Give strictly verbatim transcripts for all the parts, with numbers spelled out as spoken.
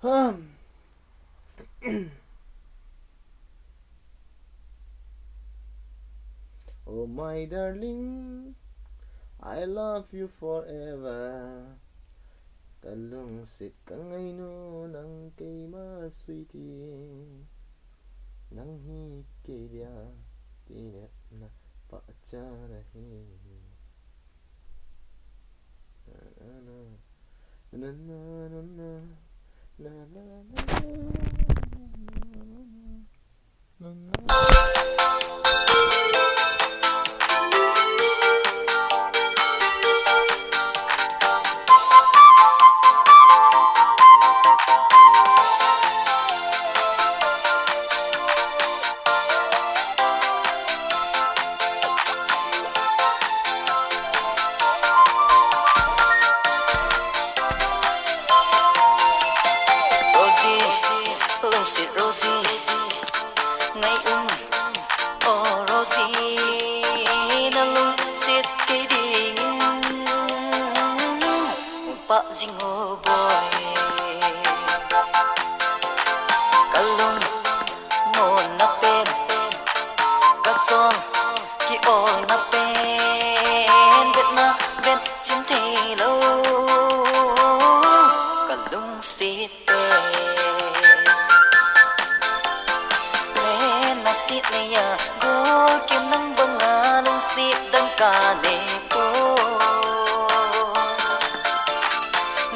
Hum. Oh my darling, I love you forever. Ka lungset ka ngainu nang keima sweetie. Nang hi kei dia tinepna pachat ahi. Na, na, na. Na, na, na, na, na. Na, na, na, na, na, na, na. Rosie, lungset Rosie, ngai um, oh Rosie, na lungset kei ding in, pa jing o boi. Ka lungmonna pen, ka chol kiolna pen, vetna vet chim thei lou, ka lungset pen. Len na sit nei a, gol kin nang banga lungset dang ka nei poi.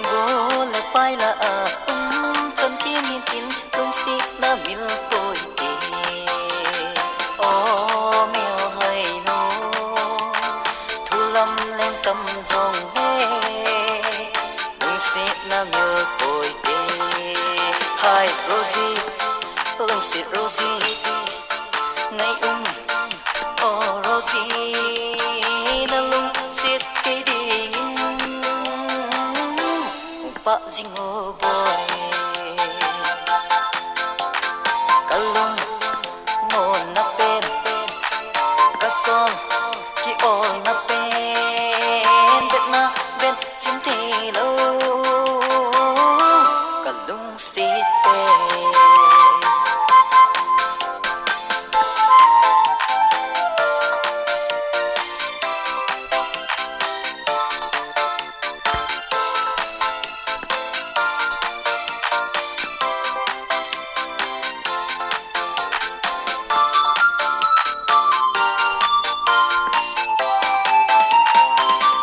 Gol le pai la a um chan kimin in lungsetna mil poi te. O mel hai nu, thu lam leng tam jong le, lungsetna mil poi te. Hai Rosie, lungset Rosie, ngai um, oh Rosie, na lungset kei ding in, pa jing o boi. Ka lungmonna pen, ka chol kiolna pen, vetna vet chim thei lou, ka lungset pen.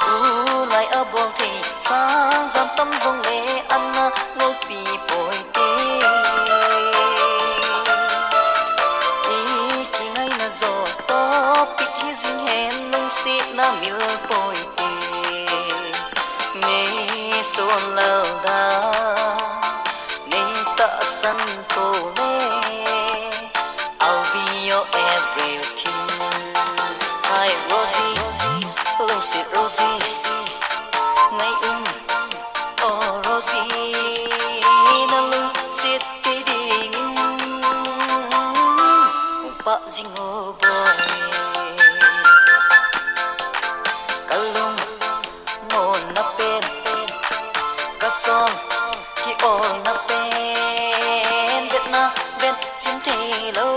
Tulai a bol thei sang jam tam jong le, ana ngolpi poi te. I kingaina jo topic hi jing hen, lungsetna mil poi te. Nei son lal da, nei tahsan to le, I'll be your everything. Hai Rosie, lungset Rosie, ngai um, oh Rosie, na lungset kei ding in, pa jing o boi. Ka lungmonna pen, ka chol kiolna pen, vetna vet chim thei lou,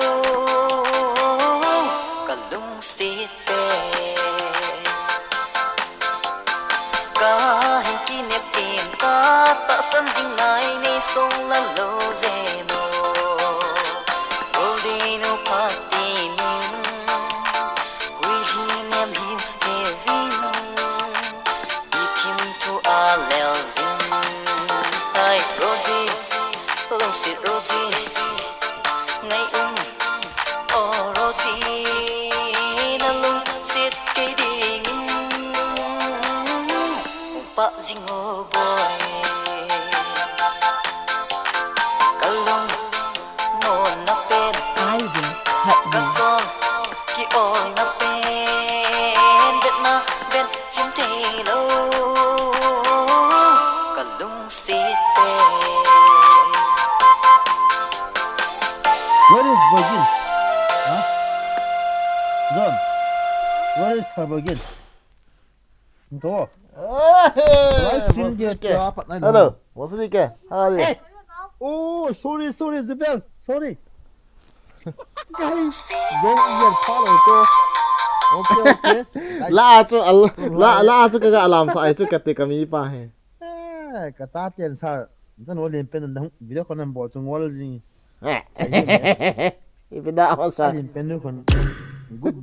ka lungset pen. Ka hin kinep in, ka tahsan jing nai, nei son lal lou jeng o. Golden u phat ti ning, hui hi nem hin hevin, i thim thu a lel jing. Hai Rosie, lungset Rosie, ngai um, oh Rosie, na lungset kei ding in, pa jing o boi. Ka lungmonna pen, I will help you. Ka chol kiolna pen, vetna vet chim thei lou, ka lungset pen. Where is Virgin? Huh? John, where is her Virgin? Go. Hey, Why sim Mosli dia ke? Tua pat nai lo. Hello, Mosli ke? How are you? Hey. Oh, sorry, sorry, Zubel. Sorry. Guys, don't even follow to. Okay, okay. Guys, La chu al la la chu ka ga alam sa ai chu ka te ka mi pa he. Eh, ka ta ten sar. Zan wal pen na video ko nan bol chu ngol jing. Ipi da ma sa. Alin pen nu kon. Good,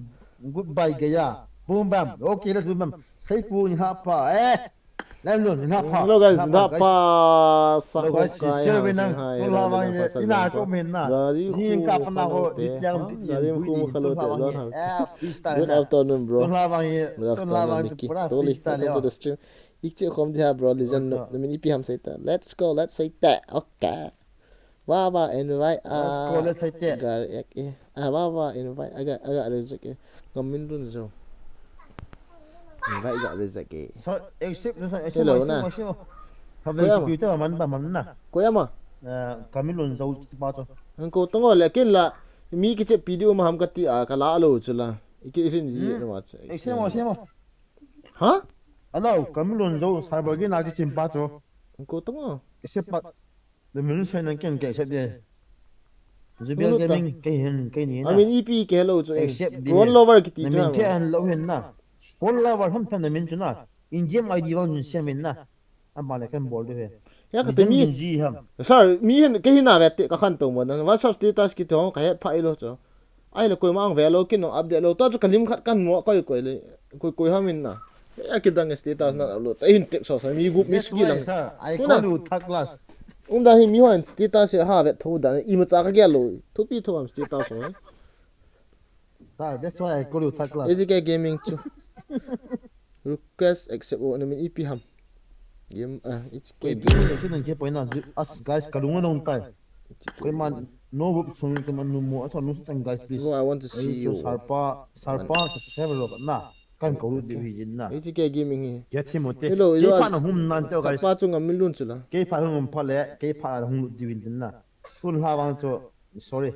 goodbye gaya. Boom bam. Okay, let's boom bam. Sei pu ni ha pa. Eh. Lem lun ni ha pa. Hello guys, da pa sa Hello ho guys, ka share ya with sa them. Hai Tun ya la sa bang na ye. pa sa Ina jan ko pa. men na. Gari Ni khu ka mo pa na khalo ko te di don yang ha. di yang. Eh, freestyle. Good afternoon bro. Tun la bang ye. Good Tun la afternoon bang Nikki. pura Toli, freestyle welcome to yo. The stream. Ikche kom dia bro, listen. What's up? Namin ipi ham saita. Let's go, let's saita. Okay. Wawa invite Let's go, ah. let's saita. Gar ek eh. Ah, Wawa invite. Aga aga reject eh. Ngamin dun jo. Invite ga reject eh. So, accept, no, accept, Hello, accept, na. Accept. Have Kuya a ma. Twitter man ba man na. Kuya ma. Eh, Kamilun Zau pa to. Ang ko tongo le kin la. Mi kiche video ma ham kati a kala lo chula. Iki isin ji no ma. Accept, accept. Ha? Hello, Kamilun Zau cyber gi na ki chim pa to. Ang ko tongo. Accept pa. The minute sign and can accept de. Zubel Minute ta. Gaming kei hin kei ni na. I mean ipi ke lo chu. Accept de. Ron lover kiti Na chu. min ke an lo hin na. Phone lover ham phan na min chu na. In game I D wang min siam min na. An ba le kan bol de he. Ya ka te mi. Ji ham. Sir, mi hin ke hin na ve te ka khan to mo na. WhatsApp status kiti ho ka he pha ilo chu. Ai le koi mang ve lo kin no update lo. To chu ka lim khat kan mo koi koi le. Koi koi ham in na. Ya ki dang status na upload. Ta hin tek so so mi gup mi That's skill why, lang. Sir, I Tuna. Call you third class. Um da hi mi ho in status ha ve tho da. I ma cha ka ge lo. Thupi tho am status ho. Sir, that's why I call you third class. H K Gaming chu. Request accept o na min ipi ham. Game ah H K Wait, Gaming. Gaming accident ke point na. As guys, kalunga nong tai. Koi man no group sung koi man no mo. Asa no sutang guys please. Bro, I want to see Ai, you. Sarpa, Sarpa, subscriber lo na. Kan ko lut de hi jin na. H K Gaming hi. Get him ote. Hello, Kei hello. Pha na hum nan te guys. Sarpa chu ngamin lun chu la. Kei Pha hum pha le, Kei Pha hum lut de win din na. Tun la wang chu. Sorry.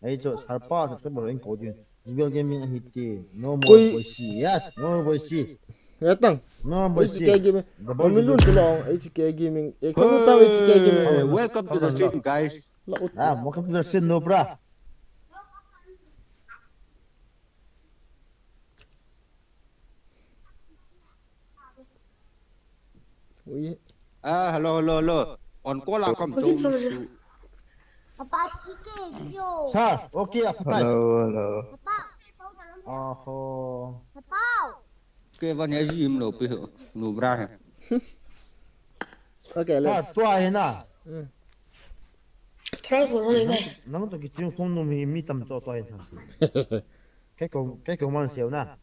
Ai chu Sarpa subscriber in ko din. Zubel Gaming ahi ti. No more Koi- boy si. Yes, no more boy si. Ya tang. No more boy si. H K Gaming. The boy Ngamin lun chu la. H K Gaming. Exam ta H K Gaming. Hey, welcome to the stream, guys. La ut. Ah, welcome to the stream, no bra. Ui. Ah, hello, hello, hello. On call ah, come to you. Papa, kike jo. Sir, okay, apatai. Hello, hello. Papa. Oho. Papa. Ke van ya jim lo pe ho. No bra he. Okay, Sir, let's. tua hi na. Mm. Nang to kiching khong num hi mi tam cho tua hi na. Ke ko, ke ko man siu na.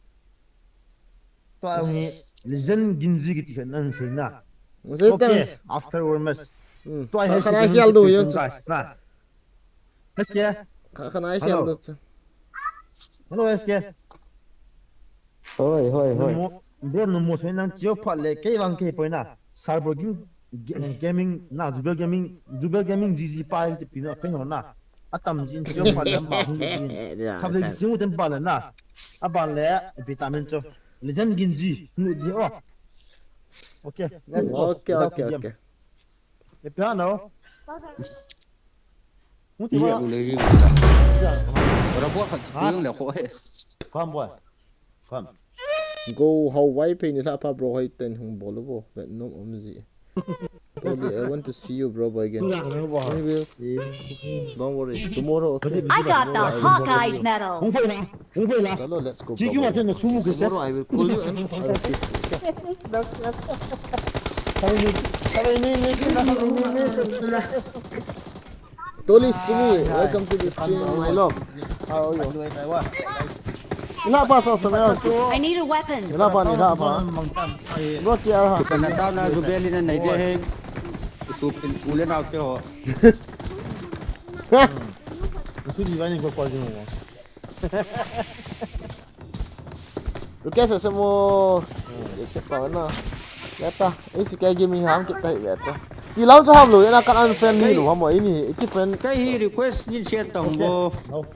Tua hi Legend Ginzi kiti khan nan sei na. Mo sei Okay, tang. After Wormers. Mm. Tua hi Ka khana second hial do second yan chu. Guys na. Let's get. Ka khana hial Hello. do chu. Hello, S K. Hoi, hoi, hoi. Numo, bro, numo sei nang chiu phat le, kei vang kei poi na. Cyber King, Ga- Gaming, na, Zubel Gaming, Zubel Gaming G G pa ti pi na, pen na. Atam jin chiu phat le, ma hung jin. Ya, Kham le sa- sing u tem ba le na. A ba le, vitamin cho. Legend Ginzi, nu di o. Okay, let's go. Okay, Without okay, game. Okay. E piano. Hung ti Iya, ba. boleh juga. Berapa kat Ha? Yang lah kau eh. Come, boy. Come. Go Hawaii pe ni la pa bro hoi ten hung bol bo. Vet nom om ji. Toli, I want to see you bro boy again. We will. Don't worry. Tomorrow, okay? I got the Hawkeye medal. Hung fai na. Hung fai na. Chalo, let's go, Ki bro. ki wa chen na sumu ke set. Tomorrow I will call you and I will kiss you. Kare ni, kare ni, kare ni, kare ni, kare ni. Toli Sumi, welcome to the stream, my love. Ina pa sa sa na. I need a weapon. Ina pa ni na pa. Bro, T R ha. Kena tahu na Zubel ini naik dia heng. Supin ulen out ke ho. Su di ba ni ko ko jin mo. Request sa mo. Check pa na. Beta, H K Gaming ham kita hi beta. Ti lau sa ham lo, ina kan unfriend ni lo ham mo ini, iki friend. Kei hi request ni share tang bo.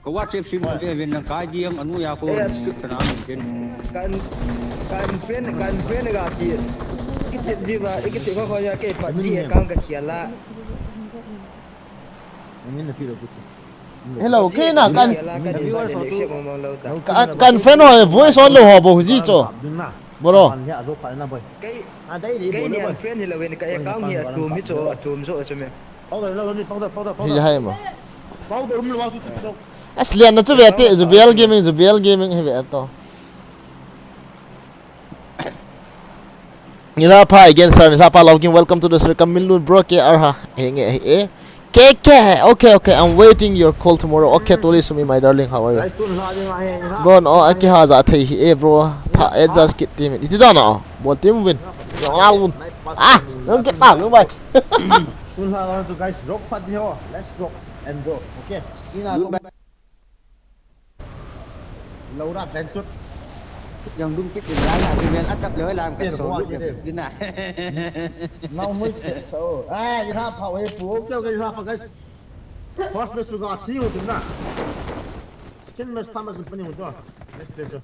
Ka WhatsApp sim ko vin na kai di ang anu ya ko. Yes. Sana min ken. Kan, kan friend, kan friend ga ti. Viva, iki ti ko ko ya ke pa ji account ka kiala. Hello, kei na kan Kiala ka ni ba le se mo mo lo ta. kan friend ho voice on lo ho bo ji cho. Bro. Kai kai ni an friend ni lo ni ka account ni atum hi cho atum jo cho me. Hi hai mo. Aslian na chu ve te Zubel Gaming, Zubel Gaming hi ve to. Nila pa again sir, nila pa logging, welcome to the sir, Kamilun bro, K R ha, henge he, K K, okay, okay, I'm waiting your call tomorrow, okay, tuli sumi, my darling, how are you? Bro, no, aki ha za thei hi, eh, bro, tha, eh, just kit team, iti da na, bol team win, na win, ah, don't get down, no, bye. Tun ha, guys, rock party ho, let's rock and go, okay? Ina, Laura Benchut. Yang dum kit in lai na, Zubel a chap leo lam ka so lut din na. Nau mui che so. Ah, you have power pu. Okay, okay, you have guys. First match to go, see you din na. Second match time as puni uto. Let's play to.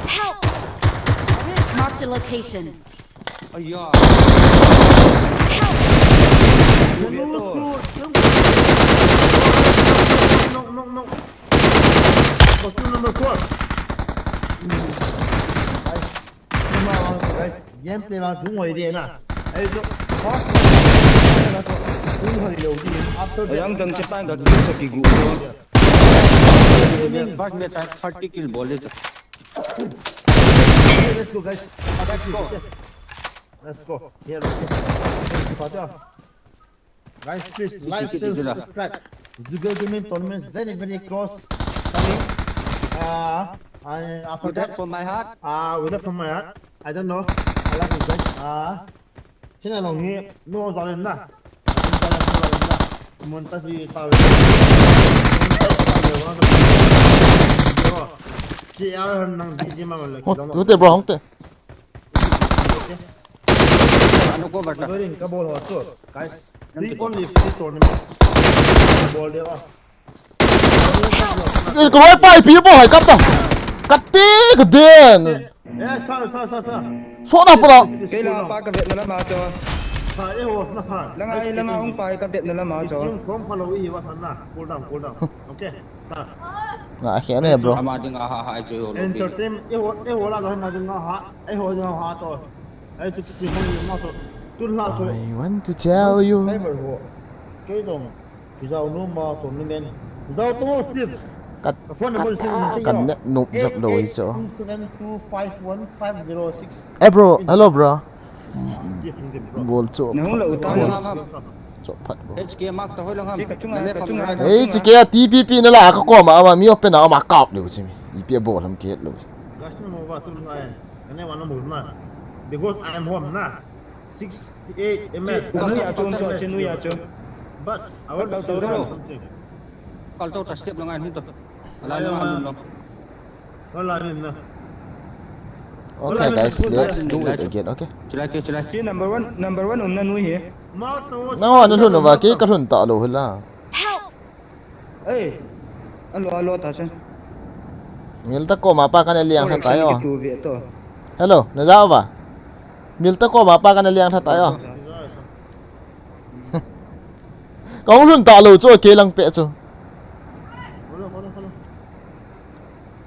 Help! Marked a location. Aya. Help! Number four. Guys, gameplay ma dung hoi de na. Ai to. Dung hoi lo di. After Ayang dang chepan ka tu sa kigu. First match I thirty kill bol le. Let's go, guys. Let's go. Let's go. Here, okay. Guys, please like, share, subscribe. Zubel Gaming tournament is very, very close coming. Uh, and after With that that, from my heart. uh, with that from my heart, I don't know. I love you guys. Uh, channel along here, no zalen na. Zalen na. Monta si tawe. Si aw nang busy ma wala. Hong te bro, hong te. Ano ko batla. Very ka bol ho to. Guys, three only free tournament. Bol de wa. Eh, ko roi pai pi bo hai kap ta. Kati ka den. Eh, sa sa sa sa. So na pula. Kei la pa ka vet na lama cho. Sa eh ho na sa. Langa ai langa ung pa ka vet na lama cho. Sim from follow i wa sa na. Cool down, cool down. Okay. Sa. Nga khe ne bro. Ama ding a ha ha ai che ho lo. Entertain eh ho eh ho la ga na ding ha. Eh ho ding ha to. Ai tu si ho ni ma to. Tu la to. I want to tell you. Driver ho. Kei dong. Kizau nu ma to ni men. Zau to Steve. Kat Phone number si ni. kan net nup jap lo hi cho. Seven two five one five zero six. Eh bro, hello bro. Give him the bro. Bol cho. Na hung la uta Bol na. Cho phat bol. H K mark ta hoi lang ham. Chika chunga ka chunga. Ei, chi ke T P P na la ka ko ma ma mi open a ma kap le chi mi. I pe bol ham ke lo. Gas na mo ba tu na. Kane wa na mo na. Because I am home na. Sixty-eight M S. Chinu ya chom cho, chinu ya chom. But I want to say something. Kal to ta step lang ai hum to. Ala lang ai hum lang. Wala ni na. Okay guys, let's do it again, okay? Chilai ke chilai. Chi number one, number one umna nu hi. Ma to. Na wa na lhun wa ke ka lhun ta lo hila. Help! Ei. Alo alo ta se. Mil ta ko ma pa ka na liang tha ta yo. Tu ve to. Hello, na ja ba? Mil ta ko ma pa ka na liang tha ta yo. Ka hung lhun ta lo chu ke lang pe chu. Hold on, hold on, hold on.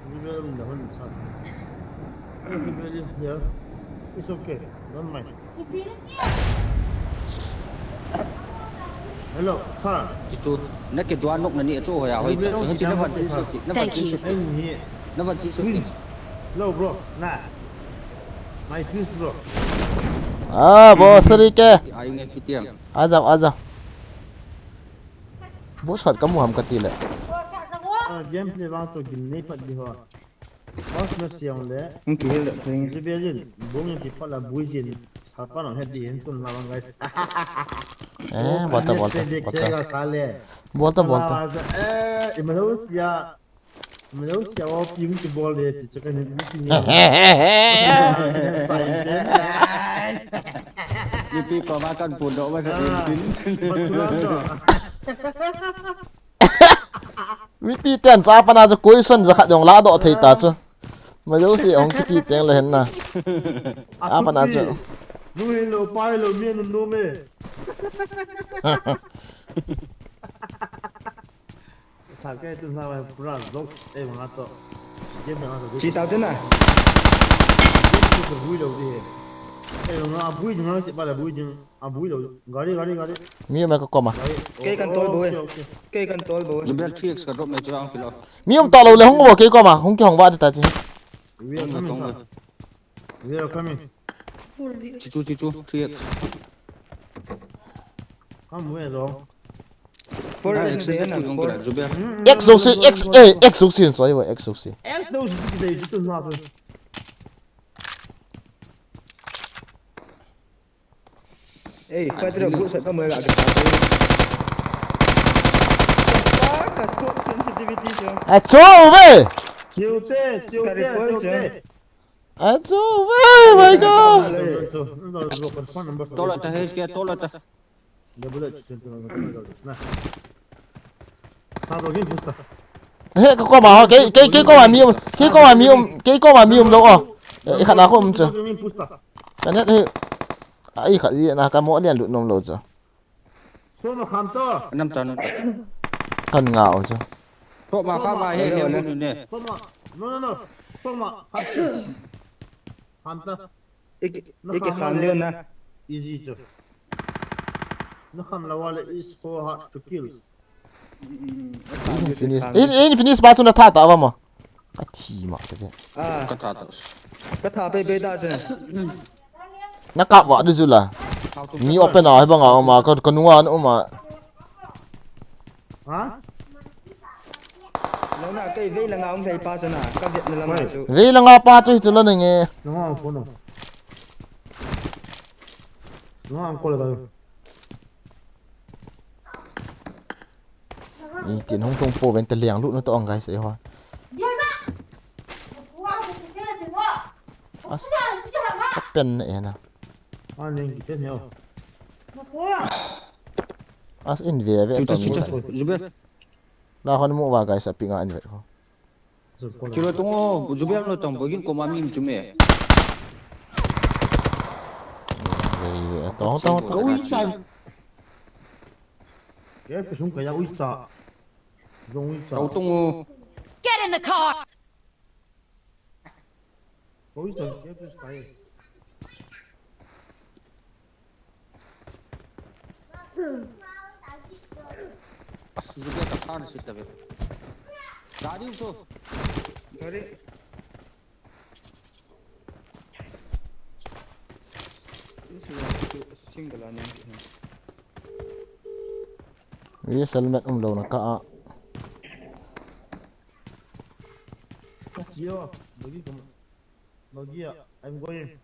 We will in the one inside. We will in here. It's okay. Don't mind. Hello, sir. Chu na ke dua nok na ni chu hoya hoi ta. Chu ti na van tin so ti. Na van tin so ti. Hey, ni. Na van tin so ti. Hello, bro. Na. My please, bro. Ah, boss ri ke. Ai nge kitiang. Aja, aja. Boss hat kamu ham kati le. Ah, gameplay vang to gin nei pat di ho. Boss na siang le. Hung ki hel da theng. Zibelin, bungin ki pala buijin. Sapa nang het di hin tun la bang guys. Eh, bolta, bolta, Kega bolta. Sale. Bolta, bolta. Eh, imalo siya. Imalo siya wa ping ki bol de ti chaka ni ki ni. Ni pi ko ma kan pun do ma sa tin. Maturan to. Mipi ten chu apat na chu question jakhat jong ladoh thei ta chu. Majouse hung kiti teng le hen na. Apat na chu. Nu hello, pa hello, mi nu nu me. Sa ke tu na pura zok e ma to. Game na to. Chi ta te na. Game to bui lo di. E ma bui na chi ba la bui di. A bui lo. Gari, gari, gari. Mi um e ka koma. Gari. Kei kan tol bo e. Okay, okay. Kei kan tol bo e. Jubel three X ka drop mai chu ang pilo. Mi um ta lo le hung bo kei koma. Hung kihong ba ta chi. We are coming, sir. We are coming. Chichu, chichu, three X. Come where, though? Four X na, Jubel. X O C, X, eh, X O C, sorry, X O C. X O C, X O C. Ei, Patro, bu sa ka mo la ka ta. Ka scope sensitivity so. Achu ve! Chiu te, chiu te, chiu te. Achu ve, my God! Tola ta, H K, tola ta. Double H, na. Sa do gin pusta. He, ka koma ho, kei, kei, kei koma mi um, kei koma mi um, kei koma mi um lo o. Eh, i khat na ko um chu. Ka net he. Ai khat i na ka mo lian lut nom lo chu. Soma kham to. Nam ta no. Kan nga o chu. Soma kha ba he le lu ne. Soma. No, no, no. Soma kham to. Kham to. Iki, iki kham le na. Easy chu. Na kham la wale is so hard to kill. In finish. In, in finish ba chu na tha ta ba mo. Ka thi ma te. Ah. Ka tha ta. Ka tha pe pe ta che. Na kap wa du chu la. Mi open a he ba nga ma ka, ka nunga na ma. Ha? Lo na kei vei la nga um thei pa chu na. Ka vet na la ma chu. Vei la nga pa chu hi chu la nge. Nunga ko no. Nunga ko la. Itin hung thung po ven te liang lut na to ang guys, eh, ho. As, pen na, eh, na. As in ve ve to. Jubel. La hon mu va guys, a pinga in ve ho. Kilo tung o, Jubel no tong bogin koma mi chu me. Tong, tong, tong. Ui cha. Ke ke sung ka ya ui cha. Zong ui cha. Tong tung o. Get in the car. Ui cha, ke ke sai. As, Jubel ka than si ta ve. Gari uso. Gari. Single ani. Yes, helmet um lo na ka a. Yo, bagi kamu. Logia, I'm going.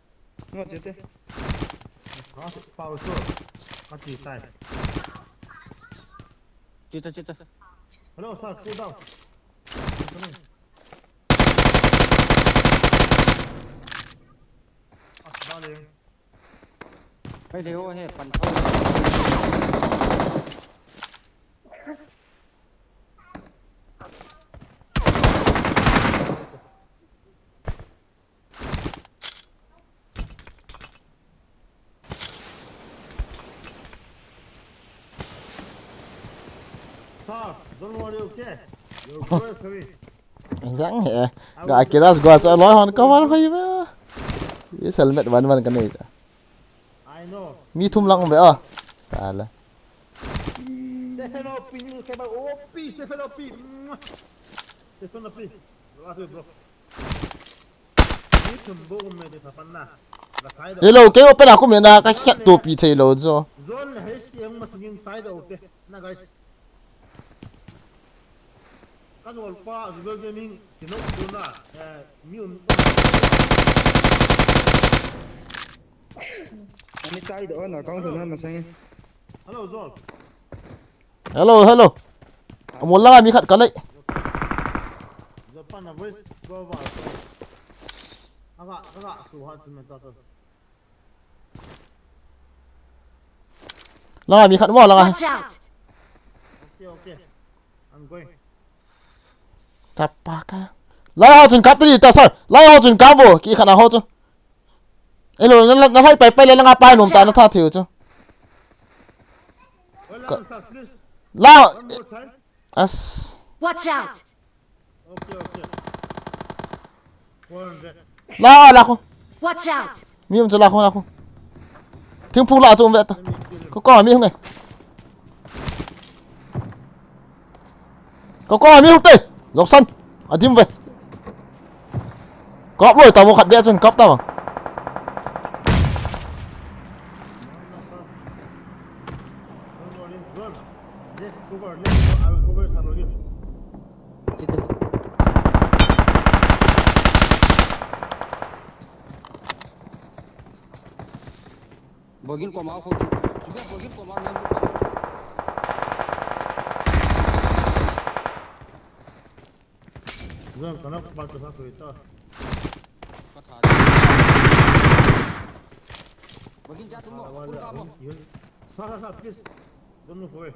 No, chete. Ha, power so. Kati tai. Chita, chita. Hello, sir, cool down. I'm coming. Ah, darling. Hey, Leo, hey, pan. Sir, don't worry, okay? Your girl is coming. Jang he. Ga kiras gua cha loi hon ka war hoi ba. Ye helmet wan wan ka nei. I know. Mi thum lang be a. Sala. Stefano P, Stefano P, Stefano P. Stefano P. Bro, bro. Hello, kei open a kum na ka khat to pi thei lo jo. Zone le H T M ma singin side out te. Na guys. Ka zol pa, Zubel Gaming, kino tu na, eh, mi un. Ani side out na, kong tu na masang. Hello, Zol. Hello, hello. Amol lang mi khat ka lei. Japan na voice go ba. Aga, aga, su ha tu me ta to. Langa mi khat mo langa. Watch out! Okay, okay. I'm going. Tapa ka. Lai ho chun kap tadi ta, sir. Lai ho chun kap bo. Ki khana ho chu. Elo, na, na, na lai pai pai le na nga pai nom ta na tha thiu chu. Hold on, sir, please. La. One more time. As. Watch out! Okay, okay. Four hundred. La, la ko. Watch out! Mi um chu la ko, la ko. Thingphung la chu um ve ta. Ko ko mi hung e. Ko ko mi hung te. Jongsan. Adim ve. Kap loi ta mo khat bia chun kap ta mo. Don't worry, run. Let's cover, let's go. I will cover Saroli. Bogin koma ko. Juga bogin koma nan ko. Zan kana ba ta sa ta. Ka tha. Bogin ja tum mo. Kun ka mo. Sa, sa, sa, please. Don't move away.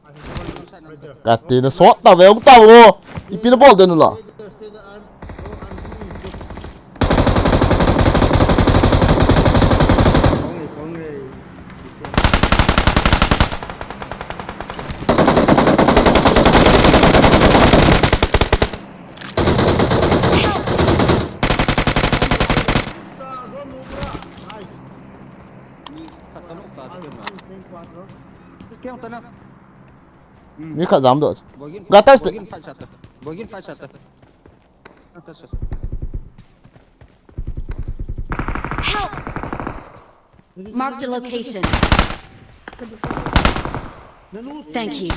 I have cover you right there. Kati na sot ta ve ung ta mo. Ipi na bol den u la. Stay there, stay there. I'm, oh, I'm doing it. Kong e, kong e. Mi khat jam doh. Bogin, ga test. Bogin five shot. Bogin five shot. Help! Marked a location. Thank you.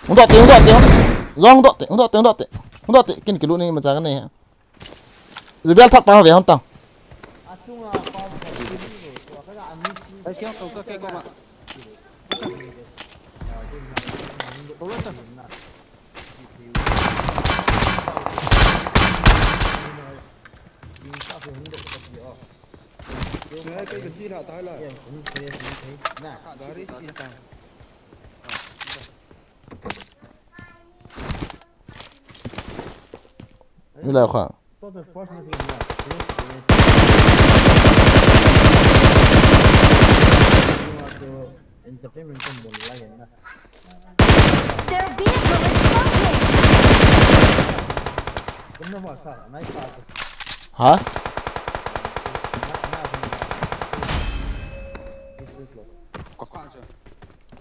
Hung doh te, hung doh te, hung doh te, hung doh te, hung doh te, hung doh te, kin kilu ni ma cha ka nei ha. Rebel thak pa ve hon tang. Ai, kya to ka ke ko ma. Tolo sa. Ngai kai ka si ra ta la. Gari si ta. Ni la kha. Their vehicle is smoking! Ha?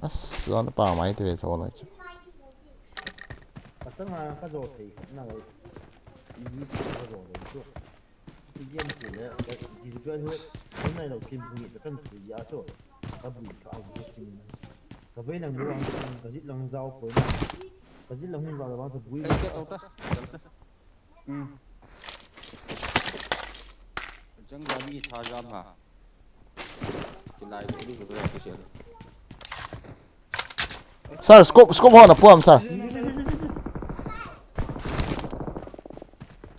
As, zon pa mai te ve cho lai chu. Ka changa ka jo thei khat na lai. Ni ka jo thei chu. Ti yen ti le, ka ti ka hi, ka nai lo kim hu ni ka kan ti ya chu. Ka bu ka a bu kim. Ka ve nang lu ang ka jit lang zao ko na. Ka jit lang zao lang ka bu. Ai, ka to ta. Hmm. Jang gari tha jam ha. Kilai bu ni ka ki se. Sir, scope, scope hon apuam, sir.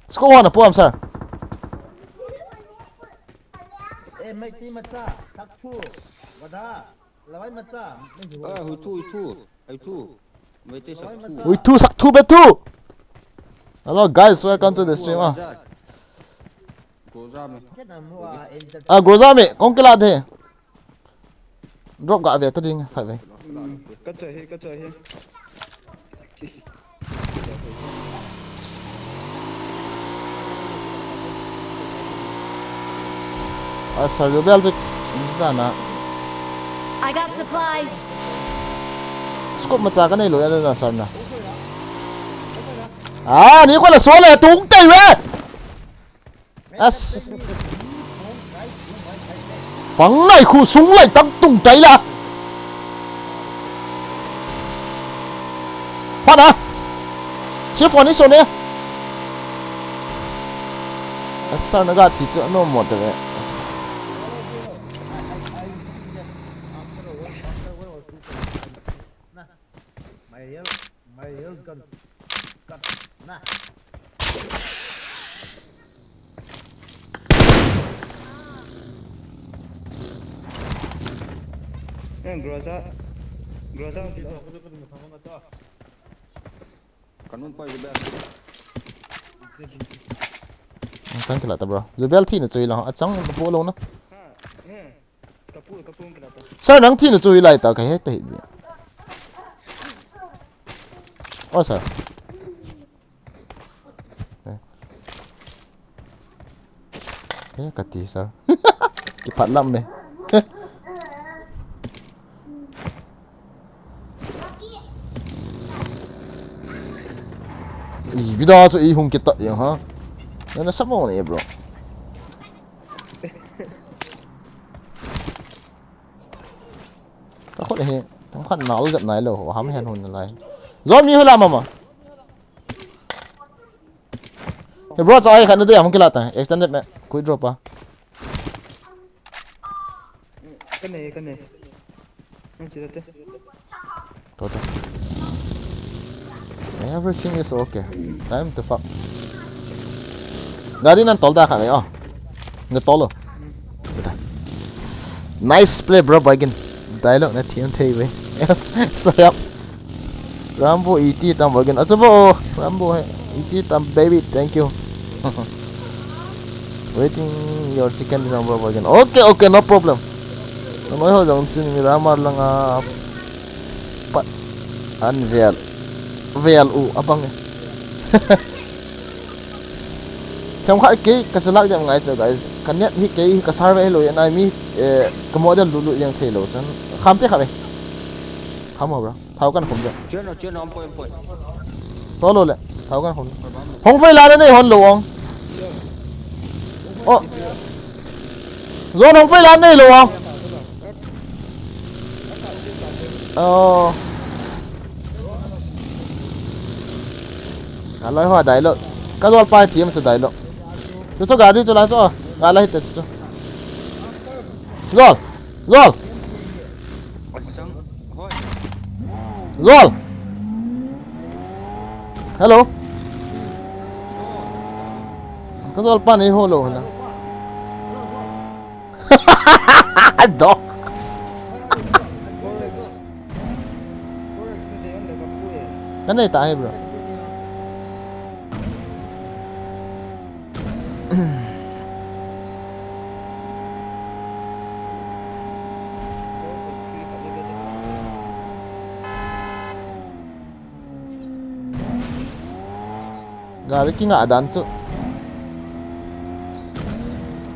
Scope hon apuam, sir. Eh, Meitei macha, sak thu, wada, lawai macha, mai hu. Ah, hui thu, hui thu, hui thu. Meitei sak thu. Hui thu, sak thu, be thu. Hello, guys, welcome to the stream, ah. Groza me. Ken am hu a, enter. Ah, Groza me, kong kila de. Drop ga ve ta ding, khat ve. Ka cha hi, ka cha hi. A sar jo bel chu. Da na. I got supplies. Scope macha ka nei lo ya na sar na. Ah, ni ko la so le tung tai ve. As. Pang lai khu sung lai tang tung tai la. Pha na. Chief on is on e. As, sar na ga chi chu no mo te ve. As. My real, my real gun. Gun. Nah. Eh, Groza. Groza ang tilo. Kanun pa Jubel. Ang sang kila ta, bro. Jubel thi na chui lo. Achang po lo na. Ha. Eh. Kapu, kapu ang kila ta. Sir, nang thi na chui lai ta ka he ta hi. Oh, sir. Eh, ka ti, sir. Kiphat lam me. Ih, bida chu i hung kita yang ha. Na na samo ne, bro. Ka khut hi, tang khat na u jap nai lo, ham hen hun lai. Zon mi hula mama. Hey bro, cha ai khat na de ham kila ta. Extended me. Kui drop pa. Kane, kane. Ang sila te. Toto. Everything is okay. Time to fuck. Gari nan tol da kha ve oh. Na tol lo. Nice play, bro, Boygin. Dialogue na thiam thei ve. Yes, sayap. Rambo iti tam Boygin. Acha bo, Rambo hai. Iti tam, baby. Thank you. Waiting your chicken dinner, bro, Boygin. Okay, okay, no problem. Noi ho jong chin Miramar langa pat an vel vel u abang e. Themkhat kei ka chalak jam ngai chu guys. Ka net hi kei ka server hi lo yan ai mi, eh, ka modem lut lut jeng thei lo chun. Kham te kha ve. Kham ho bro. Thau kan khum jam. Chen no, chen no, point, point. To lo le. Thau kan khum. Hong fei la na nei hon lo ong. Oh. Zon hong fei la nei lo ong. Oh. Ka loi ho dai lo. Ka zol pa thiam chu dai lo. Chu chu gari chu la chu. Ga la hi te chu chu. Zol. Zol. Zol. Hello. Ka zol pa nei ho lo hala. Dok. Ka nei ta hi bro. Gari kinga dan chu.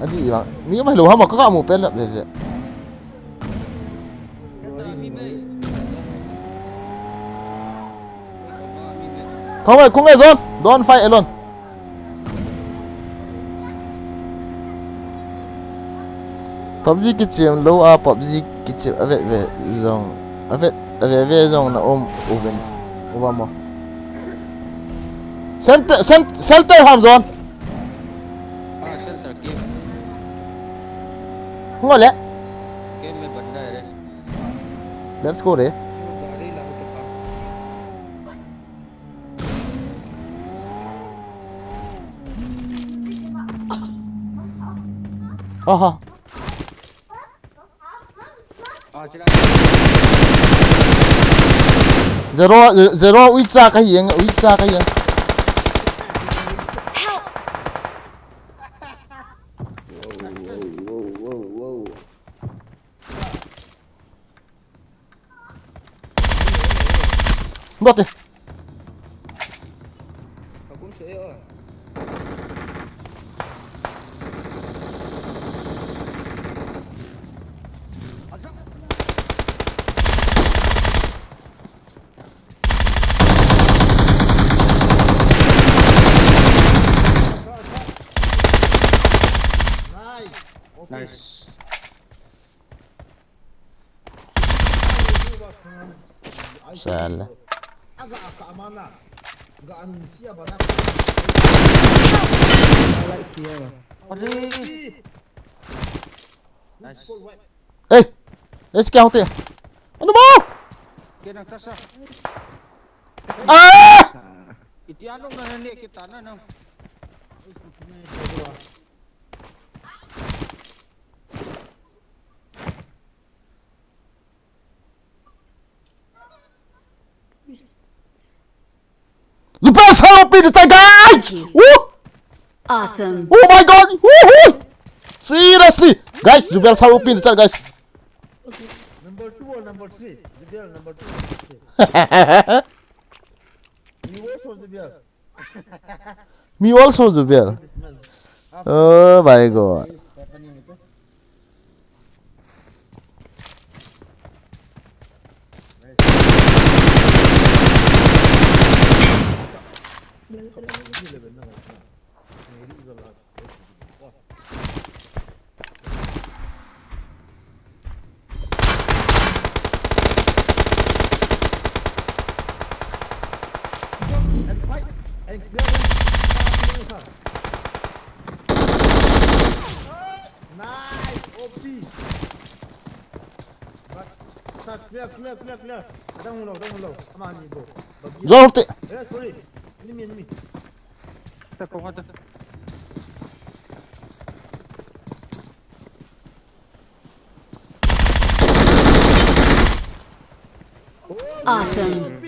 Adi iwang. Mi mai lo hama ka ka mu pel le le. Khong e, khong e zon. Don't fight alone. PUBG kichem lou a, PUBG kichem ave ve jong, ave, ave ve jong na um uvin, uva mo. Center, cent-, center ham zon. Ah, center game. Ngole. Game mein banda hai re. Let's go re. Aha. Ah, chila. Zero, zero, uicha kahi jeng, uicha kahi jeng. Help! Wow, wow, wow, wow. Bote. Kagum sa iyo. Nice. Sel. Nice. Hey! Hey, kya hote? Anu mo! Kena tasa. Ah! Iti anong na nani kita na no. Zubel sao pin chai, guys. Woo! Awesome. Oh my God. Woohoo! Seriously, guys, Zubel sao pin chai, guys. Number two or number three? Zubel number two or number three? You also Zubel. Me also Zubel. Oh my God. Nice, O P. But, start, clear, clear, clear, clear. Adang ulo, adang ulo. Ama ni bo. Bagi. Jor te. Eh, sorry. Enemy, enemy. Te ko ngata. Awesome.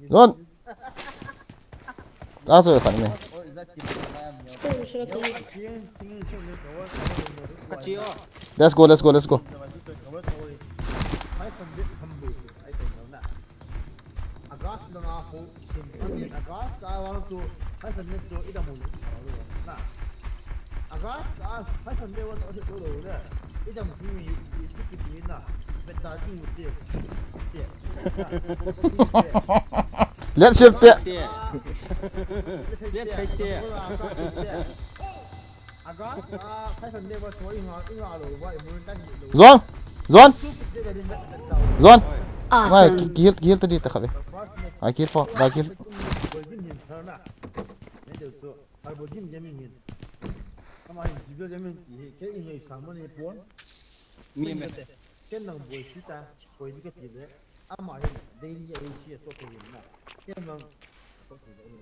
Zon. Taso khan me. Let's go, let's go, let's go. August lang a ho, August a wang tu, five hundred tu idam mo na. August a five hundred wang tu idam mo na. Idam tu mi, mi tu ki na. Beta tu mo te. Let's shift it. Let's shift it. Zon! Zon! Zon! Awesome. Ki-, kihil, kihil tadi ta khabe. Ai kihil po, ai kihil. Ama hin daily a isi a to ko yin na. Ken mang to ko yin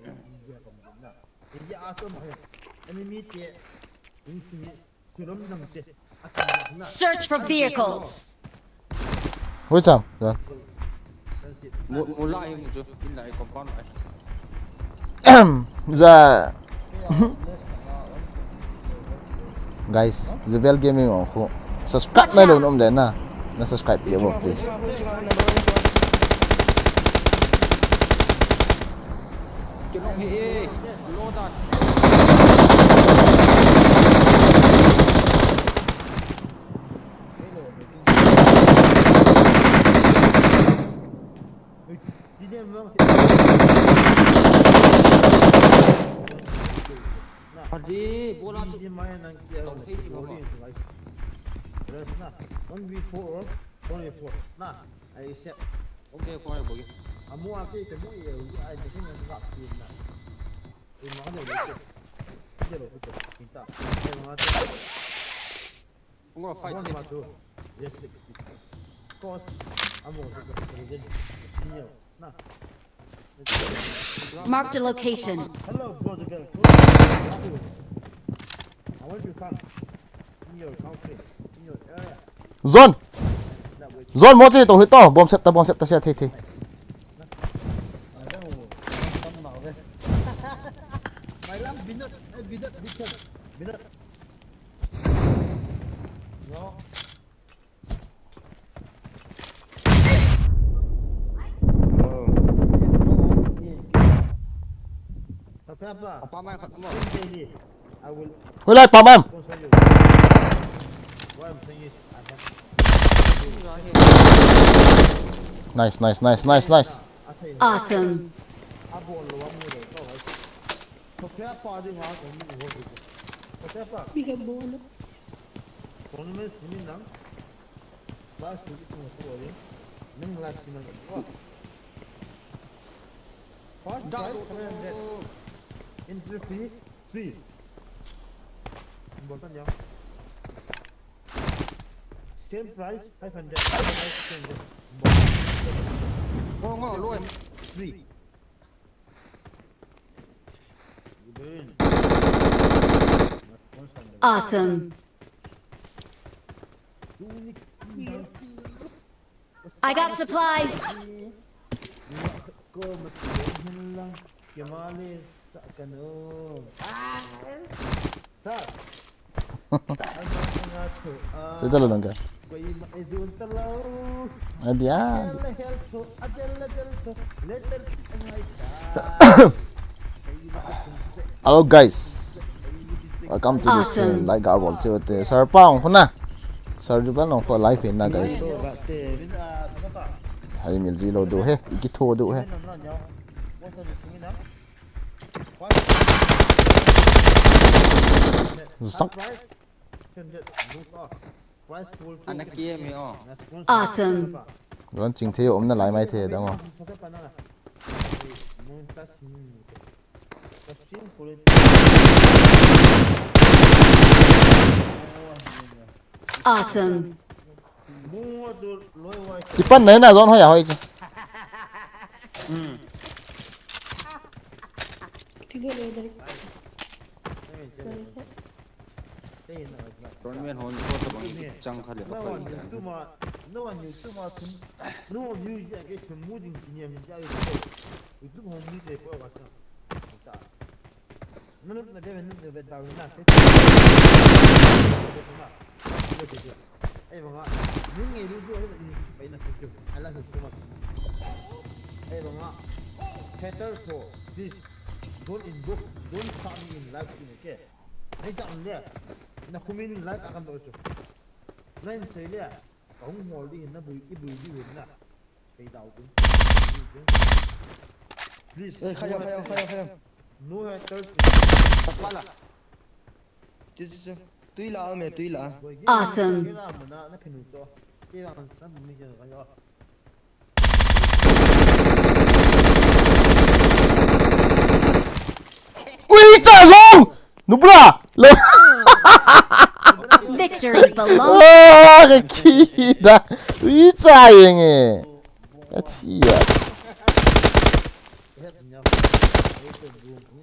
na. Isi a to ma hin. Enemy te in sini sulom nang te. Search for vehicles. Wait sam. Mu, mu la hi mu chu. In la hi compound ai. Za. Guys, Zubel Gaming ong khu. Subscribe mai lou nom le na. Na subscribe peh vo, please. One v four or one v four. Na, I accept. Okay, fine, boy. Amu ake ke mu ye, I take him as a team na. In ma ne le. Ke lo ke. Kita. Ai ma te. Ngo fight. One ma tu. Yes, take it. Cause amu ke ke. Senior. Na. Marked a location. Hello, brother girl. I want you come in your country, in your area. Zon! Zon, mo che to hito, bom sep ta, bom sep ta, sia thei thei. My love, Binat, eh, Binat, Binat, Binat. No. Hoilai pam em. Nice, nice, nice, nice, nice. Awesome. Tournament simi nang. Last week mo ko ri. Nang last week nang ko. First prize seven hundred. Entry fee free. Important ya. Second prize five hundred. First prize seven hundred. Important. Ngo, ngo, lo em. Free. Good. Mas sponsor. Awesome. I got supplies. Sida lo nangka. Adia. Hello guys, welcome to the stream. Like ga bol cheu te. Sir Pang huna. Sir Jubel nong ko live hin na guys. Hai mil ji lo do he, iki tho do he. Zak. Ana kia mi o. Awesome. Ron ching thei um na lai mai thei dang o. Awesome. Kipan nai na zon hoi a hoi chu. Ron men hon ko to bang chang kha le ka pai da. Ei banga, ning ngei lu du, ei banga, haters ho, please, don't inbox, don't start me in live stream, okay? Ei chang le, na comment in live akan do chu. Line sei le, ka hung hol di na bui, i bui di na. Ei dau du. Please. Ei, khaya, khaya, khaya, khaya. No haters. Tapala. Chu, chu, chu. Tui la, me, tui la. Awesome. Ui, cha zong! Nubra! Lo. Victory belongs. Ah, ka khi da. Ui, cha yeng e. Ka thi ya.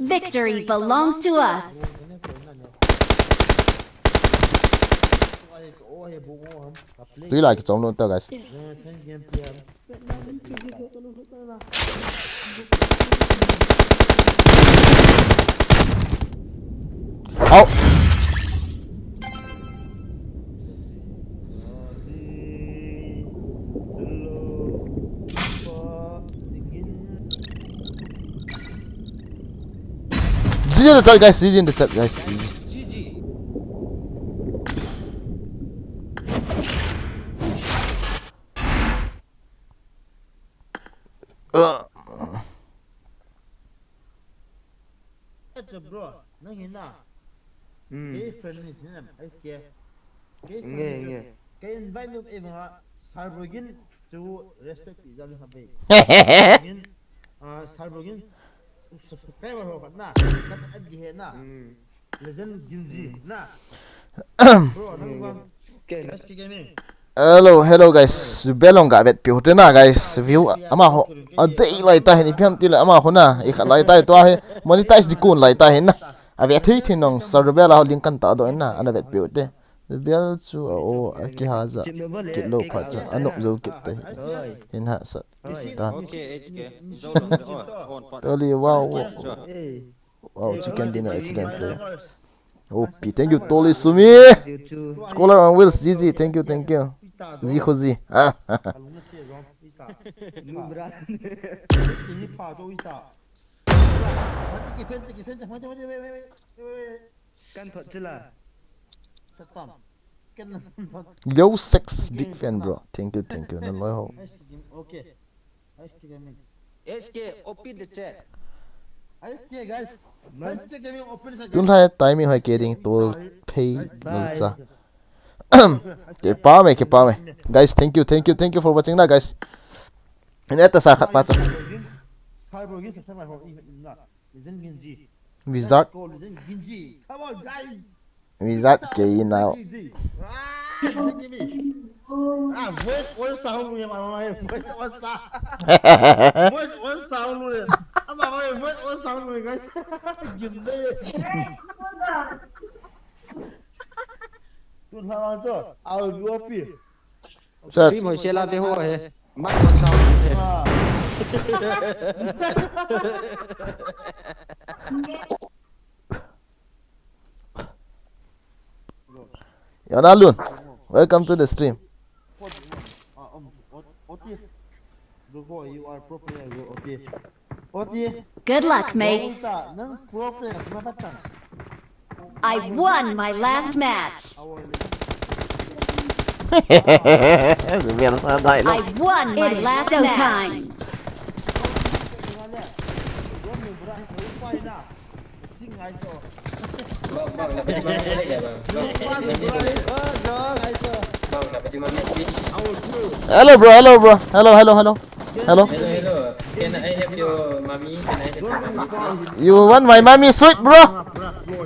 Victory belongs to us. Tui la kichom lou ta, guys. Au. G G in the chat, guys. G G in the chat, guys. G G. Uh. Bro, nang hina. Hmm. Kei friend ni hina, S K. Kei friend ni. Nge, nge. Kei invite nu e banga, Sarbogin chu respect pi jam ha be. Gin, ah, Sarbogin subscriber ho khat na, khat adi he na. Hmm. Legend Ginji na. Bro, nang bang. Ken. S K Gaming. Hello, hello guys. Belong ga vet piu te na guys. View ama ho. A dei lai ta hin ipi ham ti le ama ho na. I khat lai ta to he. Monetize di kun lai ta hin na. A vet thei thei nong Sarbel a ho link kan ta do na. Ana vet piu te. Bel chu a o a kihaja. Kit lou phat chu. A nop zo kit te. Hin ha sa. Ta. Okay, H K. Zo long de on. On pat. Toli, wow, wow. Sure. Wow, chicken dinner, excellent player. O P, thank you, Toli Sumi. You too. Scholar on Wheels, G G, thank you, thank you. G Khuzi. Ah. Kan thot chila. Yo, Sex, big fan, bro. Thank you, thank you. Na loi ho. Okay. S K Gaming. S K, open the chat. S K, guys. S K Gaming, open the chat. Tun hai timing hoi ke ding tol pei lul cha. Ke pa me, ke pa me. Guys, thank you, thank you, thank you for watching na, guys. Ina ta sa khat pa cha. Cyber Games, Cyber Games, Cyber Games, Legend Ginji. Wizard. Let's go, Legend Ginji. Come on, guys. Wizard ke now. Ah, voice, voice sound lu ya, mama, voice, voice sound lu ya. Ah, mama, voice, voice sound lu ya, guys. Gim de. Tu hla chu, I will be O P. Sir. Stream hoise la ve ho he. Mic on sound he. Ah. Yona Lun, welcome to the stream. You are pro player, you O P. Good luck, mates. I won my last match. I won my last match. Hello, bro. Hello, bro. Hello, hello. Hello. Hello, hello. Can I have your mommy? Can I have your mommy, please? You want my mommy sweet, bro?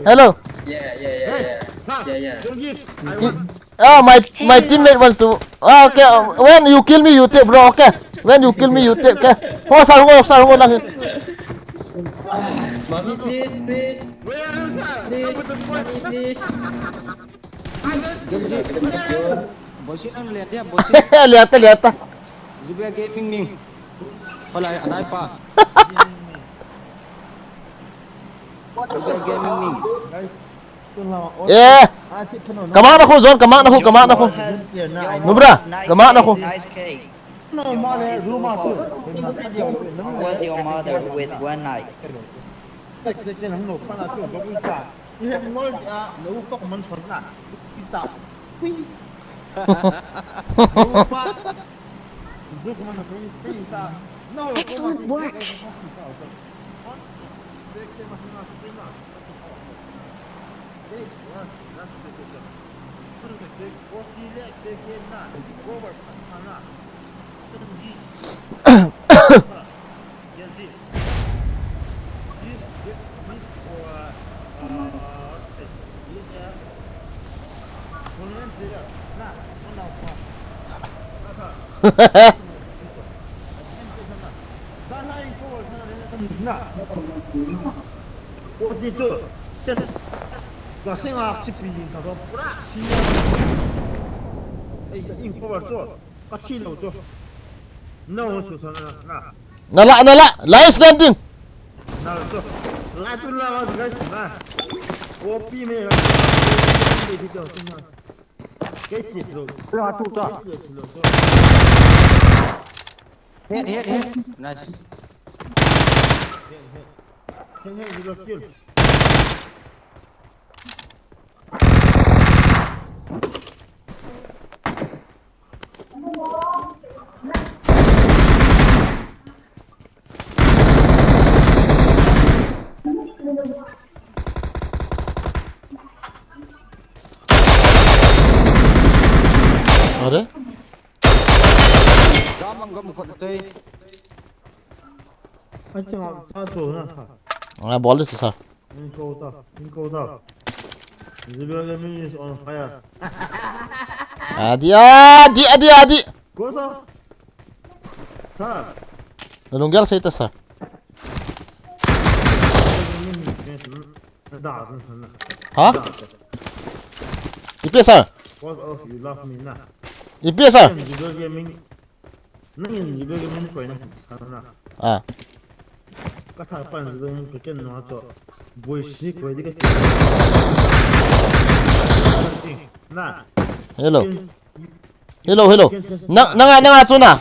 Hello. Yeah, yeah, yeah, yeah. Yeah, yeah. Ah, my my teammate want to. Ah, okay. When you kill me, you take, bro. Okay. When you kill me, you take. Okay. Ho, sir, ho, sir, ho, lang. Mommy, please, please. Please, mommy, please. Genji. Bosi nang lihat dia, bosi. Lihat, lihat. Zubia Gaming Ming. Hola, anai pa. Zubia Gaming Ming. Eh. Kamak na khu, John, kamak na khu, kamak na khu. Nubra, kamak na khu. Nice cake. What your mother with one eye? Excellent work. Nala, nala, last landing. Head, head, head. Nice. अरे? Gam ang gam khot te. Acha, sa so na. Ah, bol de sir. Inko ta, inko ta. Zibia Gaming is on fire. Adi, adi, adi, adi. Kosa. Sir. Nalunggel sa ita, sir. Ha? Ipi, sir? Because of you love me na. Ipi, sir? Zibia Gaming. Nangin Zibia Gaming koi na sana. Ah. Ka tha pan Zibia Gaming koi ken no cho. Boy si koi di ka. Na. Hello. Hello, hello. Nang, nanga, nanga chu na.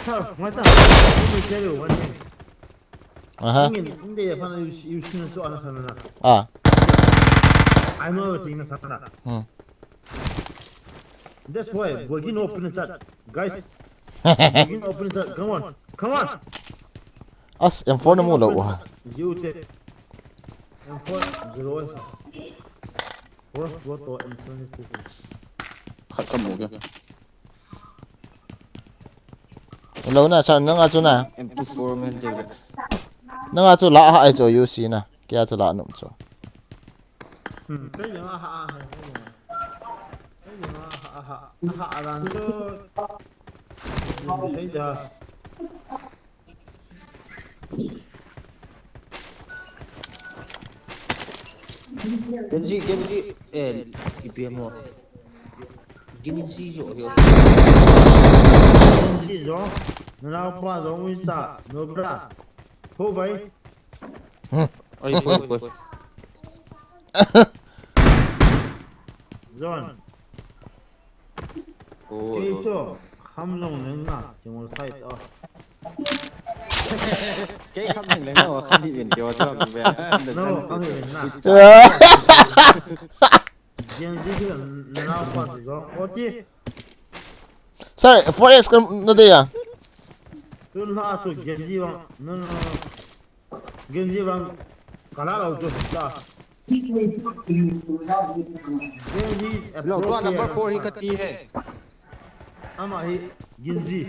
Sir, mata. Let me tell you one thing. Aha. Nangin, hindi ya fana you, you seen so ana sana. Ah. I know everything na sana. Hmm. That's why, bagi no open chat. Guys, bagi no open chat. Come on, come on. As M four na mu lou ha. Zero te. M four, zero. First, go to M seven station. Khat ka mu kya? Lou na, sa, nanga chu na. M two four ngan te. Nanga chu la ha ai chu U C na. Kya chu la num chu. Hmm, kei jong aha, aha, kei jong aha, aha, aha, aha, alang chu. Kei da. Genji, Genji, eh, ipi ham o. Genji jo, jo. Genji jo. Nanaopa jo, uicha, no bra. Ho bai. Hmm. Oi, oi, oi. John. Oi, oi. Kei chu, kham jong leng na, chimol sai to. Kei kham jong leng na, kham hi in kei wa chu be. No, kham hi in na. Genji chu, nanaopa chu jo. Oti. Sir, four X kam na de ya. Tun na chu Genji wa. No, no, no. Genji vang kala lo chu ta. Genji. Lo, tua number four hi kati he. Ama hi Genji.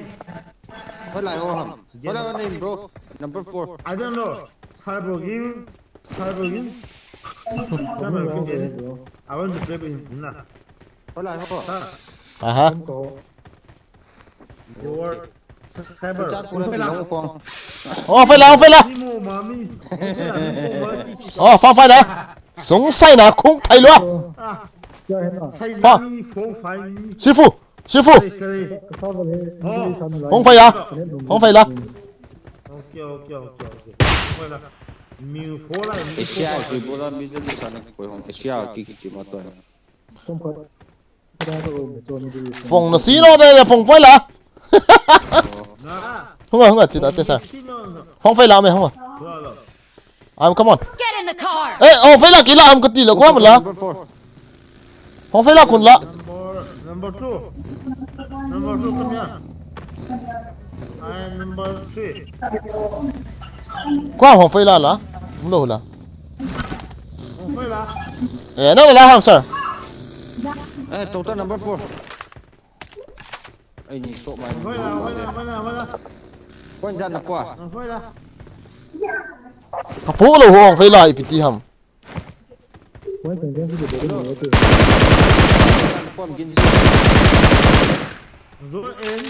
Hoilai ho ham? Hoilai ho name, bro? Number four. I don't know. Cyber Gin. Cyber Gin. Cyber Gin. I want to play with him. Hoilai ho. Aha. Your subscriber. Hong Fei La. Hong Fei La, Hong Fei La. Hong Fei La. Oh, Hong Fei La. Sung sai na khung thai lua. Fa. Sifu, Sifu. Hong Fei La. Hong Fei La. Okay, okay, okay, okay. Asia ki bola Middle East ana koi hong Asia ki ki chi ma to. Phong na si no de, phong Fei La. Hunga, hunga, chita te sa. Phong Fei La me, hunga. Am, come on. Get in the car. Eh, oh, Fei La kila, am kati la, ko am la. Number four. Phong Fei La kun la. Number, number two. Number two, come here. I am number three. Ko am Phong Fei La la. Um lo la. Phong Fei La. Eh, na la ham, sir. Eh, total number four. Ai ni so mai. Phong Fei La, Phong Fei La, Phong Fei La, Phong Fei La. Ko jan na ko. Phong Fei La. Ka pu lo Phong Fei La ipi ti ham. Point and then the ball. Pom Genji. Zone in.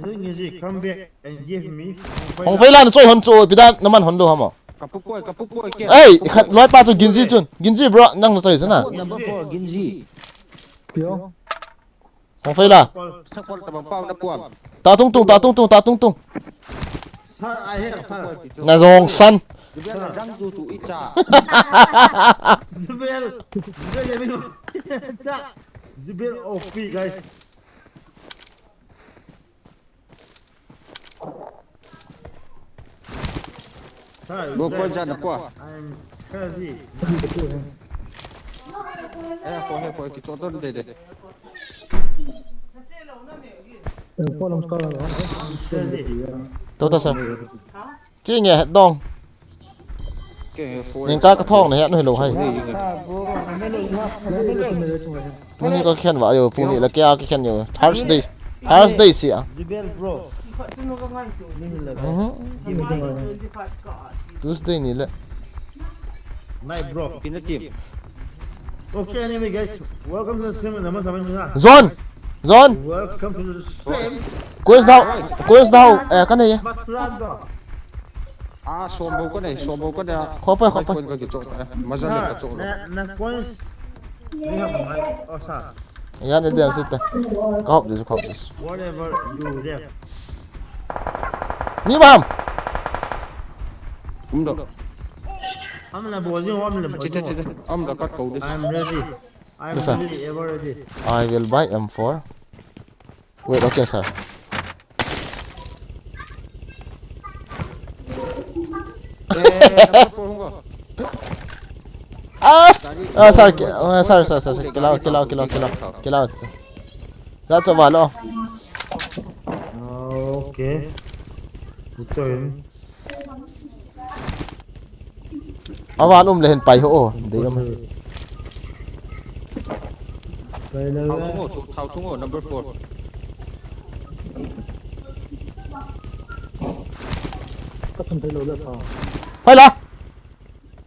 Zone Genji, come back and give me Phong Fei La. Phong Fei La na choi hon chu, ipi dan na man hon lou ham o. Ka pu koi, ka pu koi ke. Ei, khat loi pa chu Genji chun. Genji bro, nang na choi chu na. Number four, Genji. Pio. Phong Fei La. Sakol tabang pau na puam. Ta tung tung, ta tung tung, ta tung tung. Sir, I have, sir. Na jong san. Jubel na jang ju chu i cha. Jubel. Jubel ya minu. Cha. Jubel O P, guys. Bo ko jan ko. I'm crazy. Eh, ko he ko ki choton de de. Tota sir. Chi nge dong. Ning ka ka thong ne he no hello hai. Puni ka khen va yo, puni la kya ka khen yo. Thursday. Thursday sia. Jubel bro. Mhm. Tuesday ni le. My bro. Pina team. Okay, anyway guys, welcome to the stream. Nama sama ni ha. Zone. Zone. Welcome to the stream. Quest dau. Quest dau. Eh, ka nei e. Matranda. Ah, sombo ko nei, sombo ko nei. Khopai, khopai. Ka ki chok. Maza le ka chok. Na, na coins. Ni ha mai. Oh, sa. Yan e dem sita. Ka hop dis, ka hop dis. Whatever you have. Ni bam. Um do. Am na bo jing, am na bo jing. Chita, chita. Am da kat ko dis. I'm ready. I'm ready, ever ready. I will buy M four. Wait, okay, sir. Eh, number four hung ko. Ah! Ah, sorry, ki-, ah, sorry, sorry, sorry, sorry. Kill out, kill out, kill out, kill out. Kill out. That's a one, oh. Okay. Ito yun. Avan um le hin pai ho o. Dei um. Pai le. Thao thung o, thao thung o, number four. Ka thun thei lou le thao. Pai la.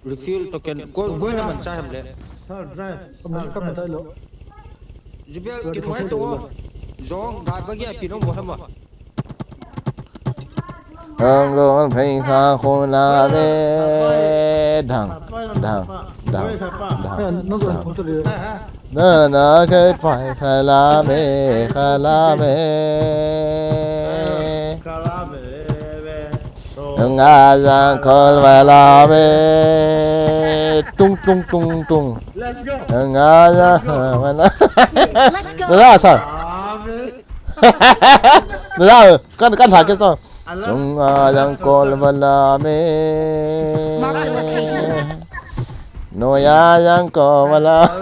Refill token. Go, go na man cha hem le. Sir, drive. Ka man, ka man thei lou. Jibel ki nuai to. Jong, drive ba ge pi no mo hem ba. Ang gon phei kha khun la ve. Dang, dang, dang, dang. Na na kai pai khala me, khala me. Nga yang kol wala me. Tung, tung, tung, tung. Nga yang wala. Let's go. Nada, sir. Nada, kan, kan thake, sir. Chunga yang kol wala me. Mark the location. Noya yang kol wala. I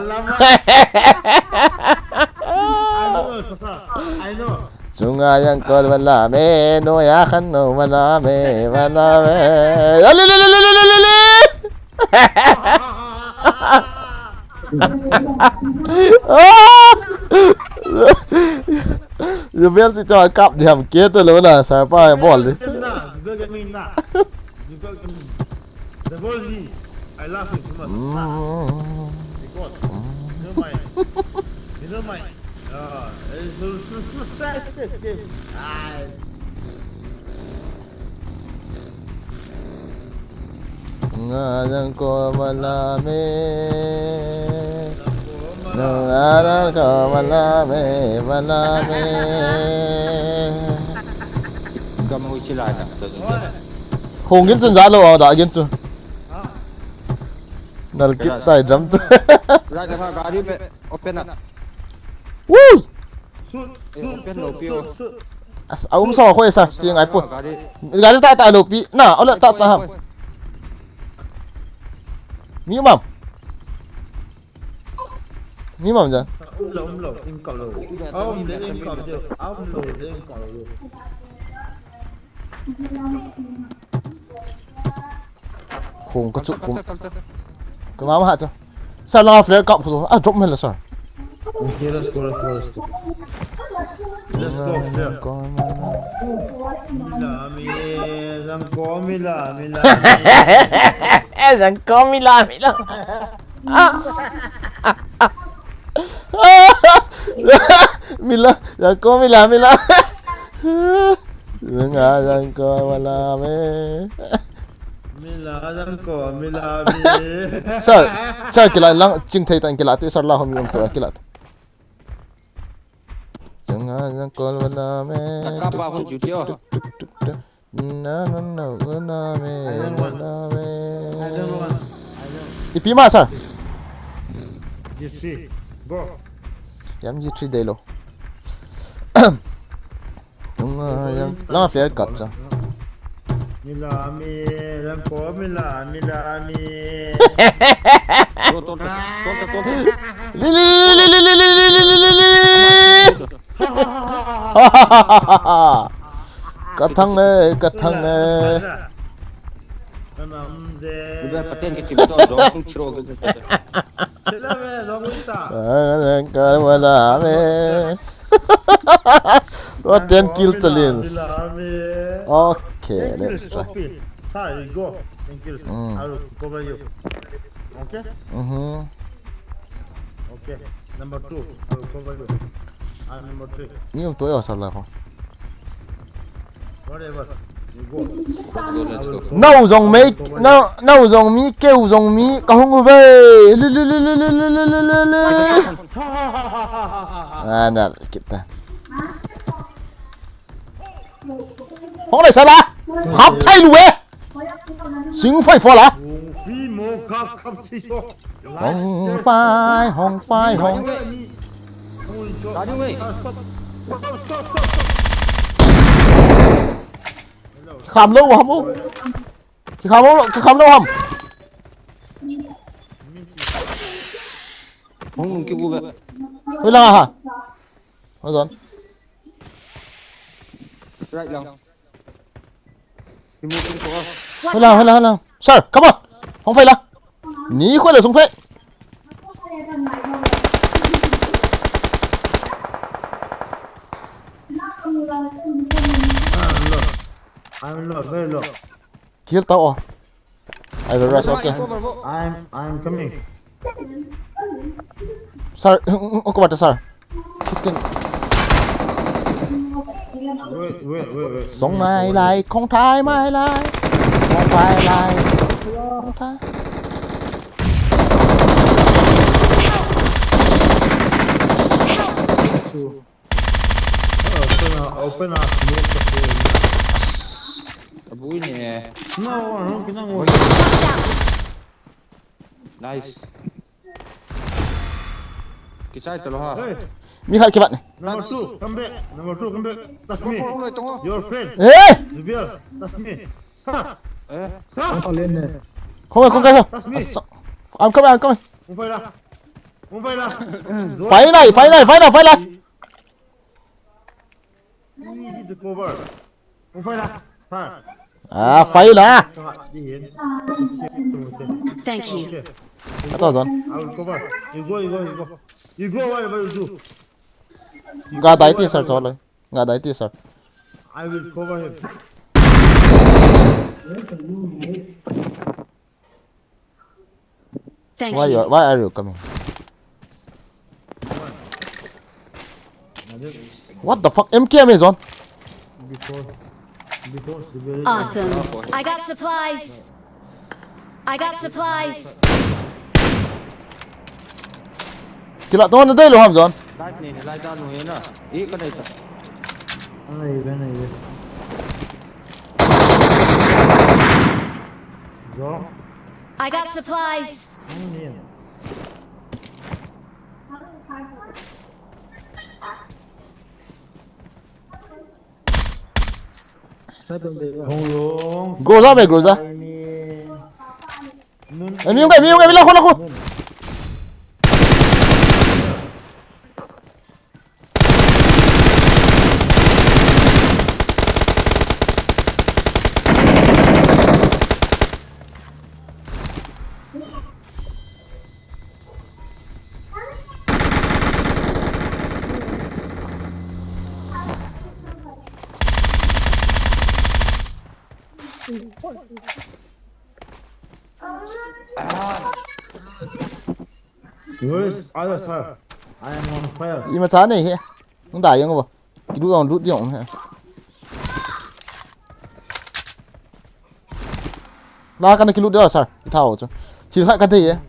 know, Sasa. I know. Chunga yang kol wala me, noya khan no wala me, wala me. Ale, le, le. Yo vel si to kap diam ke to lo na sa pa bol di. Kami na, Google kami na. Google kami. The Volzy, I love you too much. Mm. Because you know my, you know my, uh, it's so, so, so, so, so, so, ah. Nga yang ko wala me. Nga yang ko wala me, wala me. Gam hui chila na. Hung gin chun ja lo da gin chun. Nal kit tai drum chu. Right, ha, gari pe open up. Woo! Shoot, eh, shoot, open shoot, lo pi o. Shoot, shoot. As, a um sa khoi sa, chi ngai pu. Gari. Gari ta ta lo pi. Na, ola ta ta ham. Oi, oi, oi. Mi mam. Mi mam ja. Um lo, um lo, in ka lo. Um le, in ka lo. Um lo, le, in ka lo. Khung ka chu kum. Ka ma ma ha chu. Sir, la flare kap chu. Ah, drop me la, sir. Okay, let's go, let's go, let's go. Let's go, flare. Mila, mi, jang ko, mila, mila, mi. Eh, jang ko, mila, mila. Ah. Mila, jang ko, mila, mila. Nga jang ko wala me. Mila jang ko, mila me. Sir, sir, kila lang, ching thei tan kila te, sir, la hom yom to, kila te. Nga jang ko wala me. Taka pa hon ju tio. Na, na, na, wala me, I don't want. Wala me. I don't want. I don't. Ipi ma, sir? G three. Go. Yam G three dei lo. Tung, ah, yang, la flare kap cha. Mila mi, lang ko, mila, mila mi. Ton, ton, ton, ton, ton. Li, li, li. Ka thang e, ka thang e. Ibe paten ke kim to dong tung chiro ke. Sila me, dong ita. Ka wala me. What ten kill challenge? Sila me. Okay, let's try. Ten kills, okay. Sai, go. Ten kills. Mm. I will cover you. Okay? Mm-hmm. Okay. Number two, I will cover you. I'm number three. Ni um to ya sar la ko. Whatever. You go. Let's go, let's go. Nau jong mei, nau, nau jong mi, keu jong mi, ka hung uve. Li, li, li. Ah, na, kita. Hong le sala. Hap thai lu e. Sing fai fo la. Hong fai, hong fai, hong. Kham lo ham o. Kham lo, kham lo ham. Hong ki bu ve. Hoi la ha. Hold on. Right lang. Hola, hola, hola. Sir, come on. Hong fai la. Ni khoi le sung phe. I'm low. I'm low, very low. Kill tao o. I will rush, okay. I'm, I'm coming. Sir, ko bata, sir. Wait, wait, wait, wait. Song mai lai, khong thai mai lai. Khong thai lai. Khong thai. Open up, open up, smoke the phone. Abui ni e. No, no, no, no. Nice. Kichai talo ha. Hey, mi khat kibat ni. Number two, come back. Number two, come back. That's me. Your friend. Eh! Zubair, that's me. Sir. Eh? Sir. Kong kai, kong kai. That's me. I'm coming, I'm coming. Hung fight la. Hung fight la. Fight la, fight la, fight la, fight la. Easy to cover. Hung fight la. Sir. Ah, fight la. Thank you. Okay. Ato zone. I will cover. You go, you go, you go. You go wherever you do. Ga dai ti sir, solo. Nga dai ti, sir. I will cover him. Thank you. Why are you coming? What the fuck? M K me zone. Before, before civilian. Awesome. I got supplies. I got supplies. Kila to na dai lo ham zone. Light ni, light ta nu he na. E ka dai ta. Anai ve, anai ve. Zo. I got supplies. Anai. Groza me, groza. Emi yung, emi yung, emi lako, lako. Where is other sir? I am on fire. Ima cha nei he. Nung da yang bo. Kilut jong, lut jong he. La ka na kilut dia, sir. Ithao chu. Thil khat ka dei e.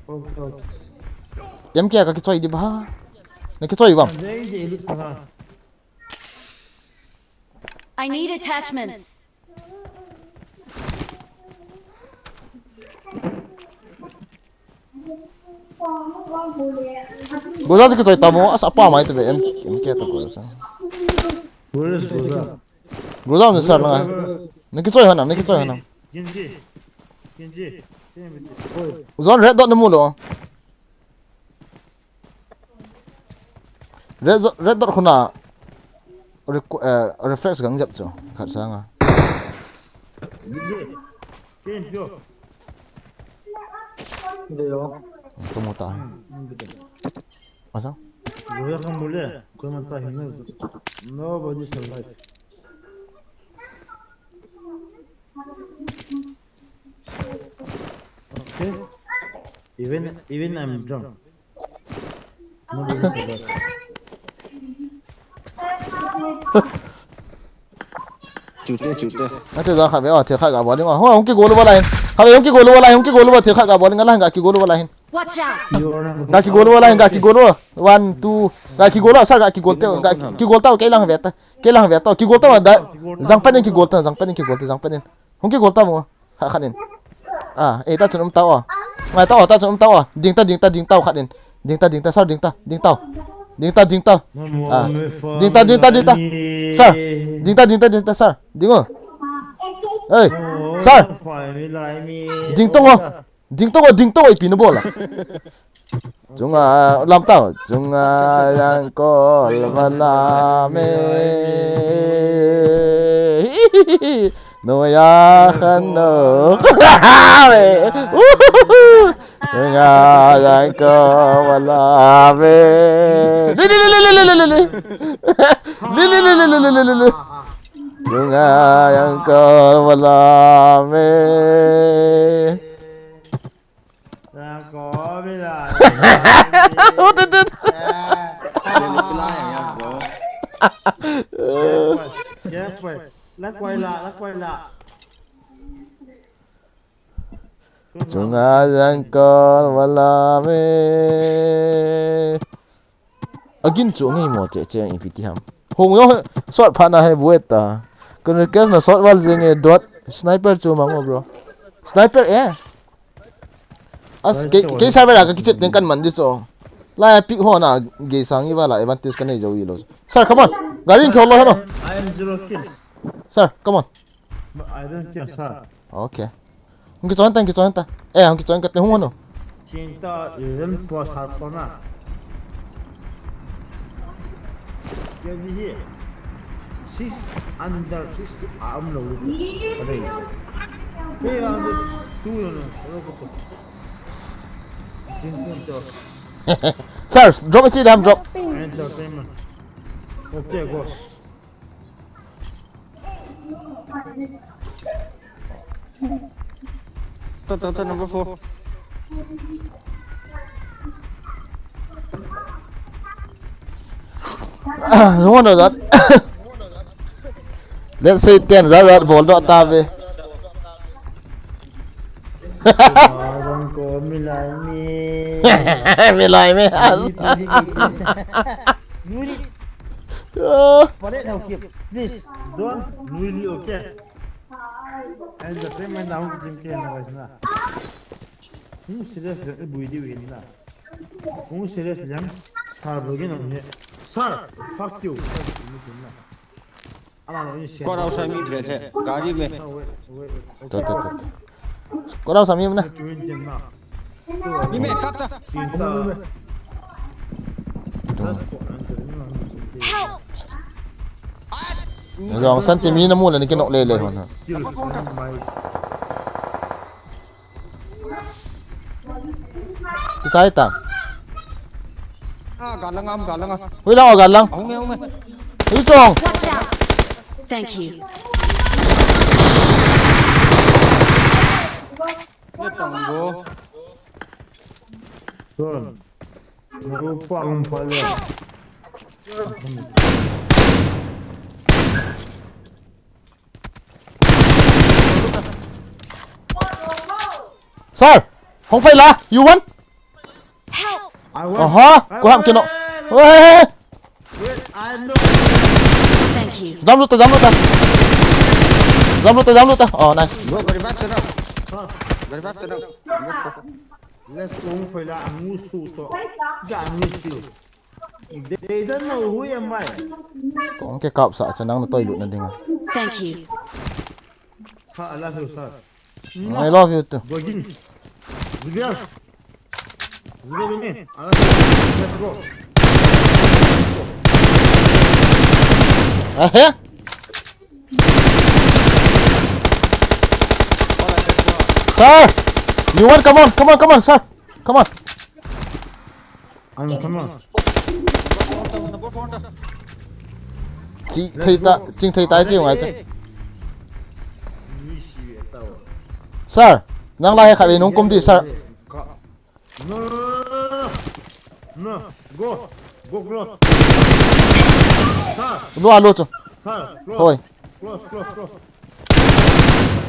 M K ka kichoi di ba. Na kichoi bang. I need attachments. Groza kichoi tamo, asa pa mai te ve M K to groza. Where is groza? Groza ni sir langa. Na kichoi hanam, na kichoi hanam. Genji. Genji. Zone red dot na mu lo. Red, red dot khuna reflex gang jep chu khat sanga. Kamu ta. Asa? Nobody survive. Okay. Even even I'm drunk. Chute, chute. Ate ja kha ve, thil kha ga bol ing. Ho, hung kigol uva lai hin. Kha ve, hung kigol uva lai, hung kigol uva, thil kha ga bol ing, la hin ga kigol uva lai hin. Watch out. Ga kigol uva lai hin, ga kigol uva. One, two. Ga kigol uva, sir, ga kigol te, ga kigol ta, kei lang ve ta. Kei lang ve ta, kigol ta da. Jang panin kigol ta, jang panin kigol ta, jang panin. Hung kigol ta mo. Kha khat in. Ah, eh, ta chun um ta o. Ngai ta o, ta chun um ta o. Ding ta, ding ta, ding ta khat in. Ding ta, ding ta, sir, ding ta, ding ta. Ding ta, ding ta. Ah. Ding ta, ding ta, ding ta. Sir. Ding ta, ding ta, ding ta, sir. Ding o. Hey, sir. Ding tong o. Ding tong o, ding tong o, ipi na bol a. Chunga lam tao, chunga jangkol va lam e. Noya khan no. Chunga jangkol va lam e. Li, li, li. Li, li, li. Chunga jangkol va lam e. What did it? Chunga jangkol va lam e. Agin chu ngi mo che che ipi ti ham. Hung yo short pha na he bueta. Kan request na short wal jeng e dot sniper chu mang o bro. Sniper eh. As ke ke server a ka kichep teng kan man di chu. La pick ho na ge sang i wala advantage ka nei jo i lo. Sir, come on. Gari in khol lo hano. I am zero kills. Sir, come on. But I don't care, sir. Okay. Hung kichon ta, hung kichon ta. Eh, hung kichon ka te hung ano. Chinta, even for sir kona. Kya di hi? Six under sixty arm lo. Hey, under two no no. Chinta. Sir, drop isi dam drop. Entertainment. Okay, go. To, to, to, number four. No, no, that. Let's say ten, that, that ball, not that way. Ko milai me. Milai me. Yuri. Ah. Pare na ukip. Please, don't really, okay? And the payment now, Jim K na guys na. Hung serious le bui di win na. Hung serious le sir bui di na. Sir, fuck you. Ala no in serious. Kora usami bete. Gari me. Wait, wait, wait. To, to, to, to. Kora usami na. Win Jim na. Help! Jong Santi mi na mu le ni kinok le le hon ha. Kichai ta. Ah, galang am, galang am. Hui lang, oh, galang. Ahung e, ahung e. Hui chong. Watch out! Thank you. Letang go. Son. Mo pa hung pa le. Sir, hung fai la, you want? Help! I want. Aha, I ko ham want. Kino. Hey, hey, hey. Wait, I know. Thank you. Jam luta, jam luta. Jam luta, jam luta. Oh, nice. Go, go, revive to now. Go, revive to now. Let's go, hung fai la, angu su to. Da angu su. They don't know who am I. Kong ke kap sa, sa nang na toilut na dinga. Thank you. Ha, I love you, sir. I love you too. Go again. Zigar. Zigar ini. I love you. Let's go. Eh, eh? Sir! You want? Come on, come on, come on, sir! Come on! Ang, come on. Chi thei ta, ching thei ta chi ngai chi. Sir, nang la he kha ve nung kum di, sir. No, no, no, no, no. No. Go. Go close. Sir. Lu a lu chu. Sir, close. Hoi. Close, close, close.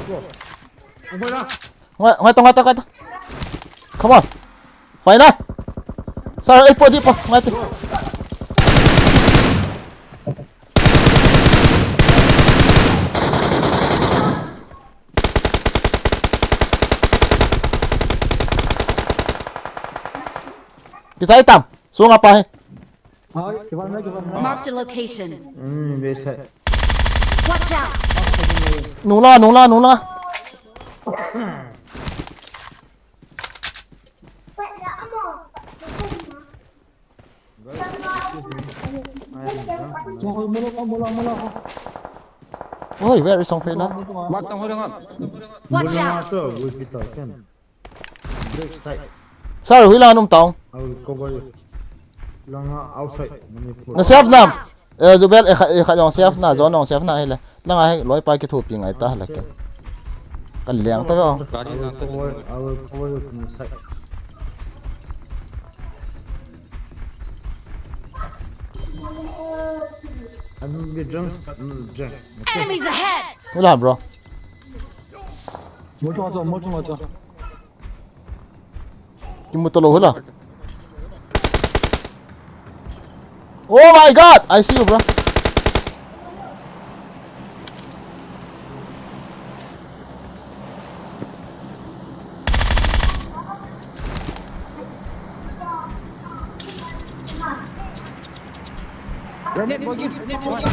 Go. Ang boy na. Ngai, ngai to, ngai to, ngai to. Come on. Fai na. Sir, ei po, di po. Ngai to. Kichai tam. Sunga pa hi. Marked a location. Hmm, be side. Watch out! Nung la, nung la, nung la. Oi, where is Songfei la? Watch out! Break side. Sir, hui la num tao. I will cover you. Langa outside Manipur. Na safe nam. Eh, Jubel, eh, kha, eh, kha jong safe na, zone jong safe na hile. Langa he loi pa kithopi ngai ta la ke. Ka liang ta ve o. I will cover, I will cover you from the side. I will be drunk, but not drunk. Okay? Enemies ahead! Hui la, bro. Motor acha, motor acha. Kimu talou hula. Oh my God! I see you, bro. Grenade, boy, give grenade, boy.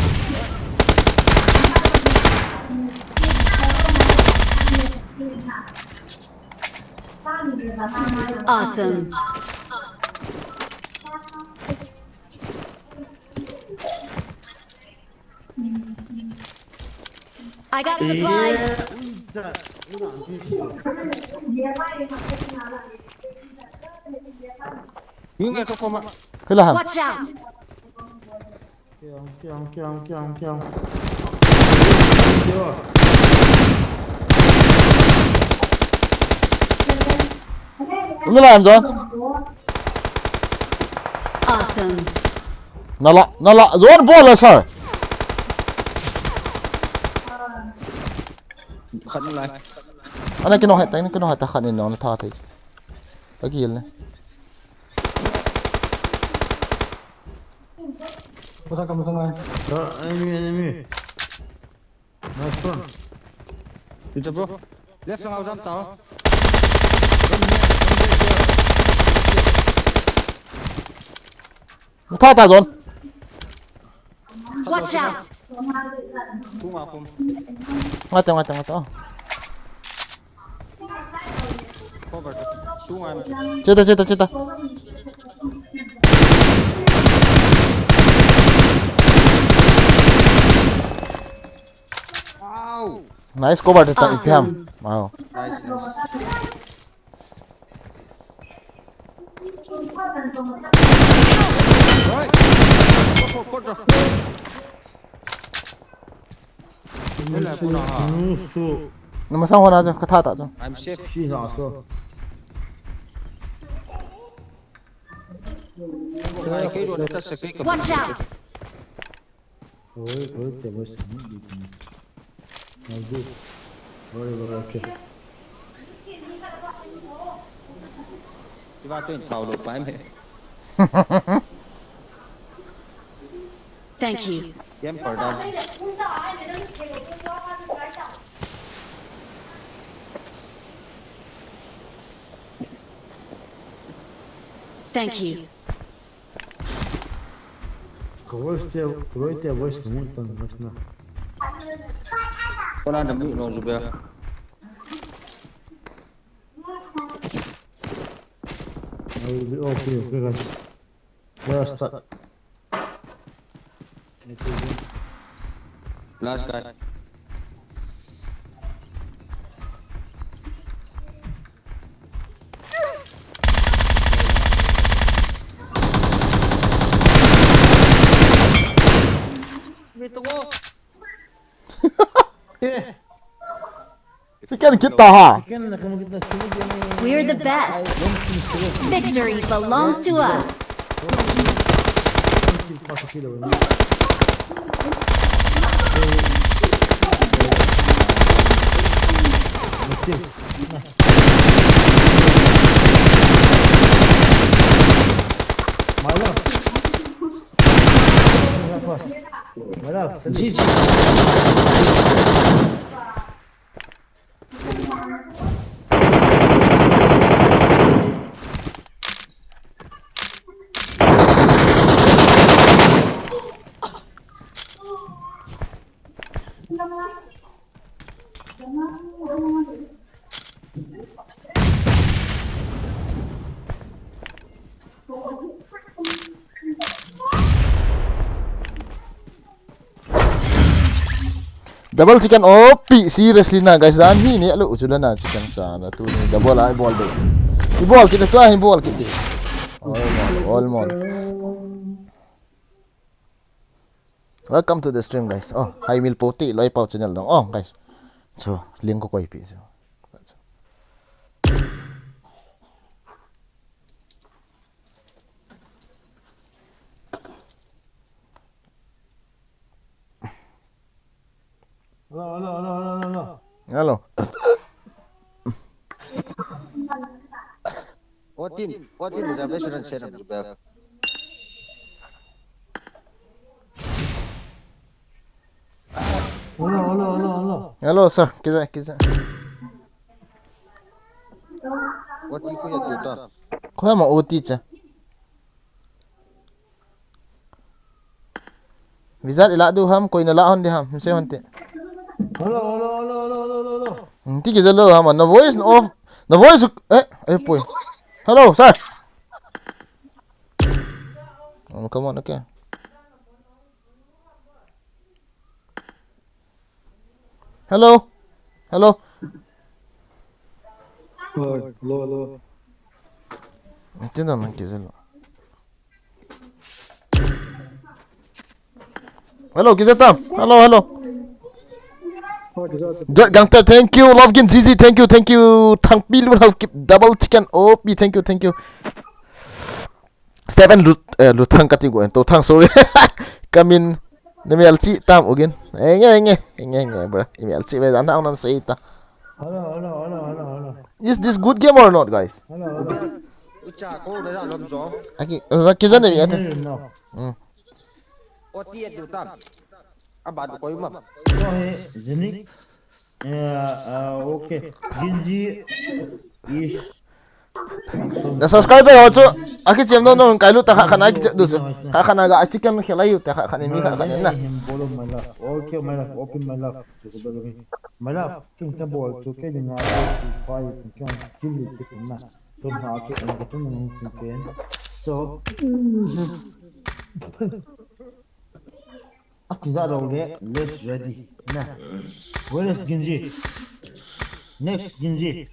Awesome. I got supplies. Yung ito ko ma. Kailangan. Watch out! Kiang, kiang, kiang, kiang, kiang. Kiang. Ano na, Amazon? Awesome. Nala, nala, zone ball, sir. Khat nu lai. Ana kino hai ta, kino hai ta khat ni no na tha thei. Agil ne. Pusa ka, pusa ngai. Ah, enemy, enemy. Nice one. Ita bro. Left lang jam tao. Tha ta zone. Watch out! Kum a kum. Ngata, ngata, ngata. Oh. Cover. Sunga. Cheta, cheta, cheta. Wow. Nice cover, teta. Awesome. Ikham. Wow. Nice, nice. Right. Go for, go for. Wala ko na ha. Nusu. Namasang ho na jo, katha ta jo. I'm safe. Si ha so. Kei, kei jo ne ta se kei ka. Watch out! Oi, oi, te boys. I'll do. Very well, okay. Kiva to in thao lo pai me. Thank you. Camper da. Thank you. Ka voice te, ka voice te, voice ka mun tang, voice na. Kona na mi no zubel. I will be okay, okay, guys. Let's start. Last guy. Wait, go. Eh. Second kita ha. Second na kamu kita sini dia ni. We're the best. Victory belongs to us. My love. My love. G G. Double chicken, oh, pi, seriously na, guys, dan hi ni, alo, uchu la na, chicken sa na, tuni, double ai, ball do. I ball kit, tua hi ball kit. All mall, all mall. Welcome to the stream, guys. Oh, hi, Mil Poti, Loi Pau channel dong. Oh, guys. So, link ko koi pi, so. Hello, hello, hello, hello, hello. Hello. Fourteen, fourteen reservation and set up the bell. Hello, sir. Kija, kija. Oti ko ya tu ta. Ko ma oti cha. Visa ila du ham, koi na la hon de ham, him se hon te. Hello, hello, hello, hello, hello, hello. Hmm, ti kija lo ham, na voice off, na voice, eh, eh, poi. Hello, sir. Oh, come on, okay. Hello? Hello? Hello, hello. Tina nang kizelo. Hello, kizetam. Hello, hello. Jot Gangte, thank you. Love Gin Zizi, thank you, thank you. Thangpi Lun Hau Kip, double chicken O P, thank you, thank you. Seven Lut, eh, Luthang kati ko, Tothang, sorry. Kamin, nami alchi tam ugin. Eh, nge, nge, nge, nge, bro. Imi alchi ve dan hang nan sei ta. Hello, hello, hello, hello, hello. Is this good game or not, guys? Hello, hello. Ucha ko da lom jo. Aki, za kizan ne ate. No. Hmm. Oti edu tam. Abad ko ima. Ko he, Zinik. Yeah, uh, okay. Ginji is Na subscriber ho chu, aki chem no no, kai lu ta kha khana ki chem du chu. Kha khana ga chicken khelai u ta kha khana mi kha khana na. Him bolo my love. Okay, my love. Open my love. My love. King ta bol chu ke ni nga chu pai king kill li ki na. Tun ha chu en ka tun nung chin ken. So, Akija lo le, let's ready. Na. Where is Ginji? Next Ginji.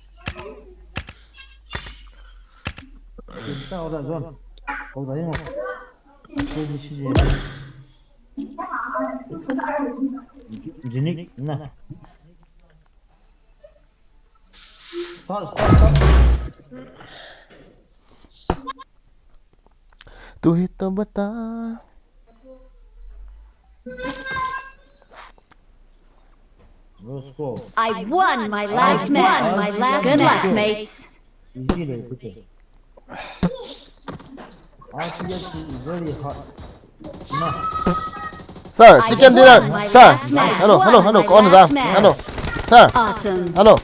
Kita ora zone. Kau dah tengok. Ginji si je. Jinik, na. Start, start, start. Tu hi to bata. Let's go. I won my last match. My last match, mates. Easy le, kuche. R T X is very hard. Sir, chicken dinner. Sir, hello, hello, hello. Ko on jam. Hello. Sir. Hello.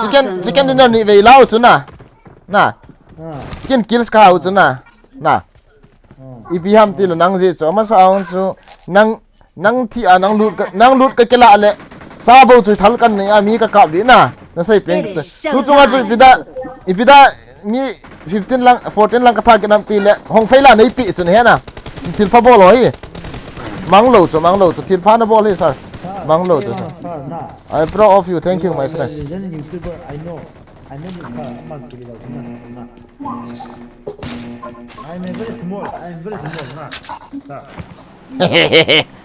Chicken, chicken dinner ni vei lau chu na. Na. Chicken kills ka hau chu na. Na. Ipi ham ti lo nang ji chu. Masa ang chu nang Nang thi a, nang lut ka, nang lut ka kila le. Sa bo chu thal kan nei a mi ka kap di na. Na sei peng. Tu chunga chu ipi da, ipi da mi fifteen lang, fourteen lang ka tha kinam ti le. Hong fei la nei pi chu ne na. Thil pha bol hi. Mang lo chu, mang lo chu. Thil pha na bol hi sir. Mang lo chu sir. I'm proud of you. Thank you, my friend. Legendary YouTuber, I know. I know this sir. I'm a very small. I'm very small. Na. Sir.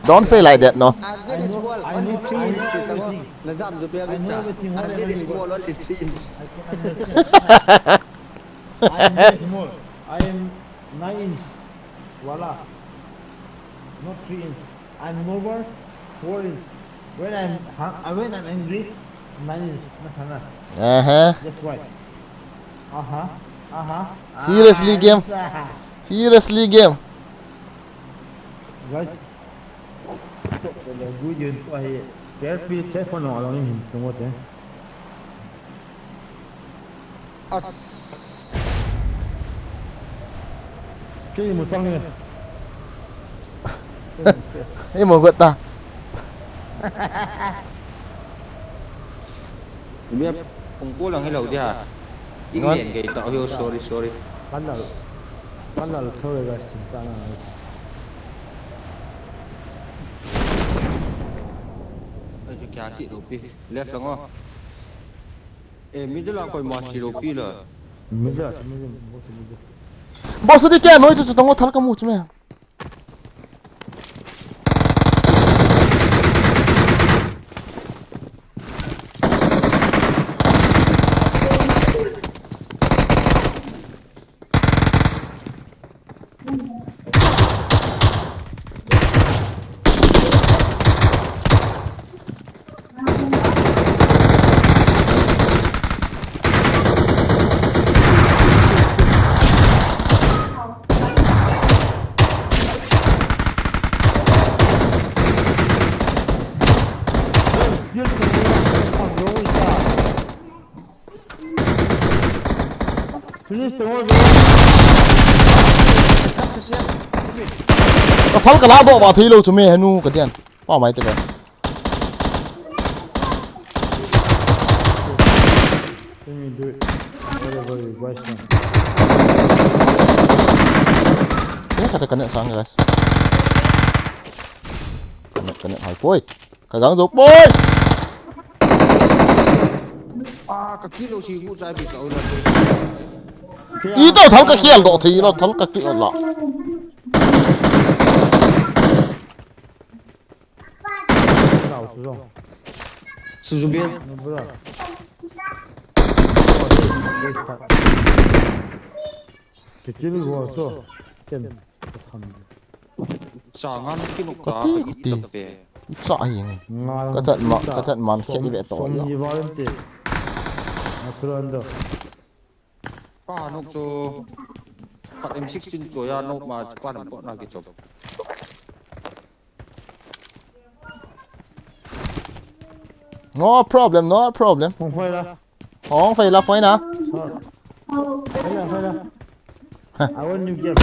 Don't say like that, no. I'm very small, only three inch. Najam jo pe. I know everything, whatever you want. I'm very small, only three inch. I can understand. I am very small. I am nine inch. Voila. Not three inch. I'm over four inch. When I'm hung-, uh, when I'm angry, nine inch. Not hungry. Uh-huh. That's why. Uh-huh. Uh-huh. Seriously, game. Seriously, game. Guys, good yun to hi. Careful, careful no along him to what eh. As. Kei mu chang e. Ei mo got ta. Bia pung ko lang hello dia. Ing len kei ta. Oh, sorry, sorry. Panal. Panal thore ga sin ta na. Ai chu kya ti lo pi. Left lang o. Eh, middle lang koima chi lo pi la. Middle, middle, boss, middle. Boss, di kya noi chu chu tang o thal ka mu chu me. Finish the wall. Ka thal ka la doh ba thei lou chu me henu ka dian. Pa mai te ka. Can you do it? Whatever you guys want. Eh, kata ka net sang, guys. Ka net, ka net hai poi. Ka gang zo poi. Ah, ka kilo si gu chai bi sa oi la. I to thal ka khial doh thei lo, thal ka khial la. Lao chu zong. Suzubi. Nubra. Kichil go chu. Ken. Ka tham. Changa na kinuk ta, ka ti, ka ti. Ita pe. Sa hi ngi. Ngal ka chat ma, ta. Ka chat man khe som, i ve to som yo. Ni valente. Natural do. Ka nuk chu. Khat M sixteen chu ya nuk ma pa nam po na ki chop. No problem, no problem. Hong phai la. Hong phai la, phai na. Phai la, phai la. Ha. I want new gear.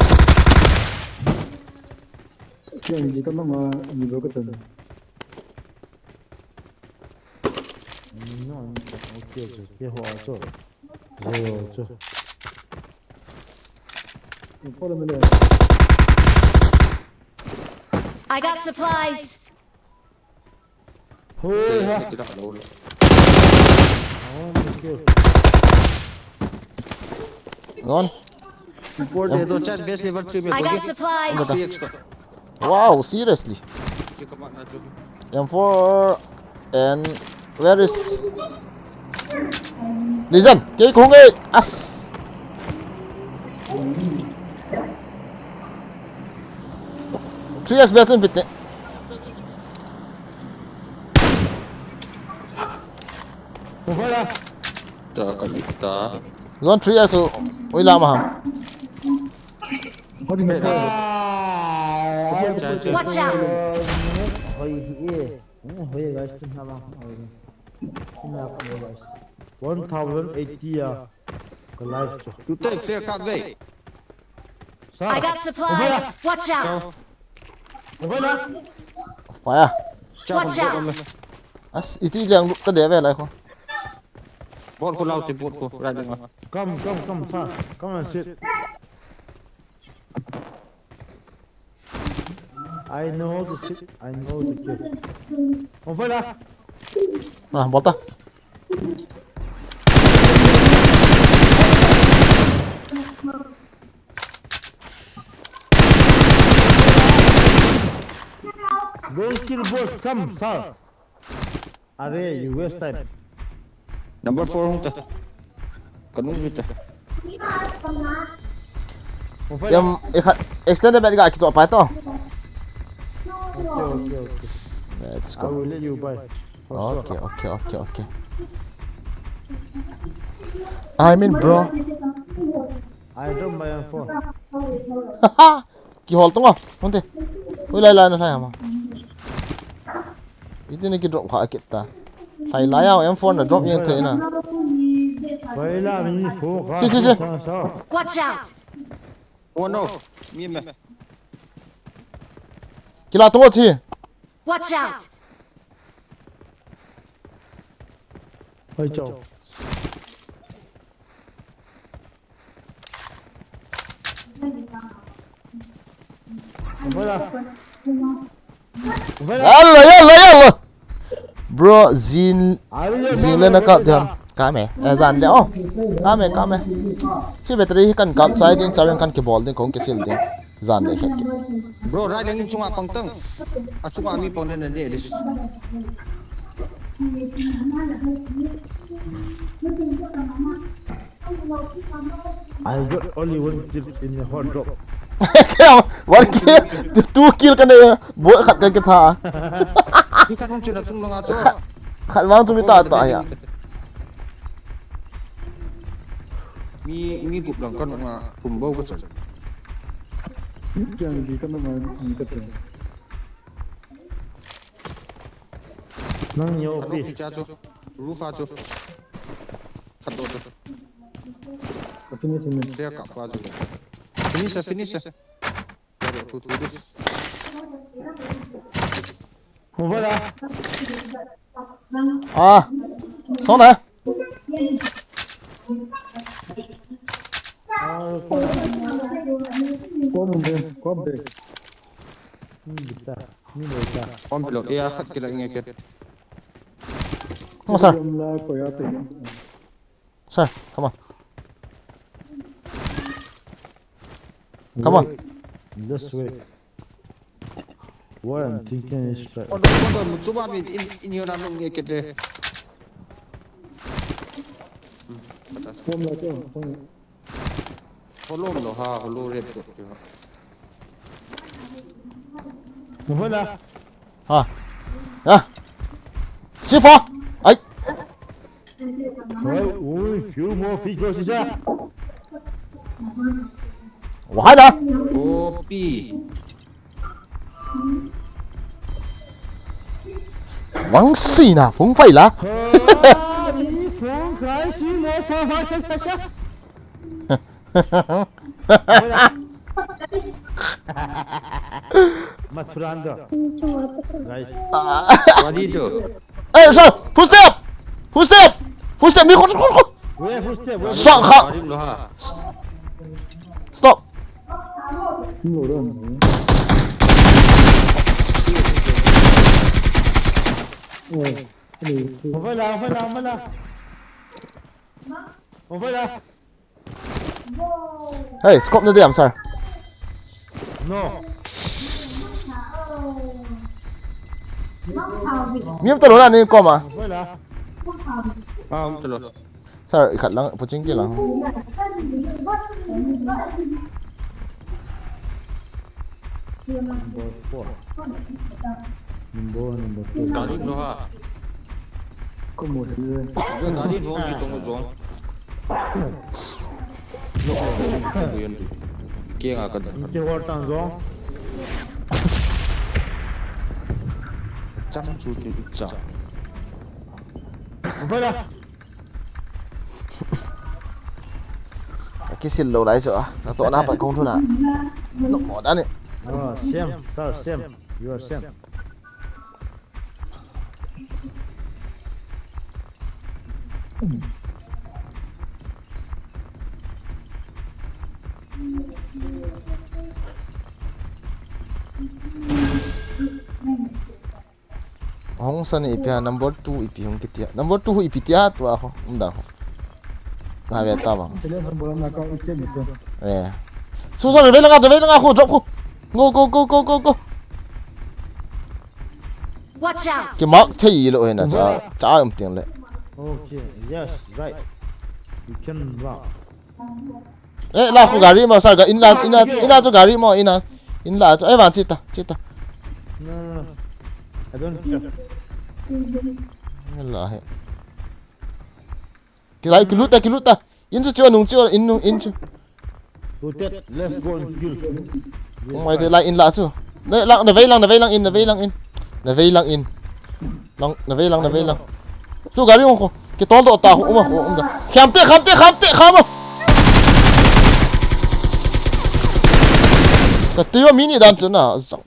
Kian di ka mama ni bo ka tan. No, okay, okay, okay, ho, so. Yo, so. Follow me there. I got supplies. Hoi ha. Ron. Report de do chat base level three me. I got supplies. Three X ko. Wow, seriously. M four and where is Listen, kei kong e. As. Three X bia chun pite. Ufala. Ta ka ta. Zone three X u, ui lama ham. Watch out! Hoi hi e. Hoi guys, tum na bang. Tum na bang guys. One thousand eighty a. Ka life chu. Tu te fair ka ve. I got supplies. Watch out. Fire. Watch out. As iti liang ta de ve lai ko. Bot ko lau te bot ko, right ding la. Come, come, come, sir. Come and sit. I know how to sit. I know how to kill. Oh, fire. Ah, bot ta. Don't kill boss, come, sir. Are, you waste time. Number four hung ta. Kanung ju ta. Em, ekhat extended med ga kicho pa to. Okay, okay, okay. Let's go. I will let you buy. For sure. Okay, okay, okay, okay. I mean, bro. I don't buy a phone. Kihol tung o, hunte. Ui lai lai na lai ama. Iti ni ki drop kha kit ta. Lai lai a M four na drop yang thei na. Vai la min phu kha. Si, si, si. Watch out! Oh no, mi me. Kila tung o chi. Watch out! Vai chao. Vai la. Vai la. Yalla, yalla, yalla. Bro, zin, zin le na kap jam. Kame, eh, zan le, oh. Kame, kame. Si battery hi kan kap chai ding, charging kan kibol ding, kong kisil ding. Zan le khet ke. Bro, right lane in chunga pang tang. A chunga mi pang le na de lis. I got only one kill in the whole drop. One kill, two kill ka nei, bol khat ka kitha. Hi khat hung chuna chung longa cho. Khat, khat vang chu mi ta ta ya. Mi, mi gup lang kan nga kum bo ka chan. Kya di kan ma ni ka chan. Nang yo. Khat pi. Ki cha cho. Rufa cho. Khat do cho. Finish, finish. Dia kap pa juga. Finish, finish. Baru tu, tu, tu. Over lah. Ah. Sana. Kom deh, kom deh. Ni bisa, ni bisa. Kom belok, iya, khat kilo inge ket. Masar. Kom lah, ko ya pe. Sir, come on. Come on. Wait. Just wait. What I'm thinking is that. Oh, no, no, no, muchuba mi in, in yona nung ye kete. Kom lah tu, kom. Hollow lo ha, hollow red dot tu ha. Move lah. Ha. Ya. Sifa. Ai. Oi, ui, few more feet closer. Wahai na. Kopi. Wang si na, phung fai la. Ha, ni phung kai si mo phung fai sa sa sa. Mathuranda. Guys. What do you do? Hey, sir! Footstep! Footstep! Footstep! Ni khun, khun, khun! Where footstep? Where Sa-, kha- Garing lo ha. Stop! Over lah, over lah, over lah. Over lah. Hey, scope na diam, sir. No. Mi um talou na ni kom a. Wala. Ah, um talou. Sir, ikhat lang, puching ki lang. Number four. Number, number two. Garing lo ha. Ko mo si. Yo, garing lo ki tong zong. Lo ko mo si ko yan. Kaya nga ka. Hindi ko tang zong. Chang chu chu cha. Bala. Kisil lou lai chu a. Natoh na pat kong thuna. No, mo dan ni. Oh, same, sir, same. You are same. Hong sa ni ipi a, number two ipi hong kitia. Number two ipi tia tua ho. Um dan ho. Na ve ta bang. Telephone bolam na ka iche ni ko. Eh. Su sa ve langa, ve langa ho, drop ho. Go, go, go, go, go, go. Watch out! Ki mark thei lo hena cha, cha um ting le. Okay, yes, right. You can run. Eh, la khu gari mo, sir, ga in la, in la, in la chu gari mo, in la, in la chu, eh, van chita, chita. No, no, no. I don't care. Eh, la he. Kilai, kilut ta, kilut ta. In chu chu, nung chu, in nung, in chu. Looted. Let's go and kill. Ong mai te lai in la chu. Na, la, na vei lang, na vei lang in, na vei lang in. Na vei lang in. Lang, na vei lang, na vei lang. Chu gari ong kho. Kitol doh ta ho, um a ho, um da. Kham te, kham te, kham te, kham a. Ka ti wa mi ni dan chu na, zang.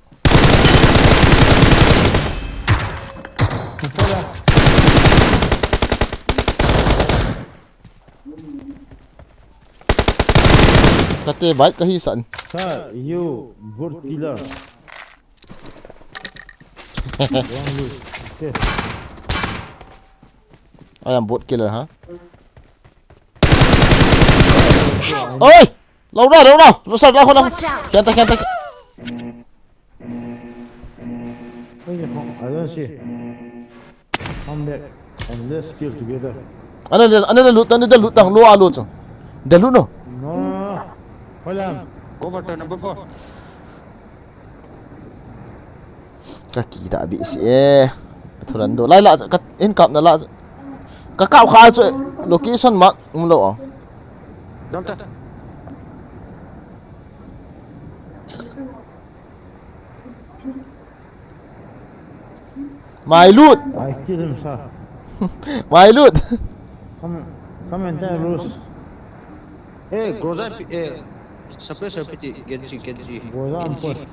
Kate bike kahi san. Sir, you good killer. Wrong loot. Okay. I am bot killer, huh? Oi! Lau ra, lau ra! Lau sa, lau ra! Watch out! Khian ta, khian ta. Where you from? I don't see. Come back and let's kill together. Ana le, ana le lut, ana le lut tang, lo a lo chu. De lut no. No, no, no. Hold on. Go for turn number four. Ka kida bi si e. Thuran do. Lai la, ka in kap na la. Ka kap kha chu location mark um lo. Dam ta. Mai lut. I kill him, sir. Mai lut. Come, come and tell Bruce. Eh, Groza pi, eh, suppressor piti, Genji, Genji. Groza Genji. Ampoi.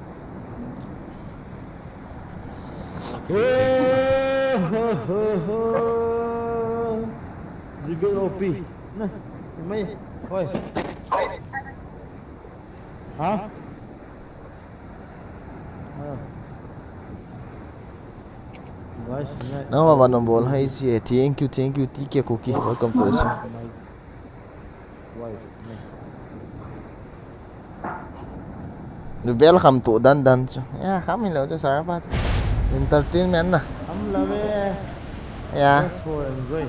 Oh, ho, ho, ho. Zibil O P. Na, mai. Oi. Ha? Ah. Guys, na. Nang ma vanong bol hai si eh. Thank you, thank you, T K Kuki. Welcome to the show. Guys, na. Lu bel kham tu dan dan chu. Ya, kham hilou chu sar pa chu. Entertainment na. Kham lou ve. Ya. Just for enjoy.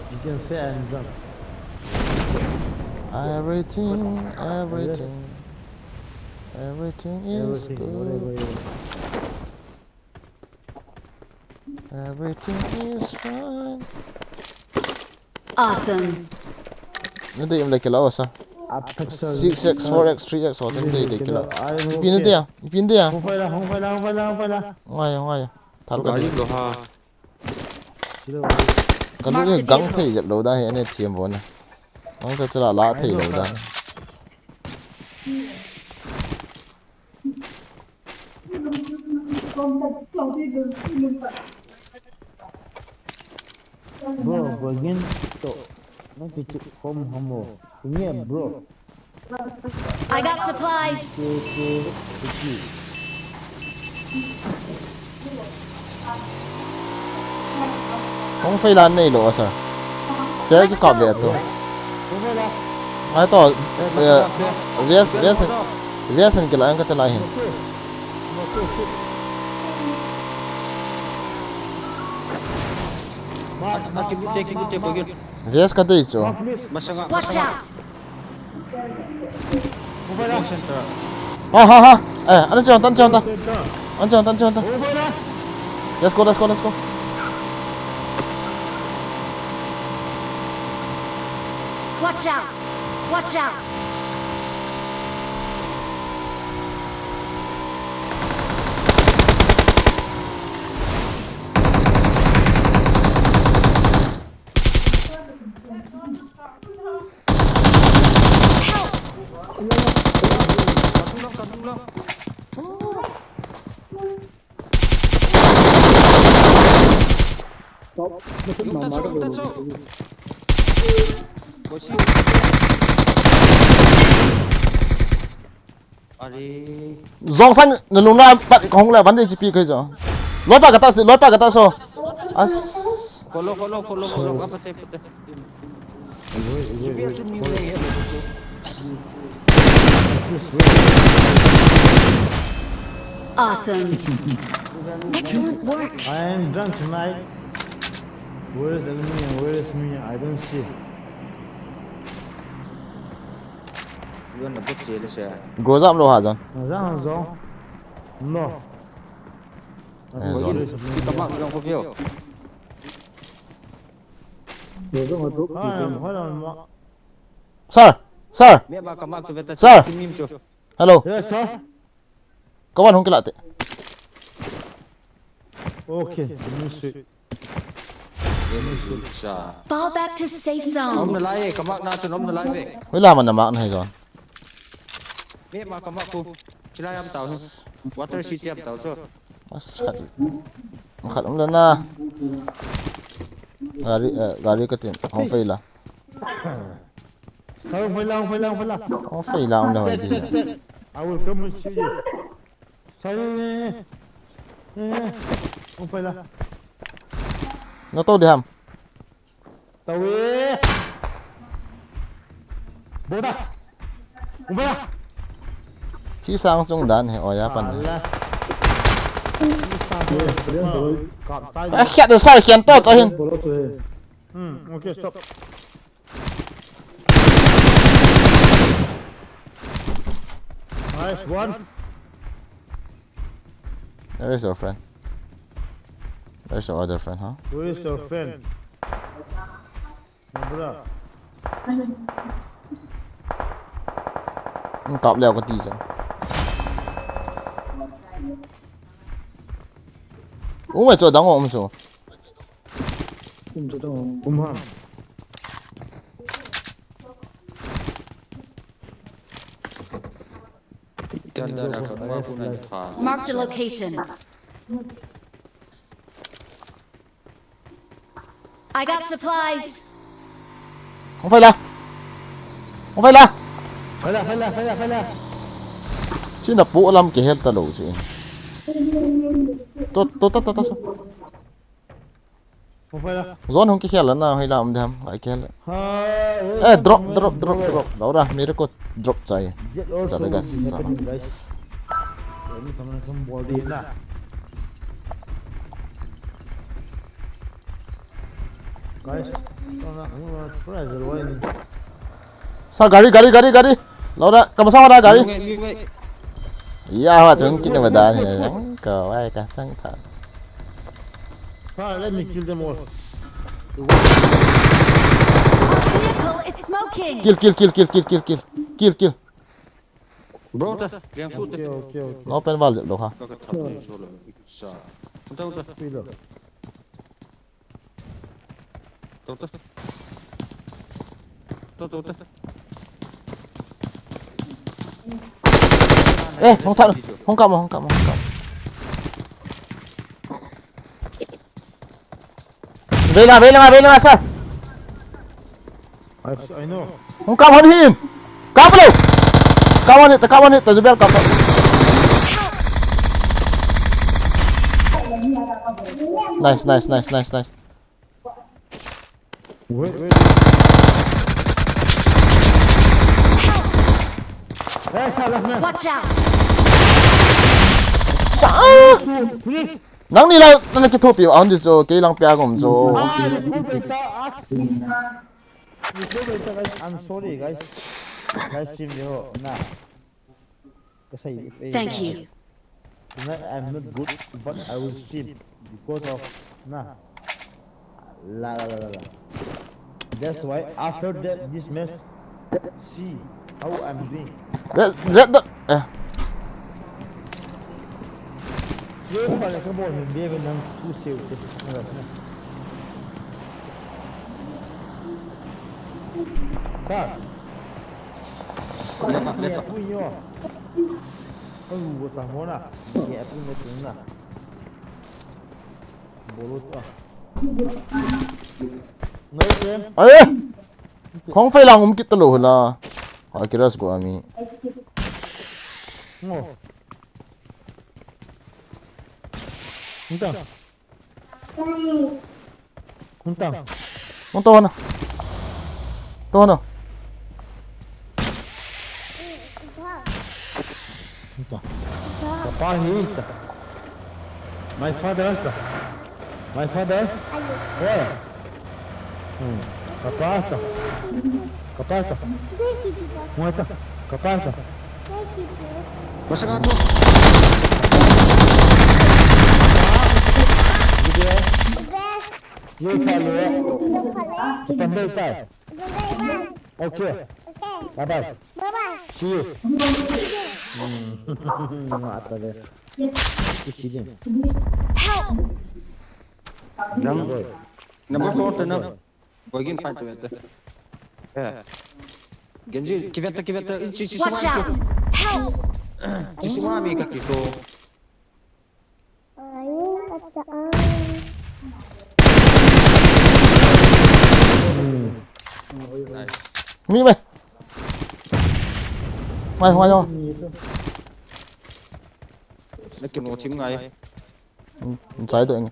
You can say I'm drunk. Everything, everything, everything is Everything, whatever good. you want. Everything is fine. Awesome. Nade im le kila osa. Attack Six X, four X, three X, osa nade le kila. I'm Ipi nade okay. ya? Ipi nade ya? Hung fai la, hung fai la, hung fai la, hung fai la. Ngai ngai. Thal ka Gari di. lo ha. Silo. Ka lu ni gang thei jep lo da he ne thiam bon na. Ang cha cha la thei lo da. Bro, begin to. Nanti cik home home. Ini bro. I got supplies. Hung fai lan nei lo sir. Kya ki kap le to. Ngai to. Vias vias vias an kila an ka ta lai hin. Aki bute, aki bute ko yun. Vias ka dei chu. Masanga. Watch out! Bomb center. Ha ha ha. Eh, ana chon tan chon ta. Ana chon tan chon ta. Let's go, let's go, let's go. Watch out! Watch out! Are. Jong san na lung na pat ka hong le ban de chi pi kai jo. Loi pa ka ta, loi pa ka ta so. As. Follow, follow, follow, follow. Apa te, apa te. Supir tu ni. Awesome. Excellent work. I am drunk tonight. Where is the enemy and where is me? I don't see. Yun na but sila siya. Groza am lo ha jon. Zang zong. No. Eh, zong. Kita mak lang ko view. Ah, hold on. Sir, sir. Me ba kamak tu beta. Sir. Kimim chu. Hello. Yes, sir. Ka wan hong kila te. Okay. Let me see. Sa. Fall back to safe Nom zone. na lai, kamak na chu nom na lai ve. Hoi la man na mak na hai jon. Me ba kamak ko. Chila yam tau hin. Water City yam tau chu. As khat. Khat um le na. Gari, eh, gari ka tin. Hong fai la. Sir, hung fai la, hung fai la, hung fai la. Hong fai la um le hoi di. I will come and see you. Sir, eh, eh, eh, hung fai la. Na to di ham. Tawi. Boda. Hung fai la. Thi sang chung dan he oya pan. Ala. Kap tai. A khiat de sir khian to cho hin. Hmm, okay, stop. Nice one. Where is your friend? Where's your other friend, huh? Where is your friend? My brother. Hung kap leo ka ti cho. Umai cho dang um cho. Kum ha. Dal, dal, dal, dal, dal, dal. Marked a location. I got supplies. Hung phai la. Hung phai la. Phai la, phai la, phai la, phai la. China pu lam kihel talou chu. To, to, to, to, to. Hung phai la. Zone hung kihel la na, hoi la um dem, ai kihel. Ha, eh, drop, drop, drop, drop. Laura, miracle. Drop chai. Jet all. Chale, guys. Happening, guys. Emi khamna sum bol di na. Guys, khamna, khamna, pura zero ni. Sir, gari, gari, gari, gari. Laura, kamu sama ada gari? Ngai, ngai, ngai. Iya, awak cuma kini beda ni. Kau, ai, kacang tak. Sir, let me kill them all. Our vehicle is smoking. Kill, kill, kill. Kill, kill. Bro, ta, yang shoot ta. Okay, okay, okay. No pen val jep lo ha. Ka, ka thap ni so lo. Sa. Uta, uta. Pilo. Uta, uta. Uta, uta, uta. Eh, hung thap, hung kap mo, hung kap mo, hung kap mo. Vei la, vei la, vei la, sir. I, I know. Hung kap hon hin. Kap lo. Kap hon hit, kap hon hit, ta Zubel kap. Nice, nice, nice, nice, nice. Wait, wait. Hey, sir, left man. Watch out! Sa-, ah! Please. Nangni la, nana kithopi, ahung di chu, kei lang pia gom chu. Ah, you go better, ah. You go better, guys. I'm sorry, guys. Guys, team, you know, na. Kasi, eh, thank you. Tonight I'm not good, but I will stream because of, na. La, la, la, la, la. That's why after that, this match, see how I'm doing. Red, red dot. Eh. Ye pale ka bol hin be be nang tu seu te. Ka. Left, left. Ye pui yo. Ka lu bo sa mo na. Ye pui me tu na. Bolo tu a. Ngai ke. Ai! Khong fai lang um kit talou hila. Ha, kiras ko ami. Ngo. Nta. Nta. Nta hona. Nta hona. Nta. Kapa hi ta. My father ta. My father? Ayo. Where? Hmm. Kapasa. Kapasa. Muata. Kapasa. Masaka tu. Ye kalo. Kita mai tai. Okay. Bye bye. Bye bye. See you. Hmm. Mata de. Help! Nam, number four te na. Boy gin fight te. Eh. Genji, kiveta, kiveta, chi, chi, watch out! Help! Chi, chi, mi ka kiko. Ai, acha, ai. Nice. Mi mai. Mai, mai, mai. Na kino team ngai. Inside doh ini.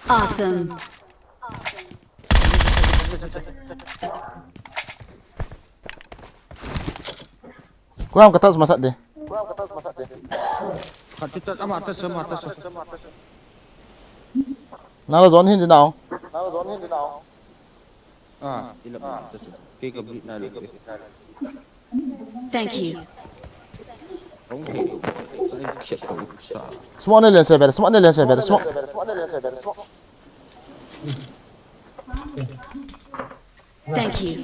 Awesome. Kuam ka tas masat de. Khat chu tat, ama tat sa, ama tat sa. Nala zone hin di nau. Ah, ilap na tat sa. Kei ka blit na le. Thank you. Kong kei ko. Sa khet ko sa. Smoke ne len se ber, smoke ne len se ber, smoke. Thank you.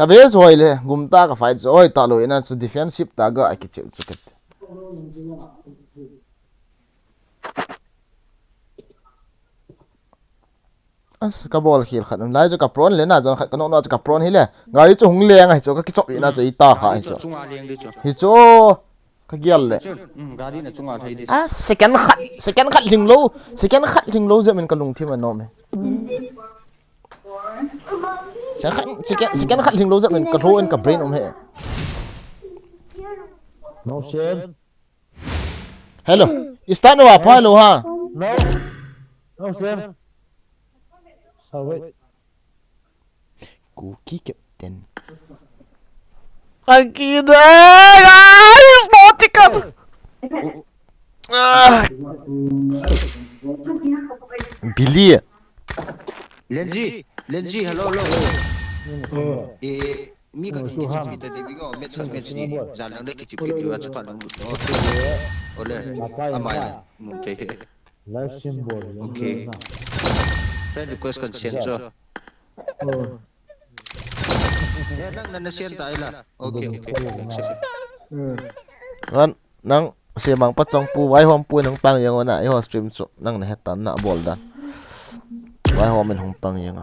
Ka base hoi le, gumta ka fight chu hoi talou ina chu defensive ta ga a kichep chu kati. As, ka bol khel khat um lai chu ka prone le na, jon khat ka no no chu ka prone hi le. Gari chu hung leng a hi chu ka kichop ina chu i ta kha hi chu. Chunga leng di chu. Hi chu ka gial le. Chun, um, gari na chunga thei di. A, second khat, second khat hling lou, second khat hling lou jep in ka lungthim a nom e. Second, second, second khat hling lou jep in ka hlo in ka brain um he. No shame. Hello. Start no apa hello ha. No. No shame. Sorry. Kuki captain. Akida, guys, nautical. Ah. Billy. Lenji, Lenji, hello, hello. Eh, mi ka kichi pi ta de bi go, match, match ni. Jal lang de kichi pi de wa chu ka lang. Ole, amai. Mun te. Live stream bol. Okay. Friend request kan send cho. Eh, nang na na send ta ila. Okay, okay. Accept. Wan, nang se mang pa chong pu, vai hom pu nang pang yang ona, i ho stream chu nang na het tan na bol dan. Vai hom in hong pang yang.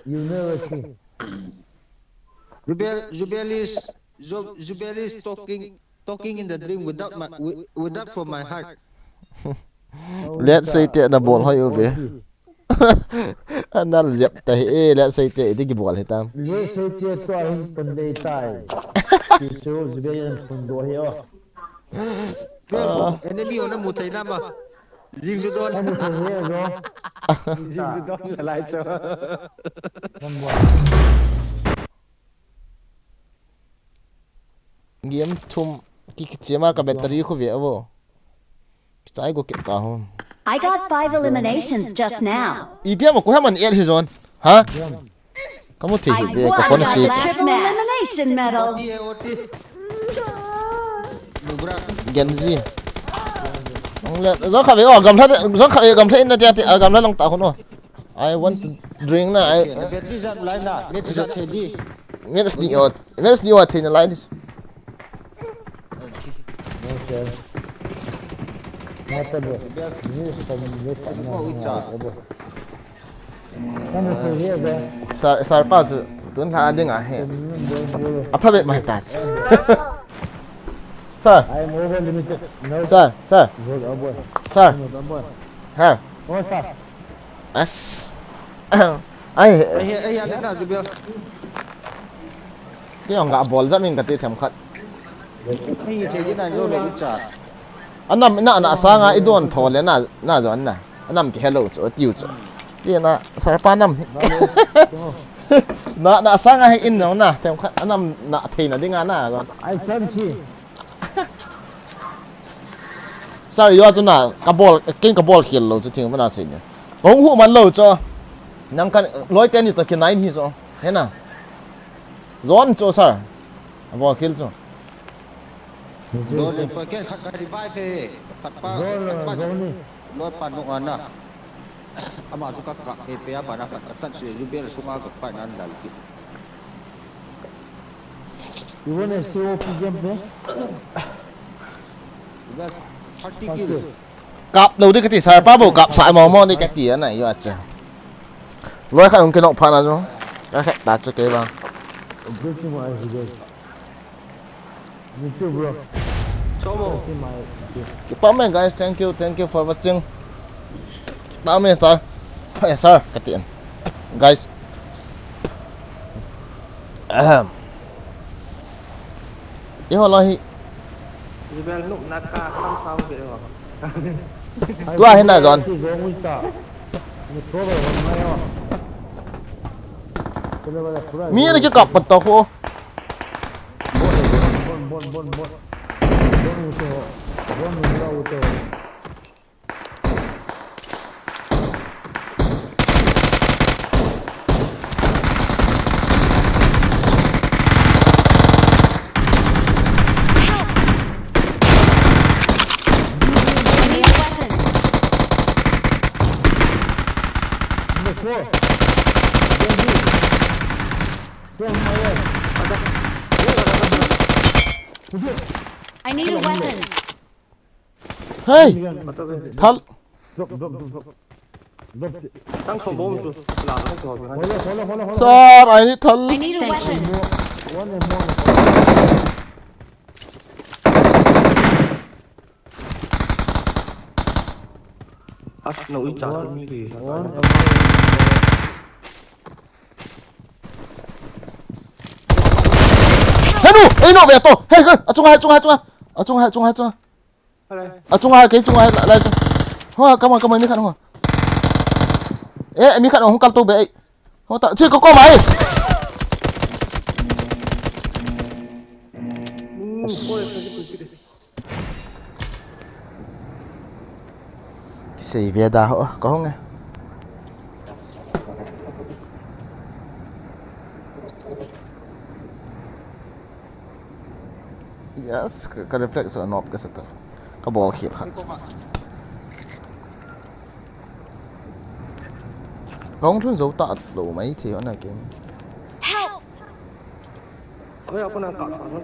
You never see. Jubel, Jubel is, Ju-, Jubel is talking, talking in the dream without my, wi-, without from my heart. Let's say te na bol hoi uve. Anal jep ta hi, eh, let's say te, iti kibol hi tam. Let's say te to ahin pun dei tai. Kisu Jubel in pun do hi o. Ah. Enemy ona mu thei na ma. Jing su don. Ana thei he jo. Jing su don la lai cho. Number. Game thum ki kichema ka battery khu ve avo. Kichai go kit ka ho. I got five eliminations just now. Ipi ama ko haman el hi jon. Ha? Kamu thei hi be ka phone si. Triple elimination medal. Genji. Nong le, jong kha ve o, gamla, jong kha ve gamla in na tia ti, a gamla long ta khun o. I want to drink na, I. Battery jat lai na, match jat thei di. Match ni o, match ni o thei na lai dis. No, sir. Not able. News from this. Sir, sir pa chu tun hla ding ahi. Apha be mai ta. Sir. I'm over limited. No. Sir, sir. Good, oh boy. Sir. Good, oh boy. Sir. Oh, sir. As. Ai. Ai, ai, ai, na, Jubel. Ti ong ga bol jam in ka ti them khat. Ai, thei di na jo le i cha. Anam na na sanga i don tho le na, na jon na. Anam ki hello chu, tiu chu. Ti na sar pa nam. Na, na sanga hi in no na, them khat anam na thei na ding a na jon. I can see. Sir, yo chu na, ka bol, ken ka bol khel lou chu thing mana sei ni. Hung hu man lou chu. Nang kan loi te ni to kinai ni chu. He na. Jon chu, sir. A bol khel chu. Jon le pa ken khat ka revive he. Khat pa, khat pa. Loi pa nung ana. Ama chu ka, ka, he pe a pa na ka, ka tan se ju bel sunga ka pa nan dal ki. You wanna see O P gameplay? That's thirty kills. Kap lou di kati, sir pa bou kap sa mo mo di kati ana yo acha. Loi khat hung kinok pha na jo. Ka khat ta chu kei ba. Breaking my eyes again. Me too, bro. Chomo. Keep up, man, guys. Thank you, thank you for watching. Keep up, man, sir. Hey, sir, kati an. Guys. Ahem. Iho lahi. Rebel nuk naka sam sam de ho. Tua hina jon. Mi ni ki kap pat to ko. Number four. Don't do it. Don't fire. I need a weapon. Hey! Thal! Drop, drop, drop, drop. Drop. Tang song bom chu. La tang song bom. Hold on, hold on, hold on, hold on. Sir, I need thal. I need a weapon. One more, one more. As no i cha tu ni. One more. Henu, ei no ve to. Hey, hey, achunga, achunga, achunga. Achunga, achunga, achunga. Hello. Achunga, kei chunga, lai, lai. Ho, come on, come on, mi khat ho. Eh, mi khat ho, hung kal to be. Ho ta, chi ko ko mai. Mm, boy, Sei ve da ho, ka hong e. Yes, ka, ka reflex a nop ka sa ta. Ka bol khel khat. Ka hong lhun zo ta lo mai thei ana ke. Help! Oi, ako nang ka, ano?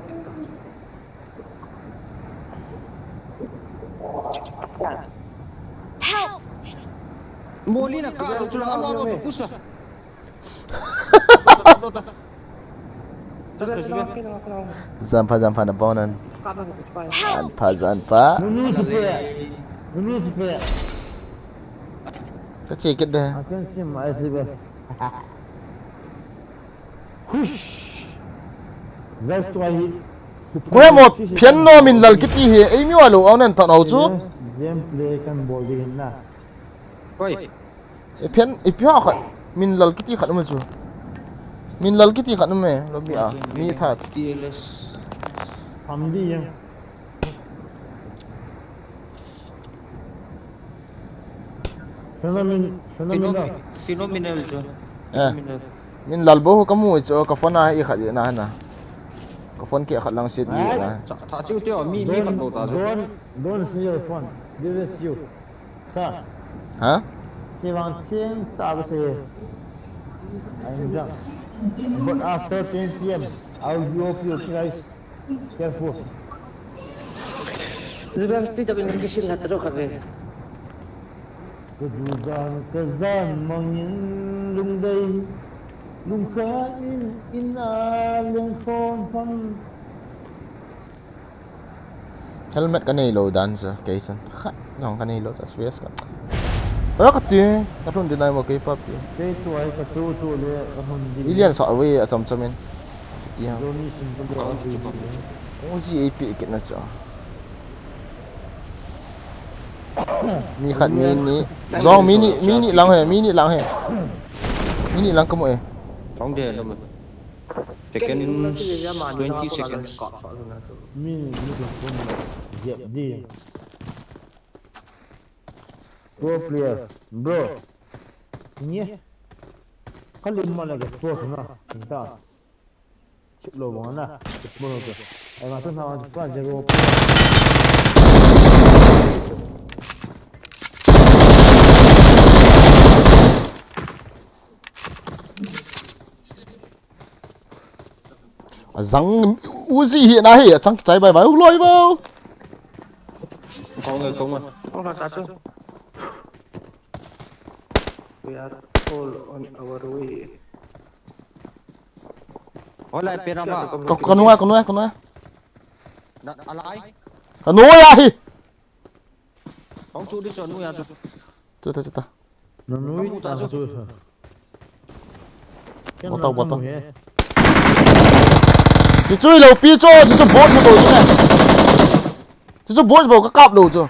Help! Moli na ka, ano, ano, ano, push na. Janpha, janpha na bonan. Janpha, janpha. Nunu sipe. Nunu sipe. Ka che kit de. I can see my sipe. Hush. Guys, to ai. Ko he mo, phian no min lal kiti he. Ei mi wa lo au nan than au chu. Gameplay kan bol di hin na. Koi. E phian, e phian khat. Min lal kiti khat um e chu. Min lal kiti khat um e. Lo mi a. Mi that. T L S. Ham di yang. Phenomen-, phenomenal. Phenomenal chu. Eh. Phenomenal. Min lal bo ka mu chu ka phone a i khat i na na. Ka phone ke khat lang sit i na. Cha, tha chiu tio, mi, mi khat bo ta chu. Don't, don't see your phone. This is you. Sir. Huh? Kevang ching ta ba se. I'm drunk. But after ten P M, I'll be okay, okay, guys. Careful. Zubar ti ta bin kisin na tro kave. Ka du dan ka zan mangin lungdei. Lungkha in in a lengkhom pham. Helmet ka nei lo dan sa, kei san. Khat, nong ka nei lo, ta S V S ka. Oi, ka ti, ka thun din ai mo kei pa pi. Kei tu ai ka tu tu le, ka hun din. Ilian sa we, a cham cham in. Ka ti ha. Johnny sim ko le, a ti. Uzi A P kit na cha. Mi khat mi ni. Zong mi ni, mi ni lang he, mi ni lang he. Mi ni lang ka mo e. Thong de lo mo. Seconds, twenty seconds. Min, min kum kum la, jep di. Pro player, bro. Nye. Kalim ma la ke pro na, ta. Chip lo bang na, chip mo lo ke. Ai ma tu na, pa zero. A zang Uzi hi na hi, a chang kichai bai bai, u loi bo. Kong e, kong e. Kong sa sa chu. We are all on our way. Hola, pera ba. Ka, ka nuai, ka nuai, ka nuai. Na, alai. Ka nuai a hi. Kong chu di chu nuai a chu. Chu ta, chu ta. Nanu ta chu. Botau, botau. Chu chu lo pi chu, chu chu bot chu bot chu. Chu chu bot bot ka kap lo chu.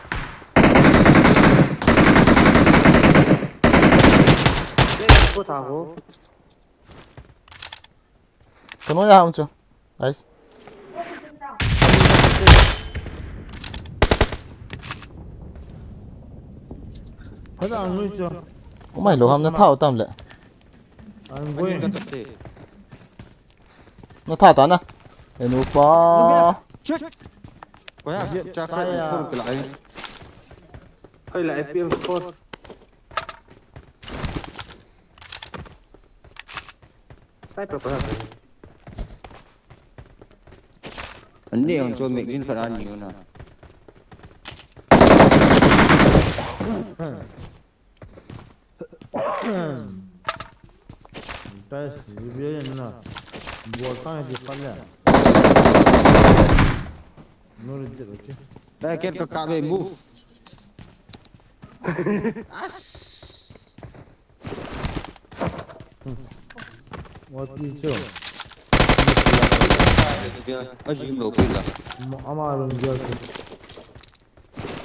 Ko ta ho. Ka nuai a um chu. Nice. Ka da nuai chu. Umai lo ham na thau tam le. I'm going. Na tha ta na. Enu pa. Check. Ko ya, check ko ya. Full kila ai. Ai la A P M four. Sniper ko ya. Ani ang cho mek din khat ani na. Guys, revive na. Bol tang di pale. No, okay. Dai ket ka ka be move. As. What is your? Ajim lo pila. Ama lo dia.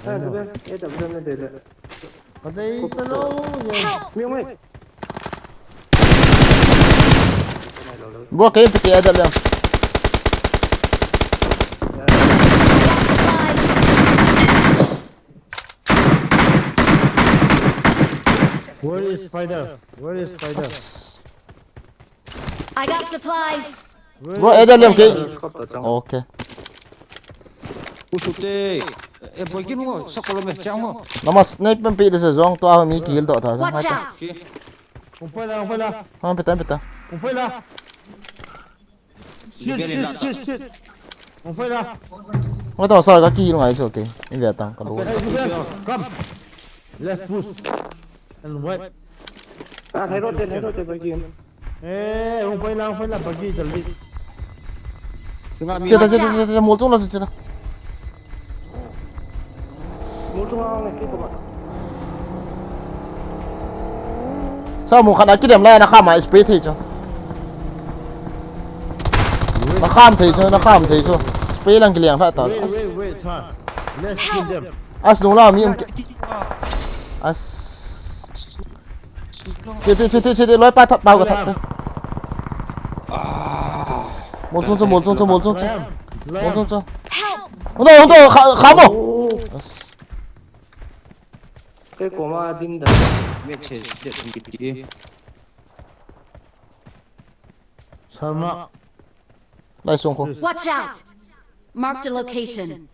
Help! Bro, kayo pati ada lang. Where is spider? Where is spider? I got supplies. Bro, ada lang kay. Okay. Usute. Eh, boy, kin mo, sa kolom eh, chang mo. Namas, snipe man pili sa zong, tua mi kill do ta. Watch out! Hung pala, hung pala. Ha, pita, pita. Hung pala. Shit, shit, shit, shit. Hung pala. Nga to, sa ka kill ngai so, okay. Hindi atang, kalu. Hey, Ruben, come. Let's push. And what? Ah, hero te, hero te, bagi. Eh, hung pala, hung pala, bagi, jaldi. Cheta, cheta, cheta, cheta, mol chung la, cheta. Mol chung la, na kiko ba. Sa mu khat a kidem lai na kham a spray thei chu. Na kham thei chu, na kham thei chu. Spray lang kiliang tha ta. Wait, wait, wait, sir. Let's kill them. As nung la mi um ke. As. Che, che, che, che, che, loi pa that, pa ka that. Mol chung chu, mol chung chu, mol chung chu. Mol chung chu. Help! Hung do, hung do, kha, kha mo. As. Kei koma din da. Message de kiti. Sarma. Lai sung ko. Watch out! Marked a location.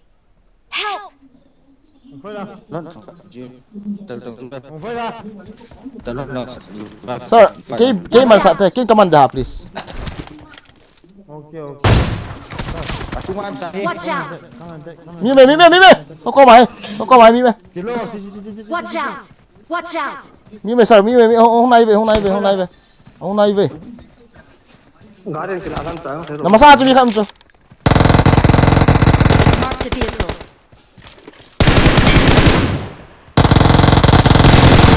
Help! Hung pala. Lan thang ji. Tal tal tal. Hung pala. Tal lan la. Sir, kei, kei man sa te, kin kaman da, please. Okay, okay. Watch out! Come and take, come and take, come and take. Mi me, mi me, mi me. Ko ko mai. Ko ko mai, mi me. Kilo, si, si, si, si, si. Watch out! Watch out! Mi me, sir, mi me, mi, hung nai ve, hung nai ve, hung nai ve. Hung nai ve. Gari kila kan ta, hero. Na masa chu mi kham chu. Marked a vehicle.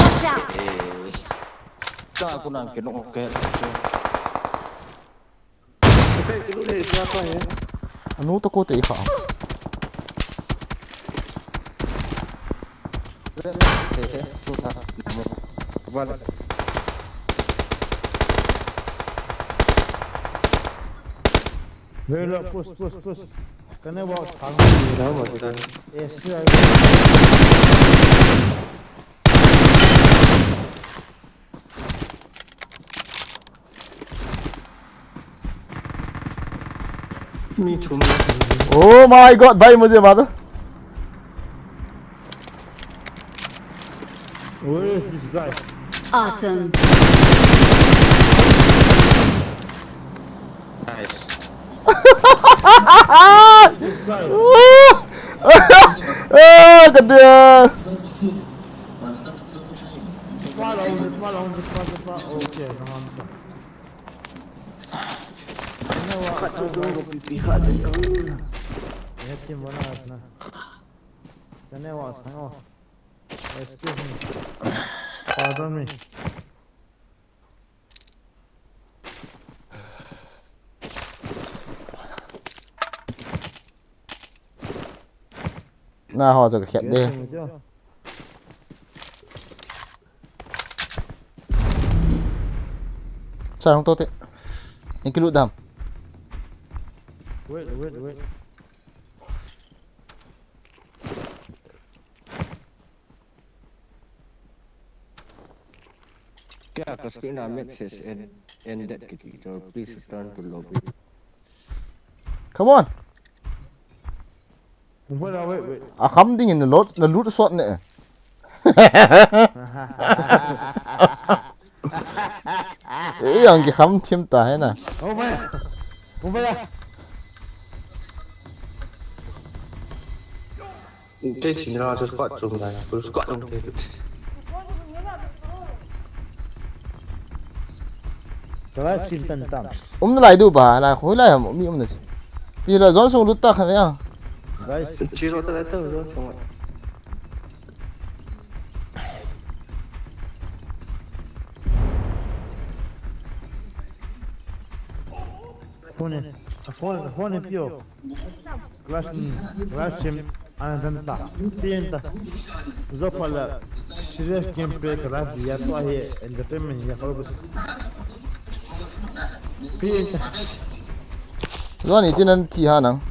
Watch out! Eh. Sa ko nang ke no ke. Okay, kilu le sa pa he. Anu to ko te kha. Very low, push, push, push. Can I walk? Yes, sir. Oh my God, bhai, mujhe maro. Where is this guy? Awesome. Nice. This guy. Ah, kena. Cepat lah, cepat lah, cepat, cepat. Okay, naman. Khat chu jong ko pipi khat chu. Team one na. Kane wa sang o. Excuse me. Pardon me. Na ho chu ka khet de. Sa hung to te. Ing kilut dam. Wait, wait, wait. Kya ka screen a message end, ended kiti chu, please return to lobby. Come on. Wait, wait, wait. A kham ding in na loot, na loot sot ne. Eh, ang ki kham thim ta hai na. Oh my. Oh my. Te chin ra, so squad chung lai, full squad chung te. Ka live stream tan tam. Um na lai du ba, lai khu lai ham, mi um na si. Pi la zone sung lut ta kha ya. Guys, Chiro ta ta zone chung. phone, phone, phone pio. Clash, clash sim, anadanta. Pinta. Zopala, serious gameplay ka live dia to ahi entertainment ya ko. Pinta. Zone iti nan ti ha nang.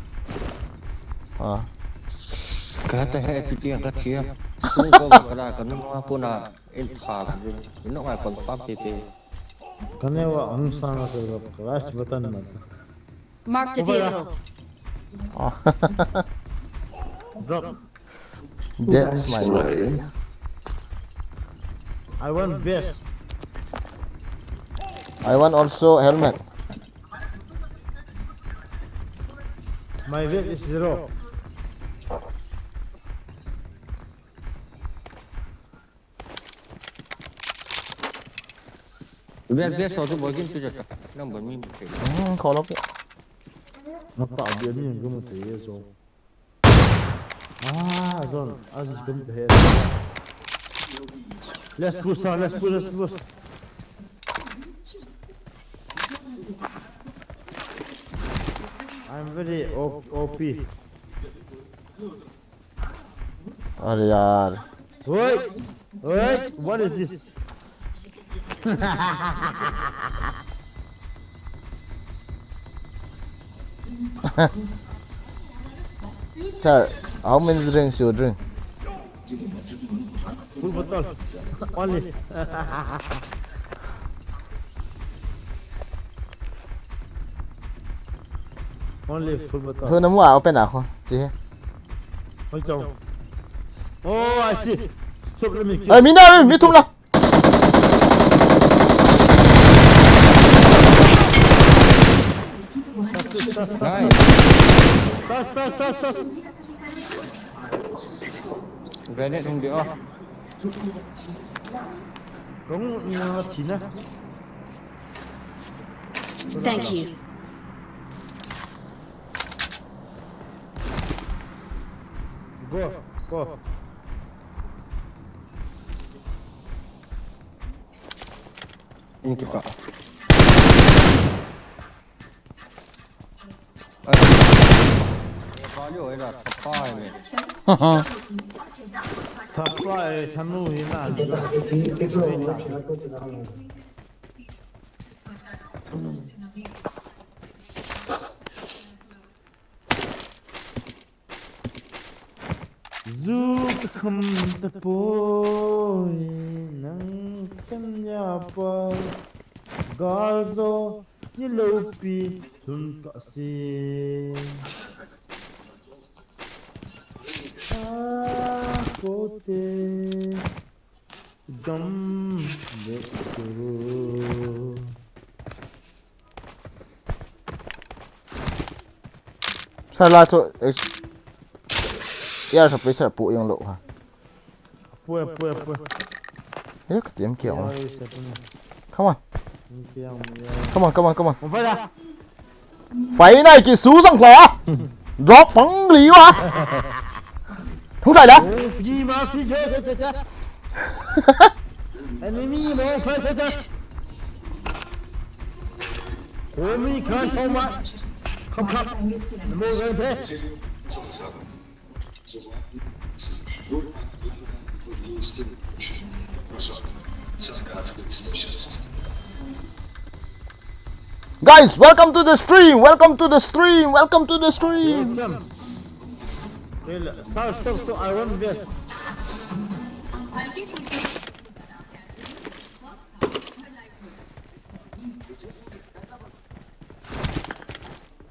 Ah. Ka ta he piti ka ti. Sung ko ba ka la ka nung ma ko na in pha ka din. Ino ngai kon pam te te. Ka ne wa ang sa na ko ka live button ma. Marked a vehicle. Oh. Drop. That's my way. I want vest. I want also helmet. My vest is zero. Vel vel so tu bogin tu jaka. Number mi bukhe. Hmm, call up. Mata abi ani ang gumute ye so. Ah, zone. Aziz gumute he. Let's push, ah, let's push, let's push. I'm very O- OP. अरे यार. Wait, wait, what is this? Sir, how many drinks you drink? Full bottle. Only. Only full bottle. Thu namu a open a kho. Chi. Hold on. Oh, I see. Stop, let me kill. Ai, mi na, mi thum la. Nice. Stop, stop, stop, stop. Grenade hung di oh. Kong ni na thina. Thank you. Go, go. Ini kita. Valeu, era, papai, meu. Tapa e thanu hina. Zu ka kham ta poi nang kan ya pa. Gal zo ni lo pi thun ka si. A ko te dam le ko. Sala cho. Ya sa pe sa pu yung lo ha. Pue, pue, pue. Ya ka tiam kia. Come on. Come on, come on, come on. Fai nai ki su sang hla. Drop fang li wa. Thung sai la. Enemy mo, fai, fai, fai. Komi khan so much. Khap, khap. Mo, mo, mo. Guys, welcome to the stream. Welcome to the stream. Welcome to the stream. Welcome. Well, stop, stop, stop. I want this.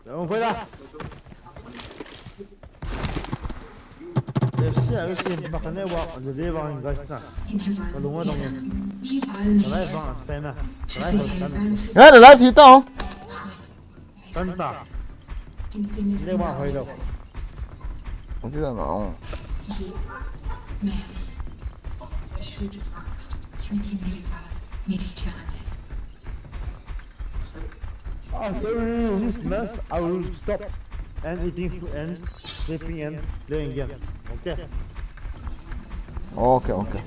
Don't play that. Let's see, I will see. Back in the walk, the day one, guys, now. Kalunga dong. Kalai bang, sana. Kalai bang, sana. Ya, the live hita. Kanta. Hindi ba kayo daw? Hindi na ako. After this match, I will stop and eating food and sleeping and playing game. Okay? Okay, okay.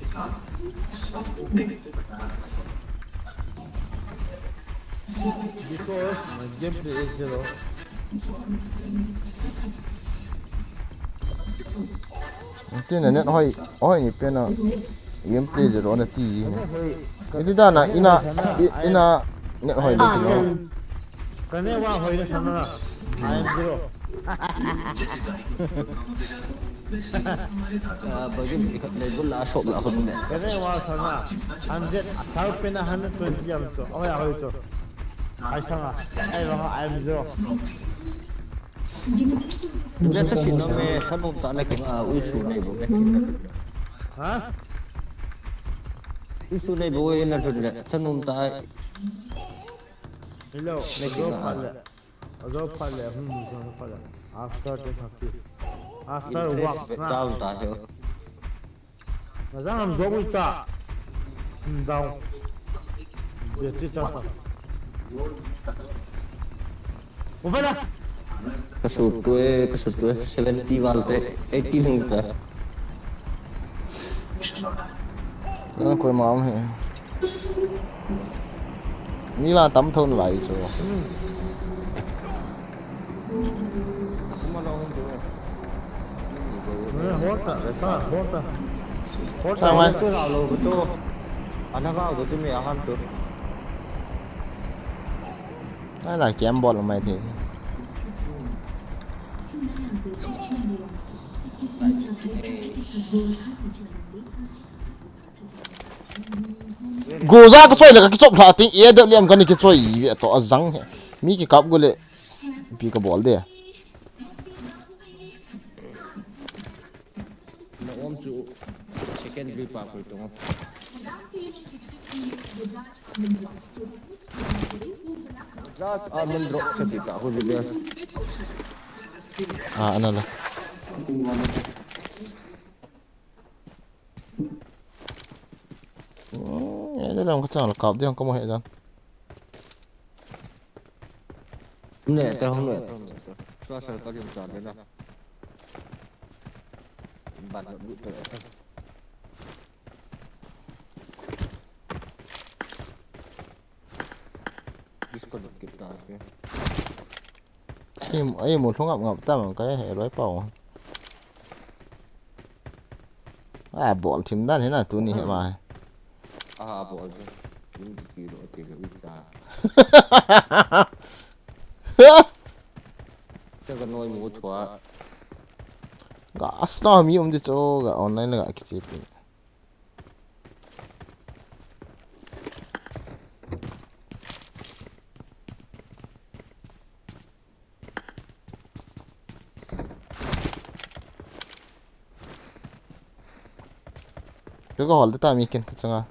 Because my gameplay is zero. Tin, net hoi, hoi ni pen a gameplay zero nati. Iti dan a ina, i-, ina net hoi ni pen a. Awesome. Ka ne wa hoi na sana. I am zero. Ah, bagi ni kat le gol la shop la khun ne. Ka ne wa sana. Hundred, thousand pen a hundred twenty am to. Oh ya, hoi to. Ai sana. Ai wa, I am zero. Nasa sino me, sanum ta na ki, ah, uisu nei bo. Ha? Uisu nei bo, ina tun le, sanum ta. Hello, ne ki ajo na. Phat le. Ajo phat le, hmm, ajo phat le. After the party. After work, na. Down ta he. Nazang am jong uita. Hmm, down. Dia tu ta. Ubala. Ka sut tu e, ka sut tu e. Seventy val te, eighty hung ta. Nang koi ma um he. Mi vang tam thon lai chu. Hmm. Hota, hota, hota. Hota, mai. Tu la lo tu. Ana ga tu mi ahan tu. Ai la kiam bol mai the. Goza ka choi le ka kichop lha ting, e de liam ka ni kichoi ve to a zang he. Mi kikap go le. Pi ka bol de. Na om chu secondary pa koi tong. Just almond drop sa pi pa koi de. Ah, ana la. Hmm, e de lam ka chang la kap de ka mo he dan. Ne, ta hung ne, ta hung ne, ta. Tua sa ka lim ta de na. Ban na bu ta. Disconnect kit ta ke. Ai, ai, mo thung ngap ngap ta mang kai he loi pau. A, bol thim dan hi na tuni hi ma. A, bol. Tuni ki lo ti lo ta. Te ka noi mu thua. Ga asna mi um di chu ga online la ga kichi pi. Kei ka hol ta mi ken ka changa.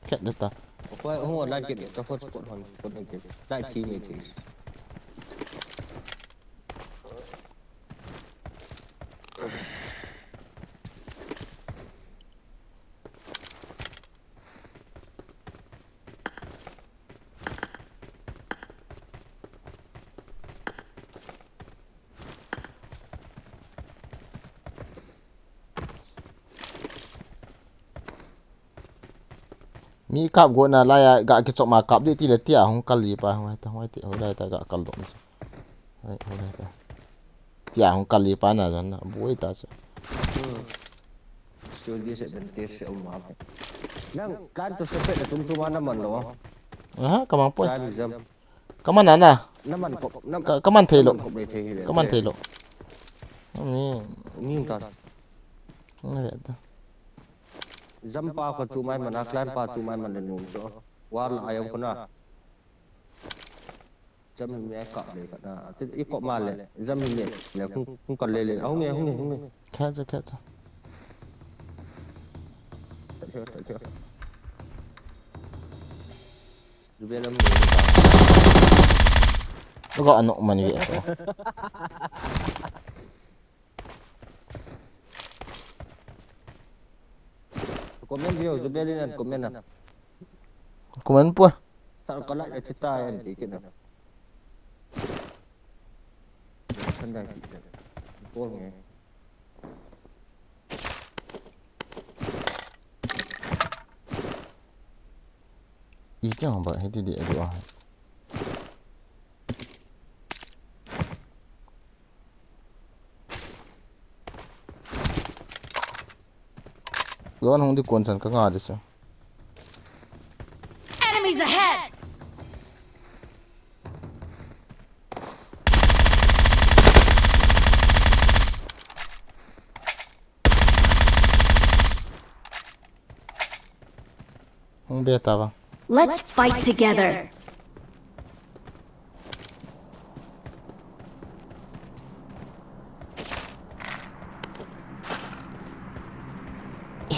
Khet ta. Ko hung online ken ka hotspot hon ko ken. Dai thi me thi. Mi kap go na lai a ga kichop ma kap di ti le tia hung kal li pa hung ta hung ti hung lai ta ga kal do. Hai, hai, hai. Tia hung kal li pa na jan na, buai ta chu. Hmm. Studio se ben te se um ma. Nang plan to se pe tum tu ma na man lo. Aha, ka mang poi. Plan jam. Ka man na na. Na man ko, na, ka, ka man thei lo. Ka man ko be thei le. Ka man thei lo. Ni. Ni ta. Ni ta. Jam pa ko chu mai man a, clan pa chu mai man le nung so. War la ayong ko na. Jam mi ka le ka na. Ti i ko ma le. Jam mi le. Le kung, kung ka le le. Hung e, hung e, hung e. Kha cha, kha cha. Lu be lam. Lu ka anok man ve. Comment view, Zubeli nan comment na. Comment pua. Sal kala ya tita yan ti kina. Sandai ti. Ko nge. Iti ang ba hiti di adu ah. Luan hung di kon san ka nga di sa. Enemies ahead! Hung be ta ba. Let's fight together.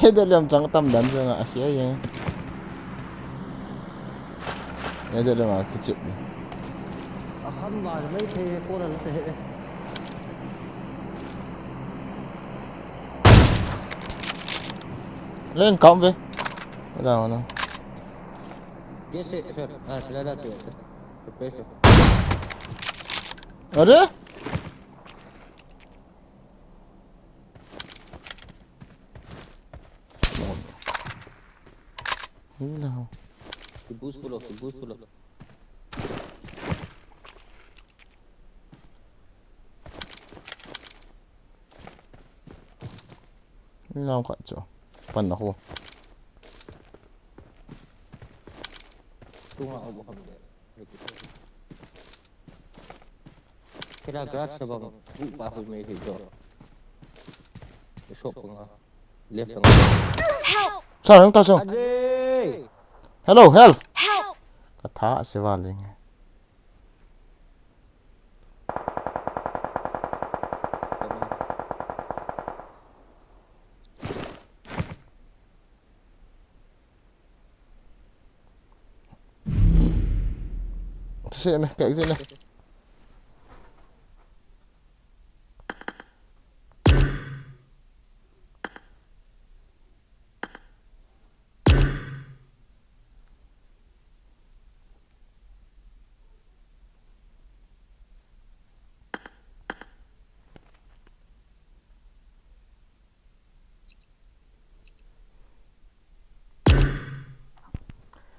Ye de lem chang tam dan jeng a, ye ye. Ye de lem a kichip ni. Akham ba mai the ko la te. Len kam ve. Ra na. Yes, sir. Ah, sila da tu. Prepare, sir. Are? Hello. Boost pulo, boost pulo. Lam khat chu. Pan na khu. Tunga obo kham de. Kira garage sa bang bu pa khu mai thei jo. Shop nga. Left nga. Help! Sa rang ta so. Ade! Hello, help! Help! Ka tha se va leng. Thase me, ka exit ne.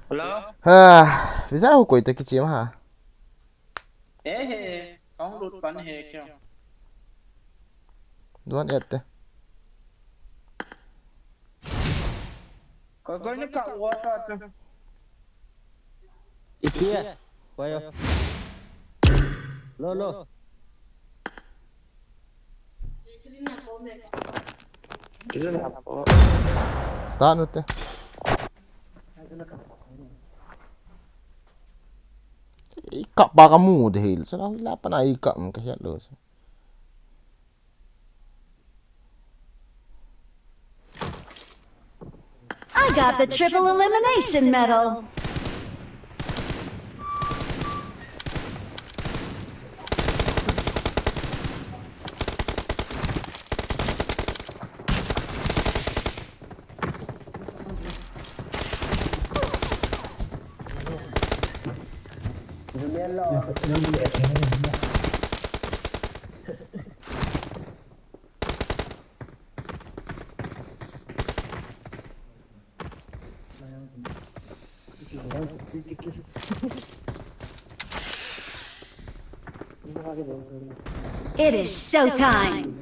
Hello? Ha, visa ho koi ta kichim ha. Eh, he, kong lut pan he kya? Duan et te. Koi koi ni ka wa ta tu. Ipi e? Koi yo. Lo, lo. Start nu te. I kap ba ka mu de hil. So na la pa na i kap ka hiat lo. I got the triple elimination medal. It is showtime!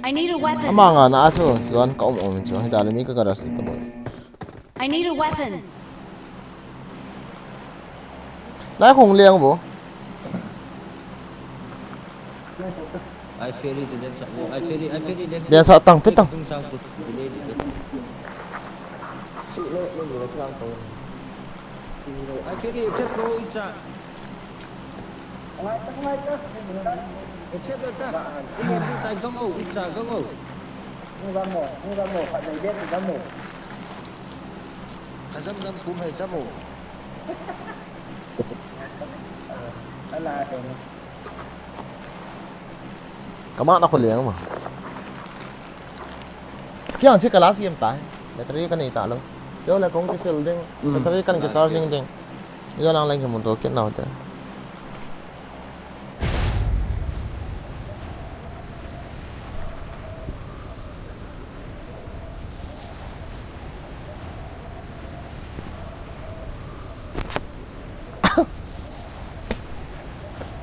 I need a weapon. Ama nga na aso, tuan ka um um chu. Hita le mi ka ka ras ta bo. I need a weapon. Nai khong liang bo. I ferry to den sa. I ferry, I ferry den. Den sa tang, pe tang. Tung sang put. I ferry, except ko itsa. Except ta. Ile bu tai gamo, itsa gamo. Gamo, gamo, ka dai de gamo. Ka zam zam kum hai gamo. Kama na ko leng ma. Kiang chi ka last game ta. Battery ka nei ta lo. Yo le kong ki sel ding. Battery kan ki charging ding. Yo lang lang ki mun to kit nau te.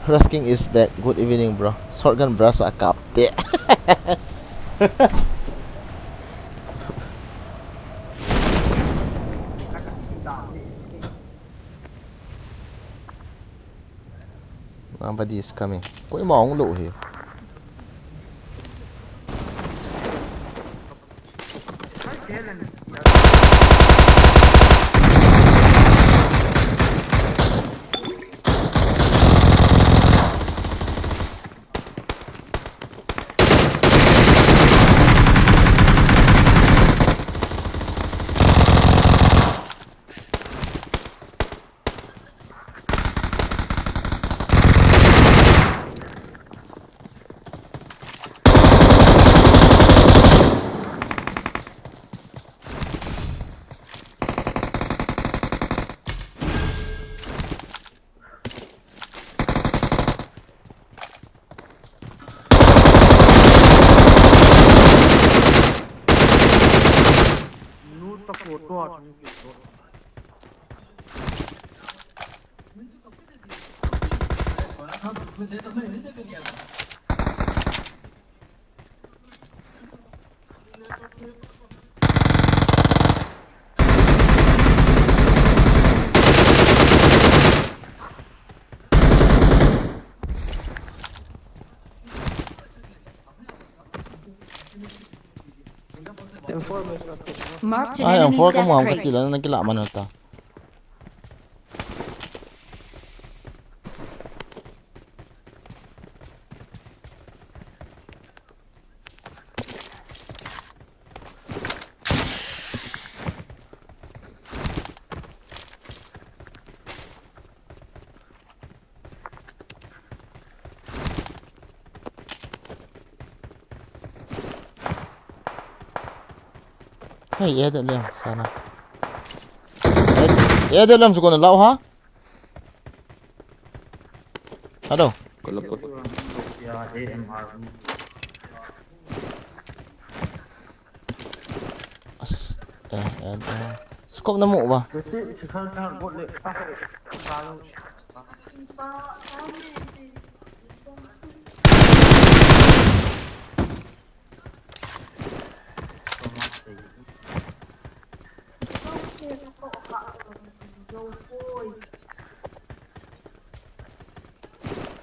Rusking is back. Good evening, bro. Shotgun brush a kap te. Nobody is coming. Koima hung lou hi. Marked an Ai, ang enemy's four ka death mo ang crate. Katila na nagkila man ata. Hey, ya da lem sana. Ya da lem su kona lau ha? Hello. Kala pa. As, eh, eh, eh. Scope na mu ba?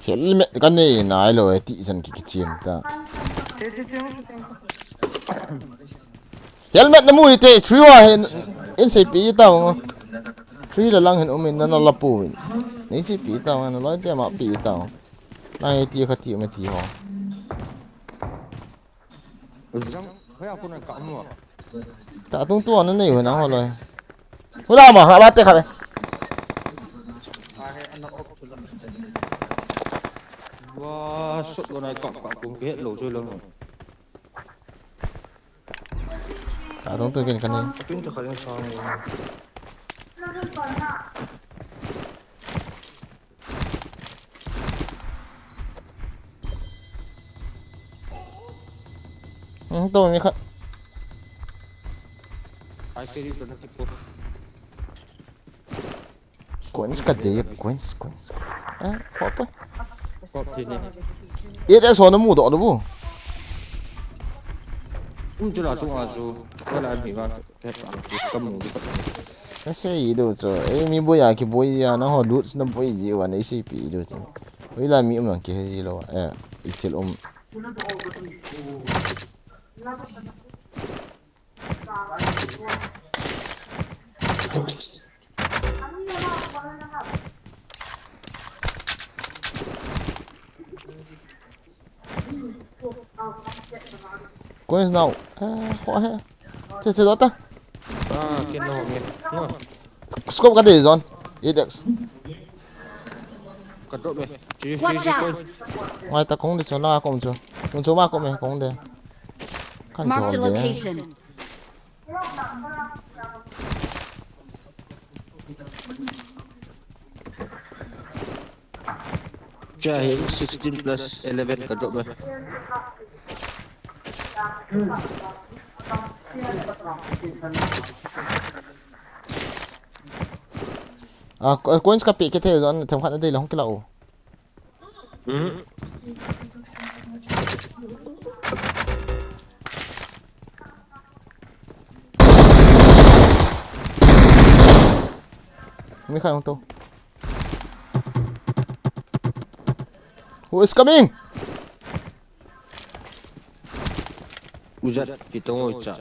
Helmet ka nei nai lou e ti chan ki kichim ta. Helmet na mu hite, three wa hin, in sei pi tau. Three la lang hin um in na la pu in. Nei sei pi tau, na loi te ma pi tau. Na e ti kha ti um e ti ho. Jang, hoya ko na ka mu. Ta tung tu na nei ho na ho loi. Hula ma, ha ba te kha be. Wa, shot ko na ka, ka, ko ke lo, so lo. Ta tung tu kin ka nei. Pin ta kha le sa. Hmm, to ni kha. Ai, kiri ko na tipo. Coins ka de, coins, coins. Eh, ko pa. Ko ti ni. Ye de so na mu do do bu. Um, chu la chu a chu. Ko la mi ba. Ka sei do chu, eh, mi boi a kiboi a, nangho loot na boi ji uva, nei sei pi do chu. Hoilai mi um lang kihe ji lou, eh, i thil um. Coins now. Eh, ho he. Che, che, dota. Ah, kin no, kin no. Scope ka dei zon. Eight X. Ka drop e. Watch out! Ngai ta kong di chu la kong chu. Kong chu ma kong me kong de. Kan Marked a kong de. Location. Cha hi sixteen plus eleven ka drop e. Ah, co-, coins ka pe kithei lou, themkhat na dei le hung kila u. Hmm. Mi khat hung to. Who is coming? Ujat, kita ngoi cha.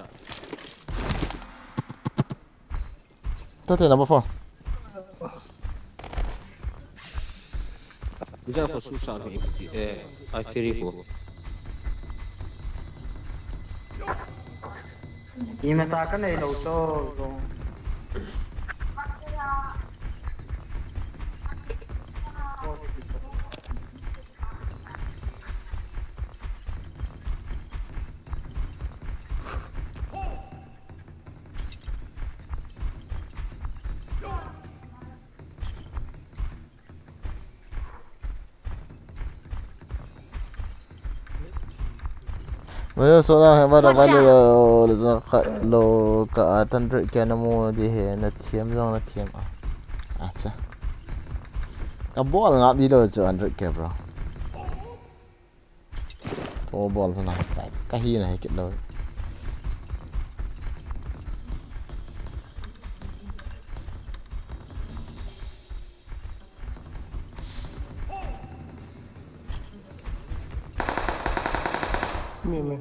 Tate number four. Ujat ko susa ko, eh, ai free ko. Ima ta ka nei lou to, to. Bueno, so na he ba da ba lo, lo ka a tan re ke na mo di he na thiam jong na thiam a. Acha. Ka bol nga bi lo chu hundred K, bro. Ko bol sana. Ka hi na he kit lo. Mi, mi.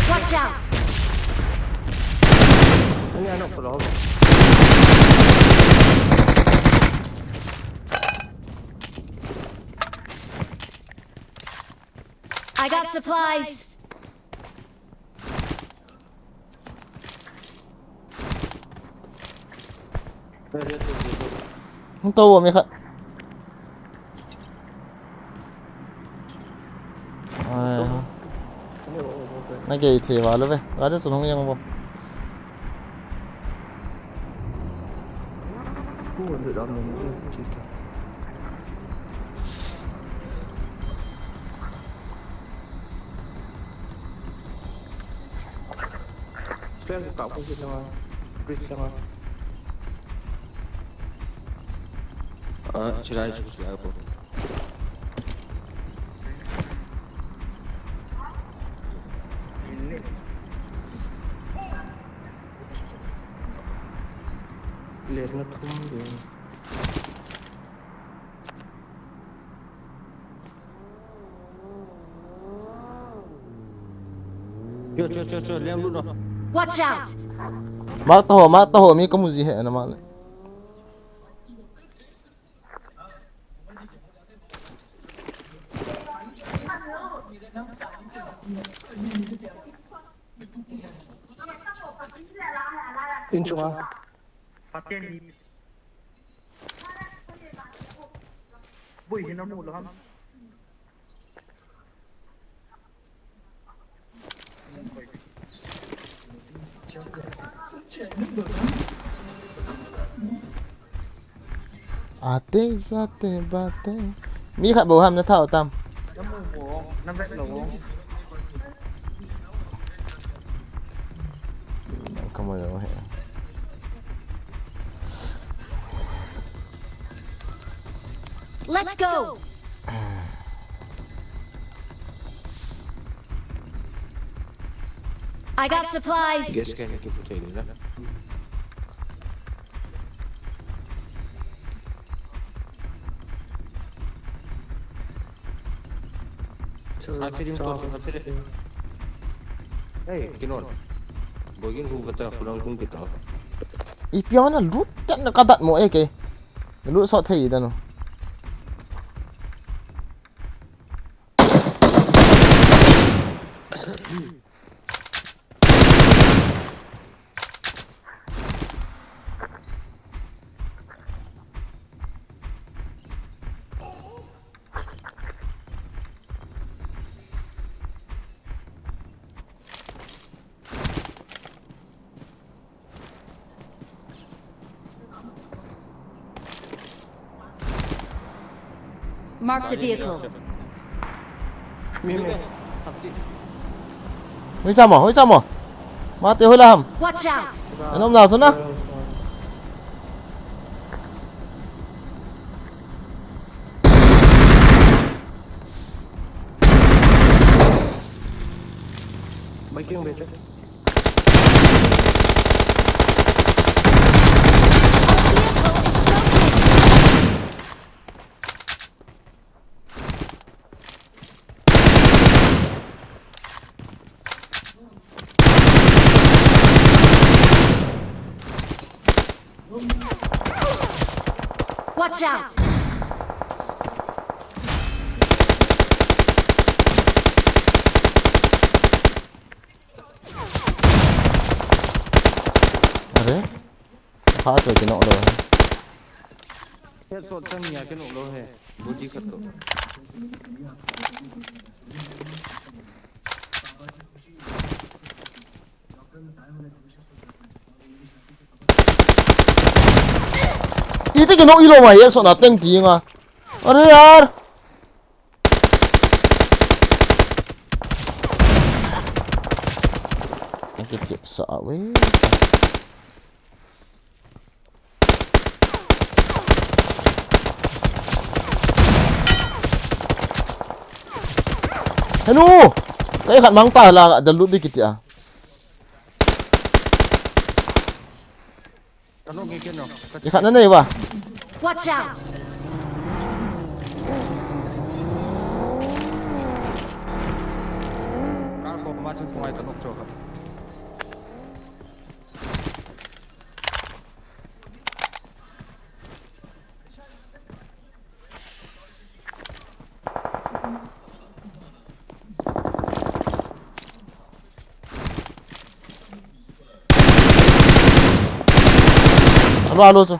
Watch out! I got supplies. Hung to bo mi khat. Ai. Na gei thei va lo ve. Ga de chun hung jeng bo. Plan ko kap ko kit langa. Bridge langa. Ah, chirai chu, chirai ko. Lane na thum de. Cho, cho, cho, cho, lem lut lo. Watch out! Mark ta ho, mark ta ho, mi kamu ji he na ma le. In chunga. Pateni. Bui hin amu lou ham. Ate zate bate. Mi khat bou ham na thao tam. Na mu mo, na vet lou. Come on, over here. Let's go! I got supplies. Guess can you put it in there? Afiring ko, afiring. Hey, kinon. Bogin hu kata, pulang kung kita. Ipi ana lut tan na kadat mo, eh, ke. Lut sot thei dan o. Marked a vehicle. Hoi chamo, hoi chamo. Mate hoi la ham. Watch out! Anom na tu na. Biking better. Watch out! Are? Kha chu kinoh lou he. Headshot chang nia kinoh lou he. Body khat to. Iti kinoh ilou ma headshot na teng ti nga. Are yaar. Thank you, tip sa away. Hello! Kai khat mang ta la, da lut di kiti a. Kano nge keno. Ikhat na nei ba? Watch out! Kar ko ma chun ko ai kano cho khat. Alo, alo, sir.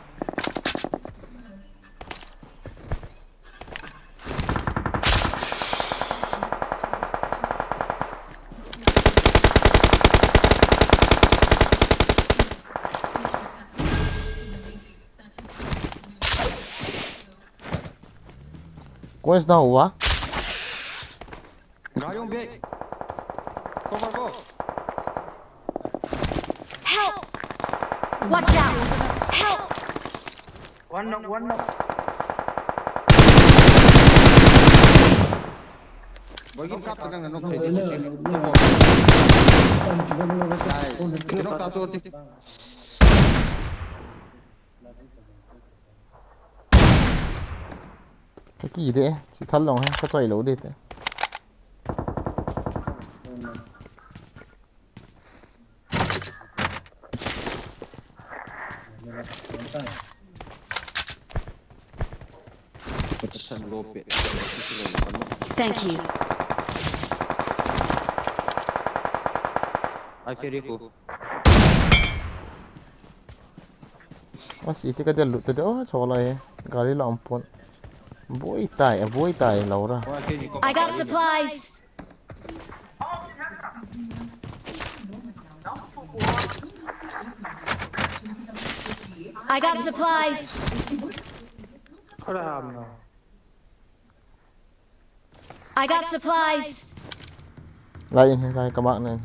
Quest na hua? Gayong be. Cover ko. Help! Watch out! Help! One knock, one knock. Boy, give kap tadang na knock thei di. Nice. Knock ta cho ti. Ka ki de, si thal long he, ka choi lo de te. Thank you. Ai, Ferico. As, iti ka del lut te de, oh, chola e. Gari la ampon. Boi tai, boi tai, Laura. I got supplies. I got supplies. Kora ham no. I got supplies. Lai in, lai ka mark na in.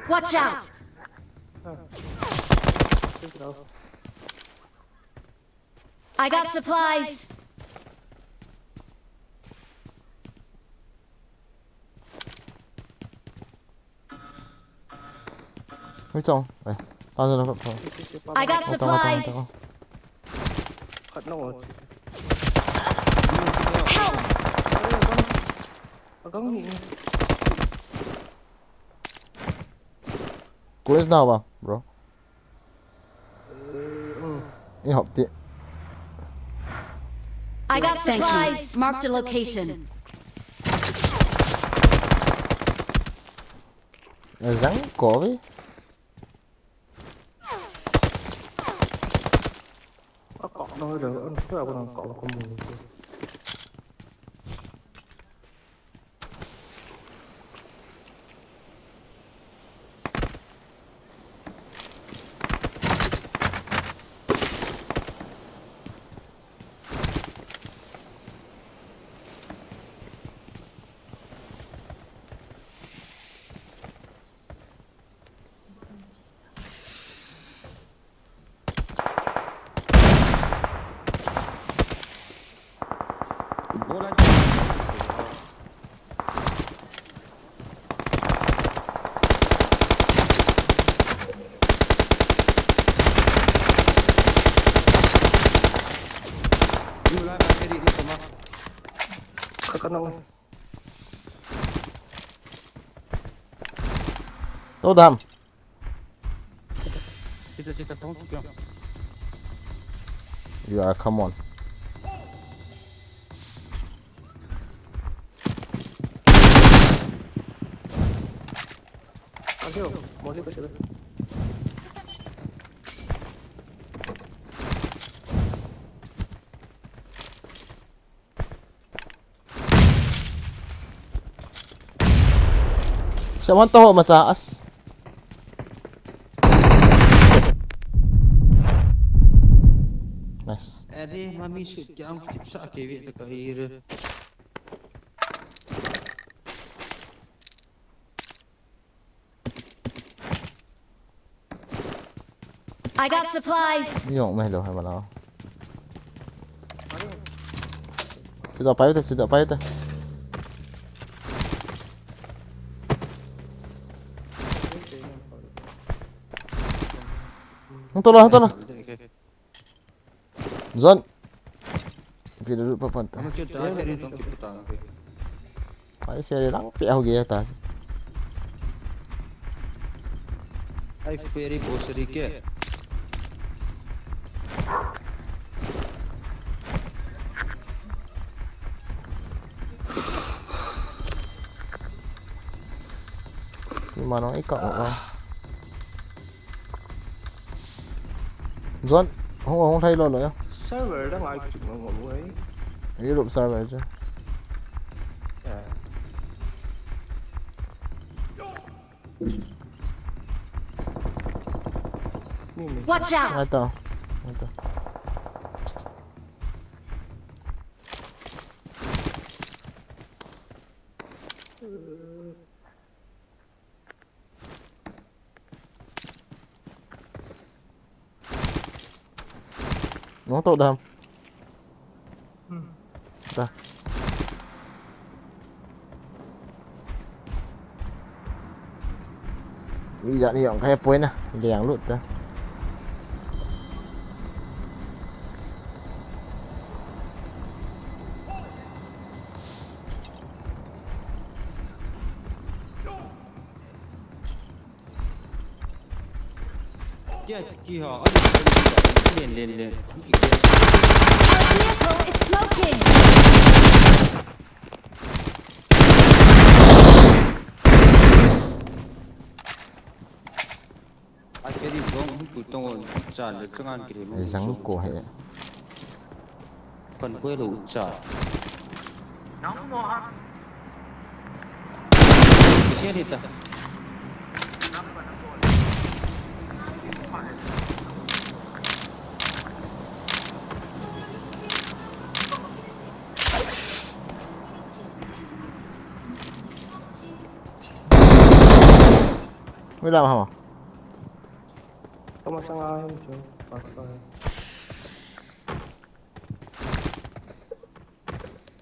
Watch out. I got supplies. Hui chong. Eh, ta ta ta. I got supplies. Khat no. Help! Akang ni. Close now ba, bro. In hop ti. I got supplies. Marked a location. Zang ko ve. Akak na le, an sa ko nang kak ko mu. Ka kanang. Tou dam. Chita, chita, tong, tong. You are, come on. Ayo, moli pa sila. Siya man toho macha as. Nice. Adi mami shoot kya ang kipsa ke wi ta ka ir. I got supplies. Yong mai lo hai mana. Sida pai te, sida pai te. Hung tolo, hung tolo. Zon. Pi da lut pa pan ta. Ama kyo ta, kya ri tong ki puta. Ai, ferry lang pe ho gaya ta. Ai, ferry bosari ke. Ni manong ika o. Zon, hung, hung thai lo lo ya. Server dang ai kit ngol ngol ai. Europe server chu. Ya. Ni ni. Watch out! Ato. Ato. Nung to dam. Hmm. Ta. Wi ja ni yong kai poi na. Liang lut ta. Kya ki ha, len, len, len. Our vehicle is smoking. Ai, keri zong, hu tu tong, cha, le, changan, kiri, zang ko he. Kan koi lo cha. Kisian hita. Wait lang, ha. Tama sa nga yun, Joe. Basta.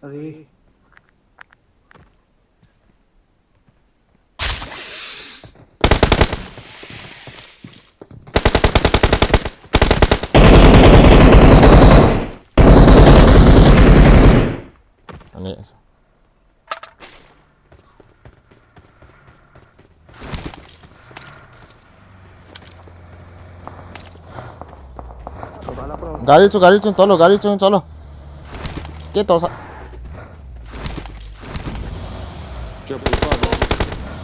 Ari. Ani. Gari chu, gari chu, tolo, gari chu, tolo. Ke to sa.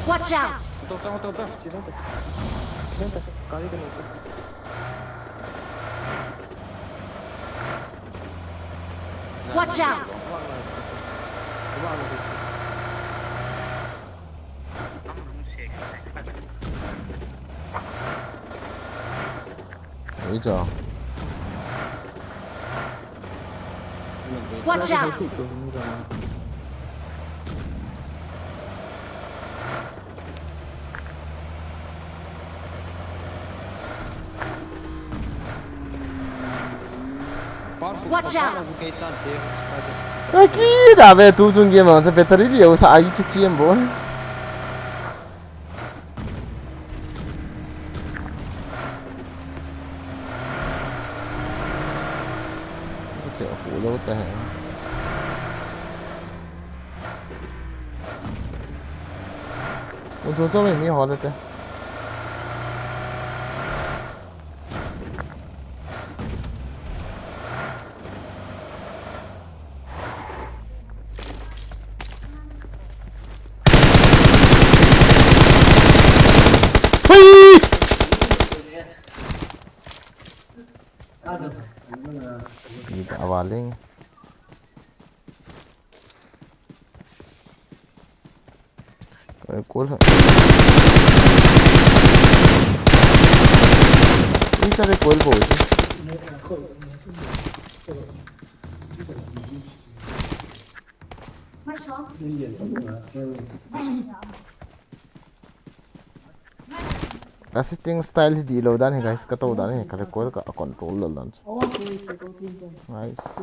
Watch out! Uta, uta, uta, uta. Watch out! Ui cha. Watch out! Watch out! Aki da ve tu chung game ang sa battery liu sa agi kichiem bo. Kichia fu lo ta he. Mun chung chung mi ho lo te. Hui! Ida avaling. Recoil. Isa recoil po ito. Ka setting style hi dih lou dan hi guys, ka tou dan hi, ka recoil ka control lou dan. Nice.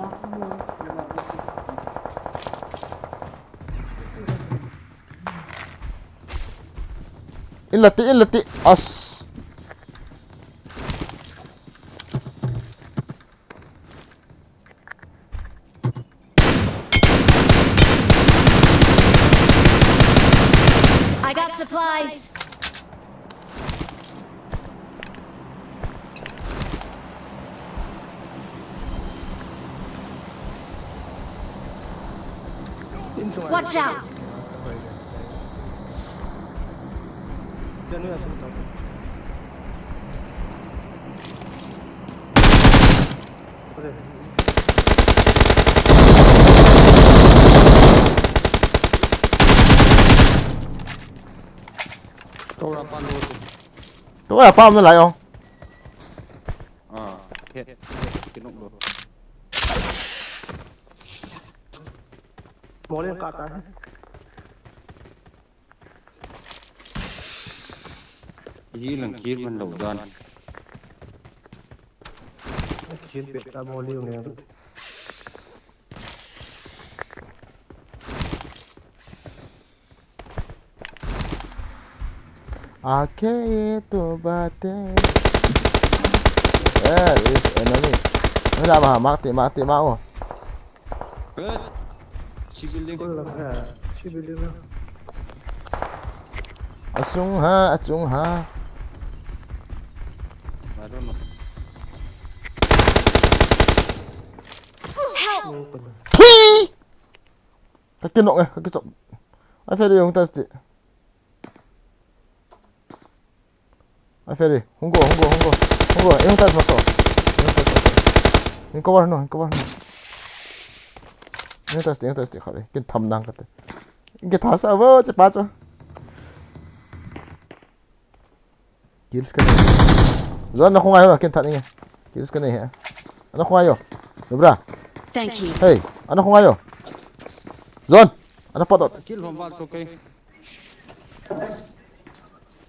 In lati, in lati. As. I got supplies. Watch out! Tora pa lo tu. Tora pa umna lai o. Ah, het, het, kinok lo. Mole ka ta. Ye lang kill man lo dan. Kill pe ta mo liu ne. Ake to bate. There is enemy. Wala ba, mati, mati, mao. Good. She building. Kol lang ha. She building na. Asung ha, asung ha. I don't know. Help! Thui! Ka kinok e, ka kichop. Ai Ferry, hung touch ti. Ai Ferry, hung go, hung go, hung go. Hung go, eh, hung touch maso. Eh, hung touch maso. Hung cover no, hung cover no. Eh, hung touch ti, hung touch ti, khale. Kin tham nang kate. Kin tha sa vo, che pa cho. Kills ka nei. Zon, ana khongai ho, ken that inge. Kills ka nei he. Ana khongai ho. Nubra. Thank you. Hey, ana khongai ho. Zon, ana pot out. Kill hom bal to kai.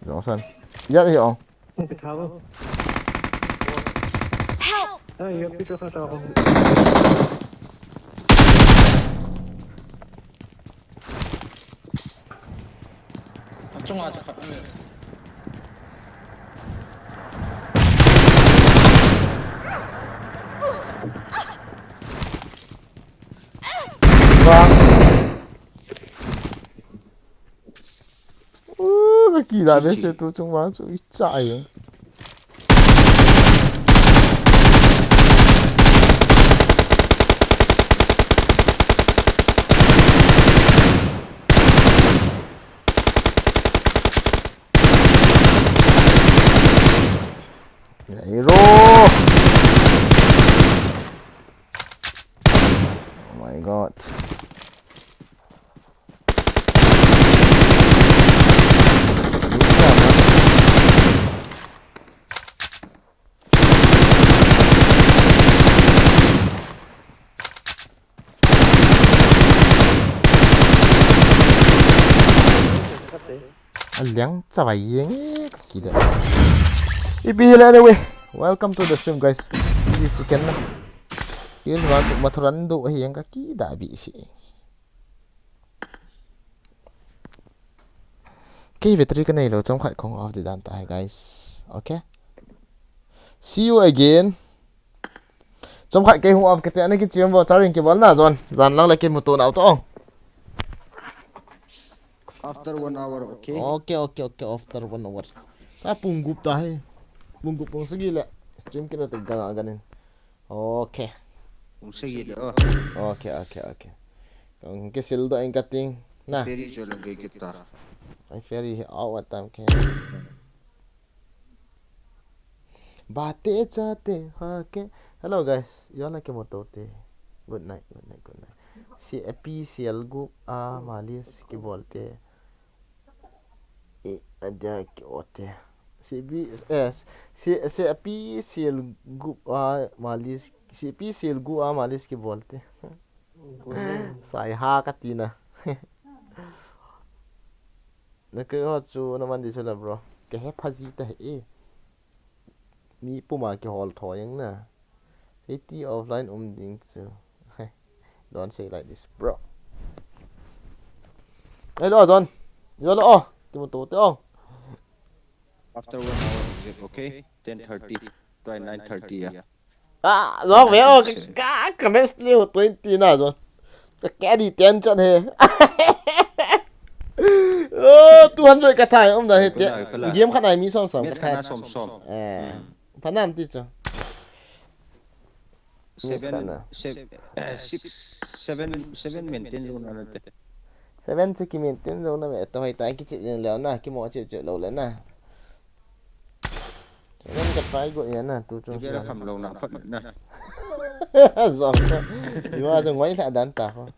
Zon san. Ya hi ong. Help! Achunga chu khat ni. Vang. Uh, ka kida be se tu chung vang chu i cha ai. Hero! Oh my god. Aliang chavai jeng e, ka kida. Ipi le anyway, welcome to the stream, guys. Ipi chicken na. Here's one to mathuran do hi jeng ka kida bi si. Kei battery ka nei lou, chomkhat kong off di dan ta hai, guys. Okay. See you again. Chomkhat kei hung off kate, ana kichi em bo, charin kibol na, John. Jan lang le kimuto na auto. After one hour, okay? Okay, okay, okay, after one hours. Ta pung gup ta hai. Pung gup pung sagi le. Stream kit na te gan gan in. Okay. Pung sagi le, oh. Okay, okay, okay. Kong kisil do in kating. Na. Ferry jo lang kei kita. Ai ferry hi out what time ke. Bate chate ha ke. Hello guys, you all like moto te. Good night, good night, good night. Si epi sial gup a malis ki bolte. E adia ki ote. Si bi es si si epi sial gup a malis si epi sial gup a malis ki bolte. Sai ha ka tina. Na kri ho chu na man di chu la bro. Ke he phaji ta he e. Mi puma ke hol tho yang na. Hiti offline um ding chu. Don't say like this, bro. Hello, John. Yo lo, oh. Kimuto te, oh. After one hour, is it okay? Ten thirty. Try nine thirty, yeah. Ah, long ve, oh, ka, ka, ka match play ho twenty na, John. Ka carry ten chan he. Oh, two hundred ka thai, um da he te. Game khat nai mi som som ka thai. Som som. Eh, phanam ti chu. Seven, seven, eh, six, seven, seven maintain jou na te. Seven chu ki maintain jou na ve, to hoi ta ki chip jeng leo na, ki mo chip chip lou le na. Seven ka try go ya na, tu chu. Ibe la kham lou na phat na. Zong ta. Iwa chu ngoi lha dan ta ho.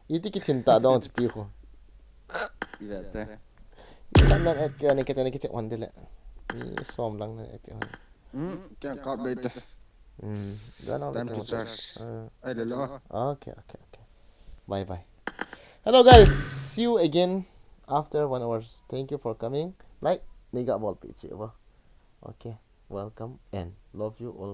Iti ki thin ta dong chu pi ho. Ibe ta. Ibe nan et ke ni ke te ni ki chip hon de le. Mi som lang na et ke hon. Hmm, kya kap le te. Hmm, dan ang. Time to charge. Ai le lo. Okay, okay, okay. Bye bye. Hello guys, see you again after one hour. Thank you for coming. Like, ni ga bol pi chi ba. Okay, welcome and love you all, guys.